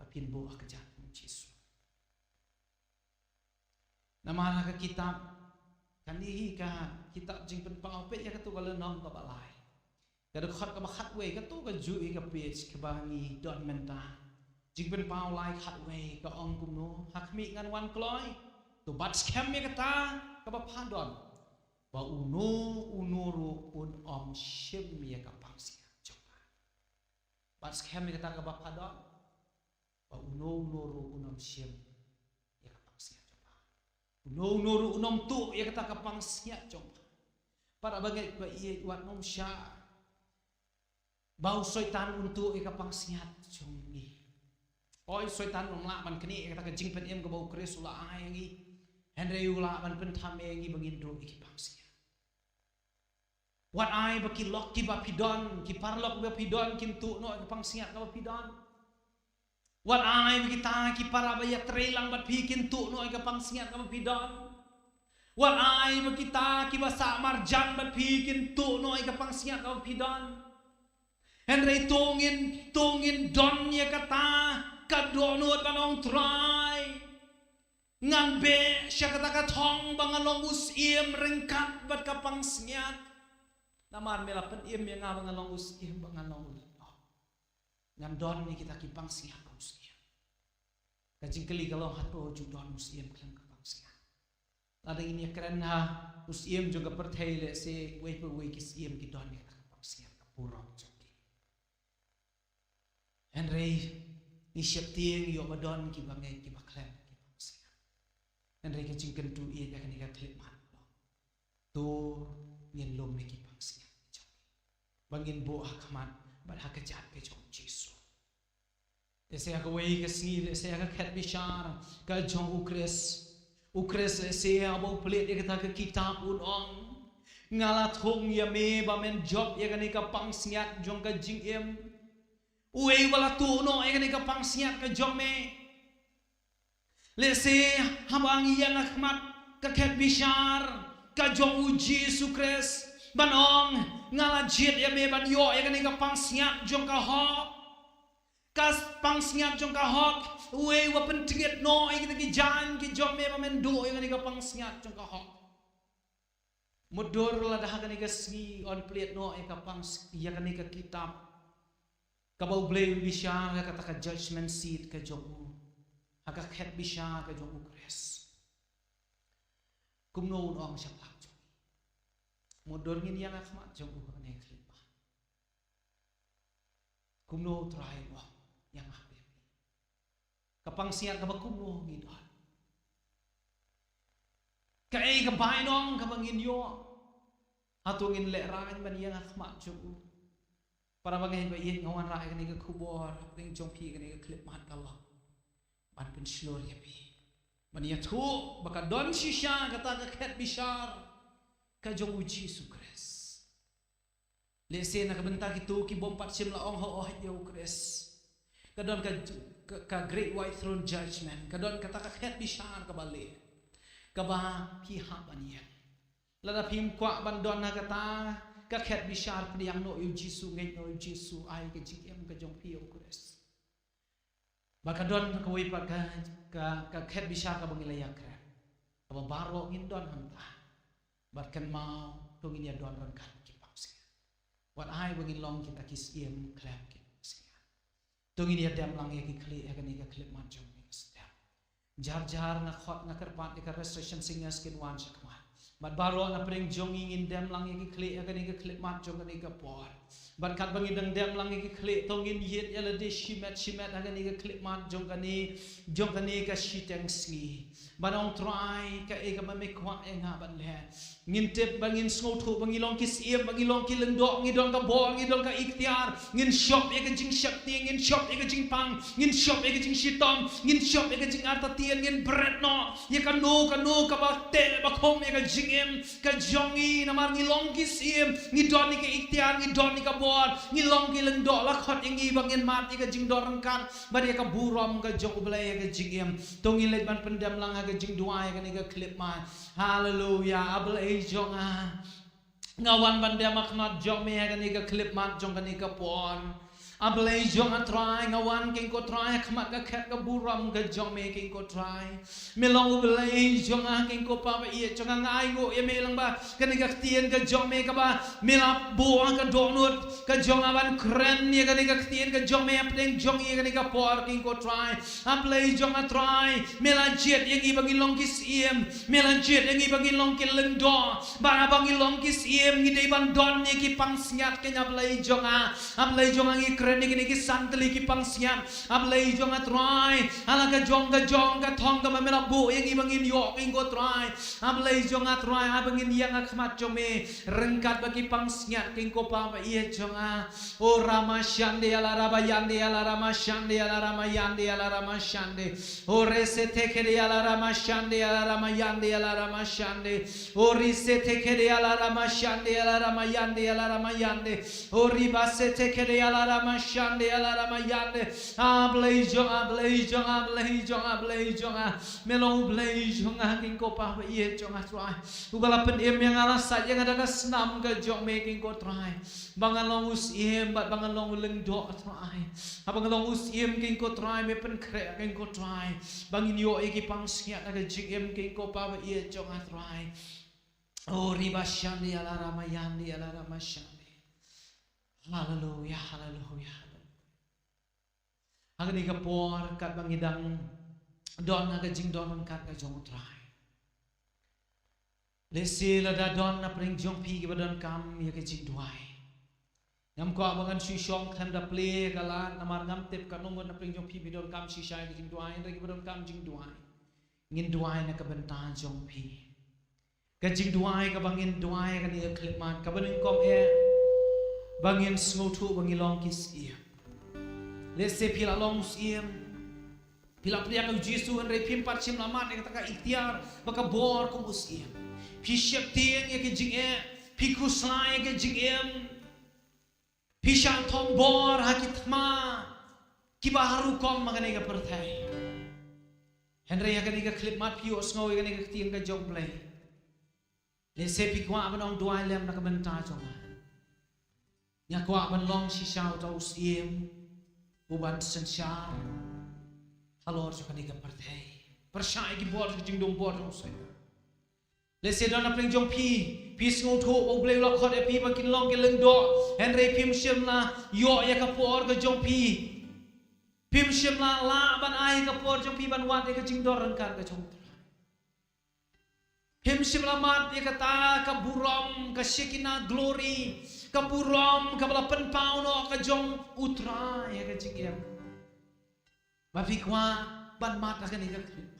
ba phin buh ha kjat u Jisu? Namar ha ka kitab, kane hi ka kitab Jingpynpaw, peit ïa kato ka lynnong kaba lai, ka dkhot kaba khatwei, kato ka juh ïa ka page kaba ngi don mynta. Jingpynpaw lai khatwei ka ong kumno: Ha khmih ngan wan kloi, to bat skhem ïa kata kaba pha don, ba uno uno ruh un ym shim ïa ka pansngiat jong pha. Bat skhem ïa kata kaba pha don, ba uno uno ruh un ym shim ïa ka pansngiat jong pha. Uno uno ruh un ym tuh ïa kata ka pansngiat jong pha. Para bangeit ba ïeit, wat nym shah ba u Soitan un tuh ïa ka pansngiat jong ngi. Hooid, u Soitan um lah ban knieh ïa kata ka jingpynim kaba u Khrist u la ai ïa ngi. Hynrei u lah ban pynthame ïa ngi ba ngin duh ïa ki pansngiat. Wat ai ba ki lok kiba phi don, ki paralok kiba phi don kin tuh noh ïa ka pansngiat kaba phi don. Wat ai ba kita ki para ba ïatrei lang bad phi kin tuh noh ïa ka pansngiat kaba phi don. Wat ai ba kita kiba sah marjan bad phi kin tuh noh ïa ka pansngiat kaba phi don. Hynrei to ngin, to ngin don ïa kata ka dohnud ban ong, Trai, ngan beh sha kata ka thong ba nga long u syiem ryngkat bad ka pansngiat. Namar me la pynim ïa nga ba nga long u syiem, ba nga long u lyngngoh. Ngan don ïa kita ki pansngiat kum u syiem. Ka jingkylli ka long, hato ju don u syiem khlem ka pansngiat? Lada ngin ïakren ha u syiem jong ka pyrthei, lehse uwei pa uwei ki syiem ki don ïa kata ka pansngiat, ka purok jong ki. Hynrei ngi sheptieng ïoh ba don kiba ngeit, kiba khlem ki pansngiat. Hynrei ka jingkyntu ïa kane ka khyllipmat, to ngin lum ïa ki pansngiat jong ngi ba ngin buh ha khmat bad ha kjat ka jong u Jisu. Lehse ha kawei ka sngi, lehse ha ka khet bishar ka jong u Khrist, u Khrist lehse haba u plie ïa kata ka kitab un ong, nga la thung ïa me ba men jop ïa kane ka pansngiat jong ka jingim. Uwei uba la tuh noh ïa kane ka pansngiat ka jong me? Lehse haba ngi ïeng ha khmat ka khet bishar ka jong u Jisu Khrist ban ong, nga la jied ïa me ban ïoh ïa kane ka pansngiat jong ka hok. Ka pansngiat jong ka hok, uwei uba pyntngit noh ïa kita ki jaiñ ki jong me ba men duh ïa kane ka pansngiat jong ka hok. Mutdur lada ha kane ka sngi yn plie noh ïa ka pans-, ïa kane ka kitab kaba U Blei un bishar ha kata ka judgment seat ka jong u, ha ka khet bishar ka jong u Khrist, kumno un ong shaphang jong ngi? Mutdur ngin ïeng ha khmat jong u ha kane ka khyllipmat, kumno u Trai u ong ïa nga bad ïa phi? Ka pansngiat kaba kumno ngi don? Kaei ka bainong kaba ngin ïoh? Hato ngin lehraiñ ban ïeng ha khmat jong u? Para bangeit ba ïeit, nga wanrah ïa kane ka khubor hapdeng jong phi kane ka khyllipmat ka long ban pynshlur ïa phi ban ïathuh ba ka don shisha kata ka khet bishar ka jong u Jisu Khrist. Lehse na ka bynta kito ki bym pat shym la ong hooid ïa u Khrist, ka don ka, ka, ka Great White Throne Judgment, ka don kata ka khet bishar kaba leh, kaba phi hap ban ïeng. Lada phim kwah ban don ha kata ka khet bishar, pdiang noh ïa u Jisu, ngeit noh ïa u Jisu, ai ka jingim ka jong phi ïa u Khrist. Bad ka don kawei pat ka, ka, ka khet bishar kaba ngi la ïakren, kaba baroh ngin don hangta. Bad kynmaw, to ngin ïa don ryngkat ki pansngiat. Wat ai ba ngin long kita ki syiem khlem ki pansngiat. To ngin ïa dem lang ïa ki khlieh ha kane ka khyllipmat jong ngi ka step. Jar jar nga khot, nga kyrpad ïa ka Restoration Singers kin wan sha khmat. Bad baroh na pdeng jong ngi ngin dem lang ïa ki khlieh ha kane ka khyllipmat jong kane ka por. Bad katba ngi dang dem lang ïa ki khlieh, to ngin ïit ïa lade shimet shimet ha kane ka khyllipmat jong kane, jong kane ka shiteng sngi. Bad ong Trai, kaei kaba me kwah ïa nga ban leh. Ngin tip, ba ngin sngewthuh ba ngi long ki syiem, ba ngi long ki lyngdoh, ngi don ka bor, ngi don ka iktiar. Ngin shop ïa ka jingsheptieng, ngin shop ïa ka jingpang, ngin shop ïa ka jingshitom, ngin shop ïa ka jingartatien, ngin bret noh ïa kano kano kaba teh ba khum ïa ka jingim ka jong ngi. Namar ngi long ki syiem, ngi don ïa ka iktiar, ngi don ïa ka bor, ngi long ki lyngdoh. La khot ïa ngi ba ngin mad ïa ka jingdon ryngkat bad ïa ka burom ka jong U Blei ha ka jingim. To ngin leit ban pyndem lang ha ka jingduwai ha kane ka khyllipmat. Haleluya. A Blei jong nga, nga wan ban dem ha khmat jong me ha kane ka khyllipmat jong kane ka por. A Blei jong nga Trai, nga wan, King ko Trai, ha khmat ka khet ka burom ka jong me, King ko Trai. Me long U Blei jong nga, King ko Pa ba ïeit jong nga. Nga ainguh ïa me lang ba kane ka ktien ka jong me kaba me la buh ha ka dohnud ka jong nga ban kren ïa kane ka ktien ka jong me hapdeng jong ngi ha kane ka por, King ko Trai. A Blei jong nga Trai, me la jied ïa ngi ba ngi long ki syiem, me la jied ïa ngi ba ngi long ki lyngdoh. Bad haba ngi long ki syiem, ngi dei ban don ïa ki pansngiat, King A Blei jong nga. A Blei jong nga, ngi kren ïa kine ki san tylli ki pansngiat. A Blei jong nga Trai, ha la ka jong ka jong ka thong kaba me la buh ïa ngi ba ngin ïoh, King ko Trai. A Blei jong nga Trai, haba ngin ïeng ha khmat jong me ryngkat bad ki pansngiat, King ko Pa ba ïeit jong nga. O Rama Shande ala Rama Yande ala Rama Shande ala Rama Yande ala Rama Shande. O Rese Tekede ala Rama Shande ala Rama Yande ala Rama Shande. O Rese Tekede ala Rama Shande ala Rama Yande ala Rama Yande. O Ribase Tekede ala Rama Shande ala Rama Yande. A Blei jong nga, a Blei jong nga, a Blei jong nga, a Blei jong nga. Me long U Blei jong nga, King ko Pa ba ïeit jong nga Trai. Uba la pynim ïa nga, la sait ïa nga da ka snam ka jong me, King ko Trai. Ba ngan long u syiem bad ba ngan long u lyngdoh Trai. Haba ngan long u syiem, King ko Trai, me pynkhreh, King ko Trai. Ba ngin ïoh ïa ki pansngiat ha ka jingim, King ko Pa ba ïeit jong nga Trai. O Riba Shande ala Rama Yande ala Rama Shande. Haleluya, haleluya, haleluya. Ha kane ka por katba ngi dang don ha ka jingdon ryngkat ka jong U Trai, lehse lada don na pdeng jong phi kiba donkam ïa ka jingduwai. Ngam kwah ba ngan shu shong khlem da plie ka lad namar ngam tip katno ngut na pdeng jong phi phi donkam shisha ïa ka jingduwai, hynrei kiba donkam jingduwai, ngin duwai na ka bynta jong phi. Ka jingduwai kaba ngin duwai ha kane ka khyllipmat kaba nyngkong eh ba ngin sngewthuh ba ngi long ki syiem. Lehse phi la long u syiem, phi la pdiang ïa U Jisu hynrei phim pat shym la mad ïa kata ka iktiar bad ka bor kum u syiem. Phi sheptieng ïa ka jingeh, phi khuslai ïa ka jingim. Phi shah thombor ha ki thma kiba ha rukom ha kane ka pyrthei. Hynrei ha kane ka khyllipmat phi ïohsngew ïa kane ka ktien ka jong U Blei. Lehse phi kwah ban ong, duwai lem na ka bynta jong nga. Nga kwah ban long shisha uta u syiem uban synshar halor jong kane ka pyrthei, pyrshah ïa ki bor jong ka jingdum bor jong u Soitan. Lehse don na pdeng jong phi, phi sngewthuh ba U Blei u la khot ïa phi ba kin long ki lyngdoh, hynrei phim shym la ïoh ïa ka por ka jong phi. Phim shym la lah ban ai ka por jong phi ban wad ïa ka jingdon ryngkat ka jong U Trai. Phim shym la mad ïa kata ka burom, ka Shekinah glory, ka burom kaba la pynpaw noh ka jong U Trai ha ka jingim. Ba phi kwah ban mad ha kane ka khyllipmat.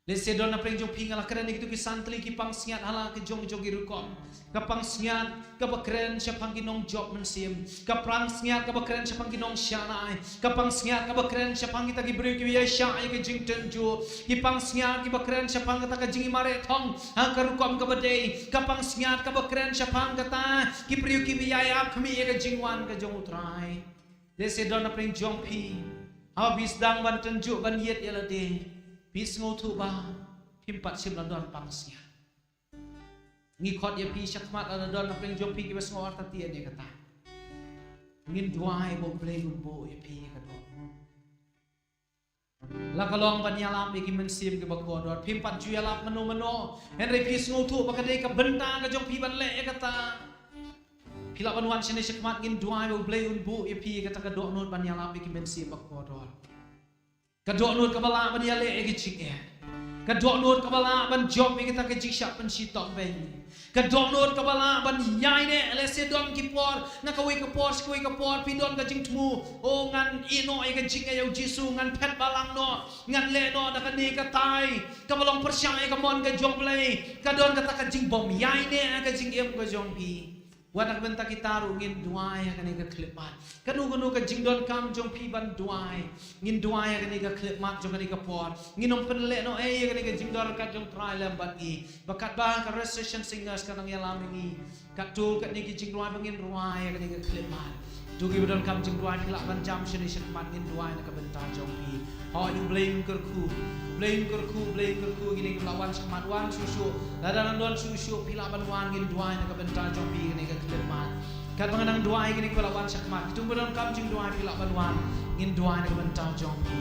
Lehse don na pdeng jong phi, nga la kren ïa kito ki san tylli ki pansngiat ha la ka jong jong ki rukom. Ka pansngiat kaba kren shaphang ki nongjop mynsiem. Ka pansngiat kaba kren shaphang ki nongshakri. Ka pansngiat kaba kren shaphang kita ki briew kiba ïaishah ïa ka jingtynjuh. Ki pansngiat kiba kren shaphang kata ka jingïamareh thong ha ka rukom kaba dei. Ka pansngiat kaba kren shaphang kata ki briew kiba ïai ap khmih ïa ka jingwan ka jong U Trai. Lehse don na pdeng jong phi, haba phi sdang ban tynjuh ban ïit ïa lade, phi sngewthuh ba phim pat shym la don pansngiat. Ngi khot ïa phi shakhmat, lada don na pdeng jong phi kiba sngew artatien ïa kata, ngin duwai ba U Blei un buh ïa phi ïa ka dohnud. La ka long ban ïalap ïa ki mynsiem kiba kordor. Phim pat ju ïalap mano mano, hynrei phi sngewthuh ba ka dei ka bynta ka jong phi ban leh ïa kata. Phi lah ban wan shane shakhmat, ngin duwai ba U Blei un buh ïa phi ïa kata ka dohnud ban ïalap ïa ki mynsiem ba kordor. Ka dohnud kaba lah ban ïaleh ïa ki jingeh. Ka dohnud kaba lah ban jop ïa kata ka jingshah pynshitom beiñ. Ka dohnud kaba lah ban ïaineh, lehse don ki por, na kawei ka por sha kawei ka por phi don ka jingthmu, o ngan ïehnoh ïa ka jingïeit ïa u Jisu, ngan phet balang noh, ngan leh noh da kane katai kaba long pyrshah ïa ka mon ka jong U Blei. Ka don kata ka jingbym ïaineh ha ka jingim ka jong phi. Wat na ka bynta kita ruh ngin duwai ha kane ka khyllipmat. Kano kano ka jingdonkam jong phi ban duwai, ngin duwai ha kane ka khyllipmat jong kane ka por. Ngin ym pynleh noh ei ïa kane ka jingdon ryngkat jong U Trai lem bad ngi. Ba katba ka Restoration Singers ka nang ïalam ïa ngi, katto katne ki jingduwai ba ngin duwai ha kane ka khyllipmat. To kiba donkam jingduwai phi lah ban jam shane shakhmat, ngin duwai na ka bynta jong phi. Hooid, U Blei un kyrkhu, U Blei un kyrkhu, U Blei un kyrkhu. Kine kiba la wan shakhmat, wan shuh shuh. Lada nang don shuh shuh phi lah ban wan, ngin duwai na ka bynta jong phi kane ka khyllipmat. Katba nga nang duwai, kine kiba la wan shakhmat, kito kiba donkam jingduwai phi lah ban wan, ngin duwai na ka bynta jong phi.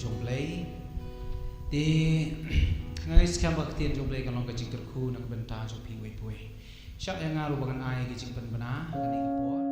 jong Blei. Te nga ngeit skhem ba ka ktien jong Blei ka long ka jingkyrkhu na ka bynta jong phi uwei pa uwei. Shah ïa nga ruh ba ngan ai ka jingpynbna ha kane ka por.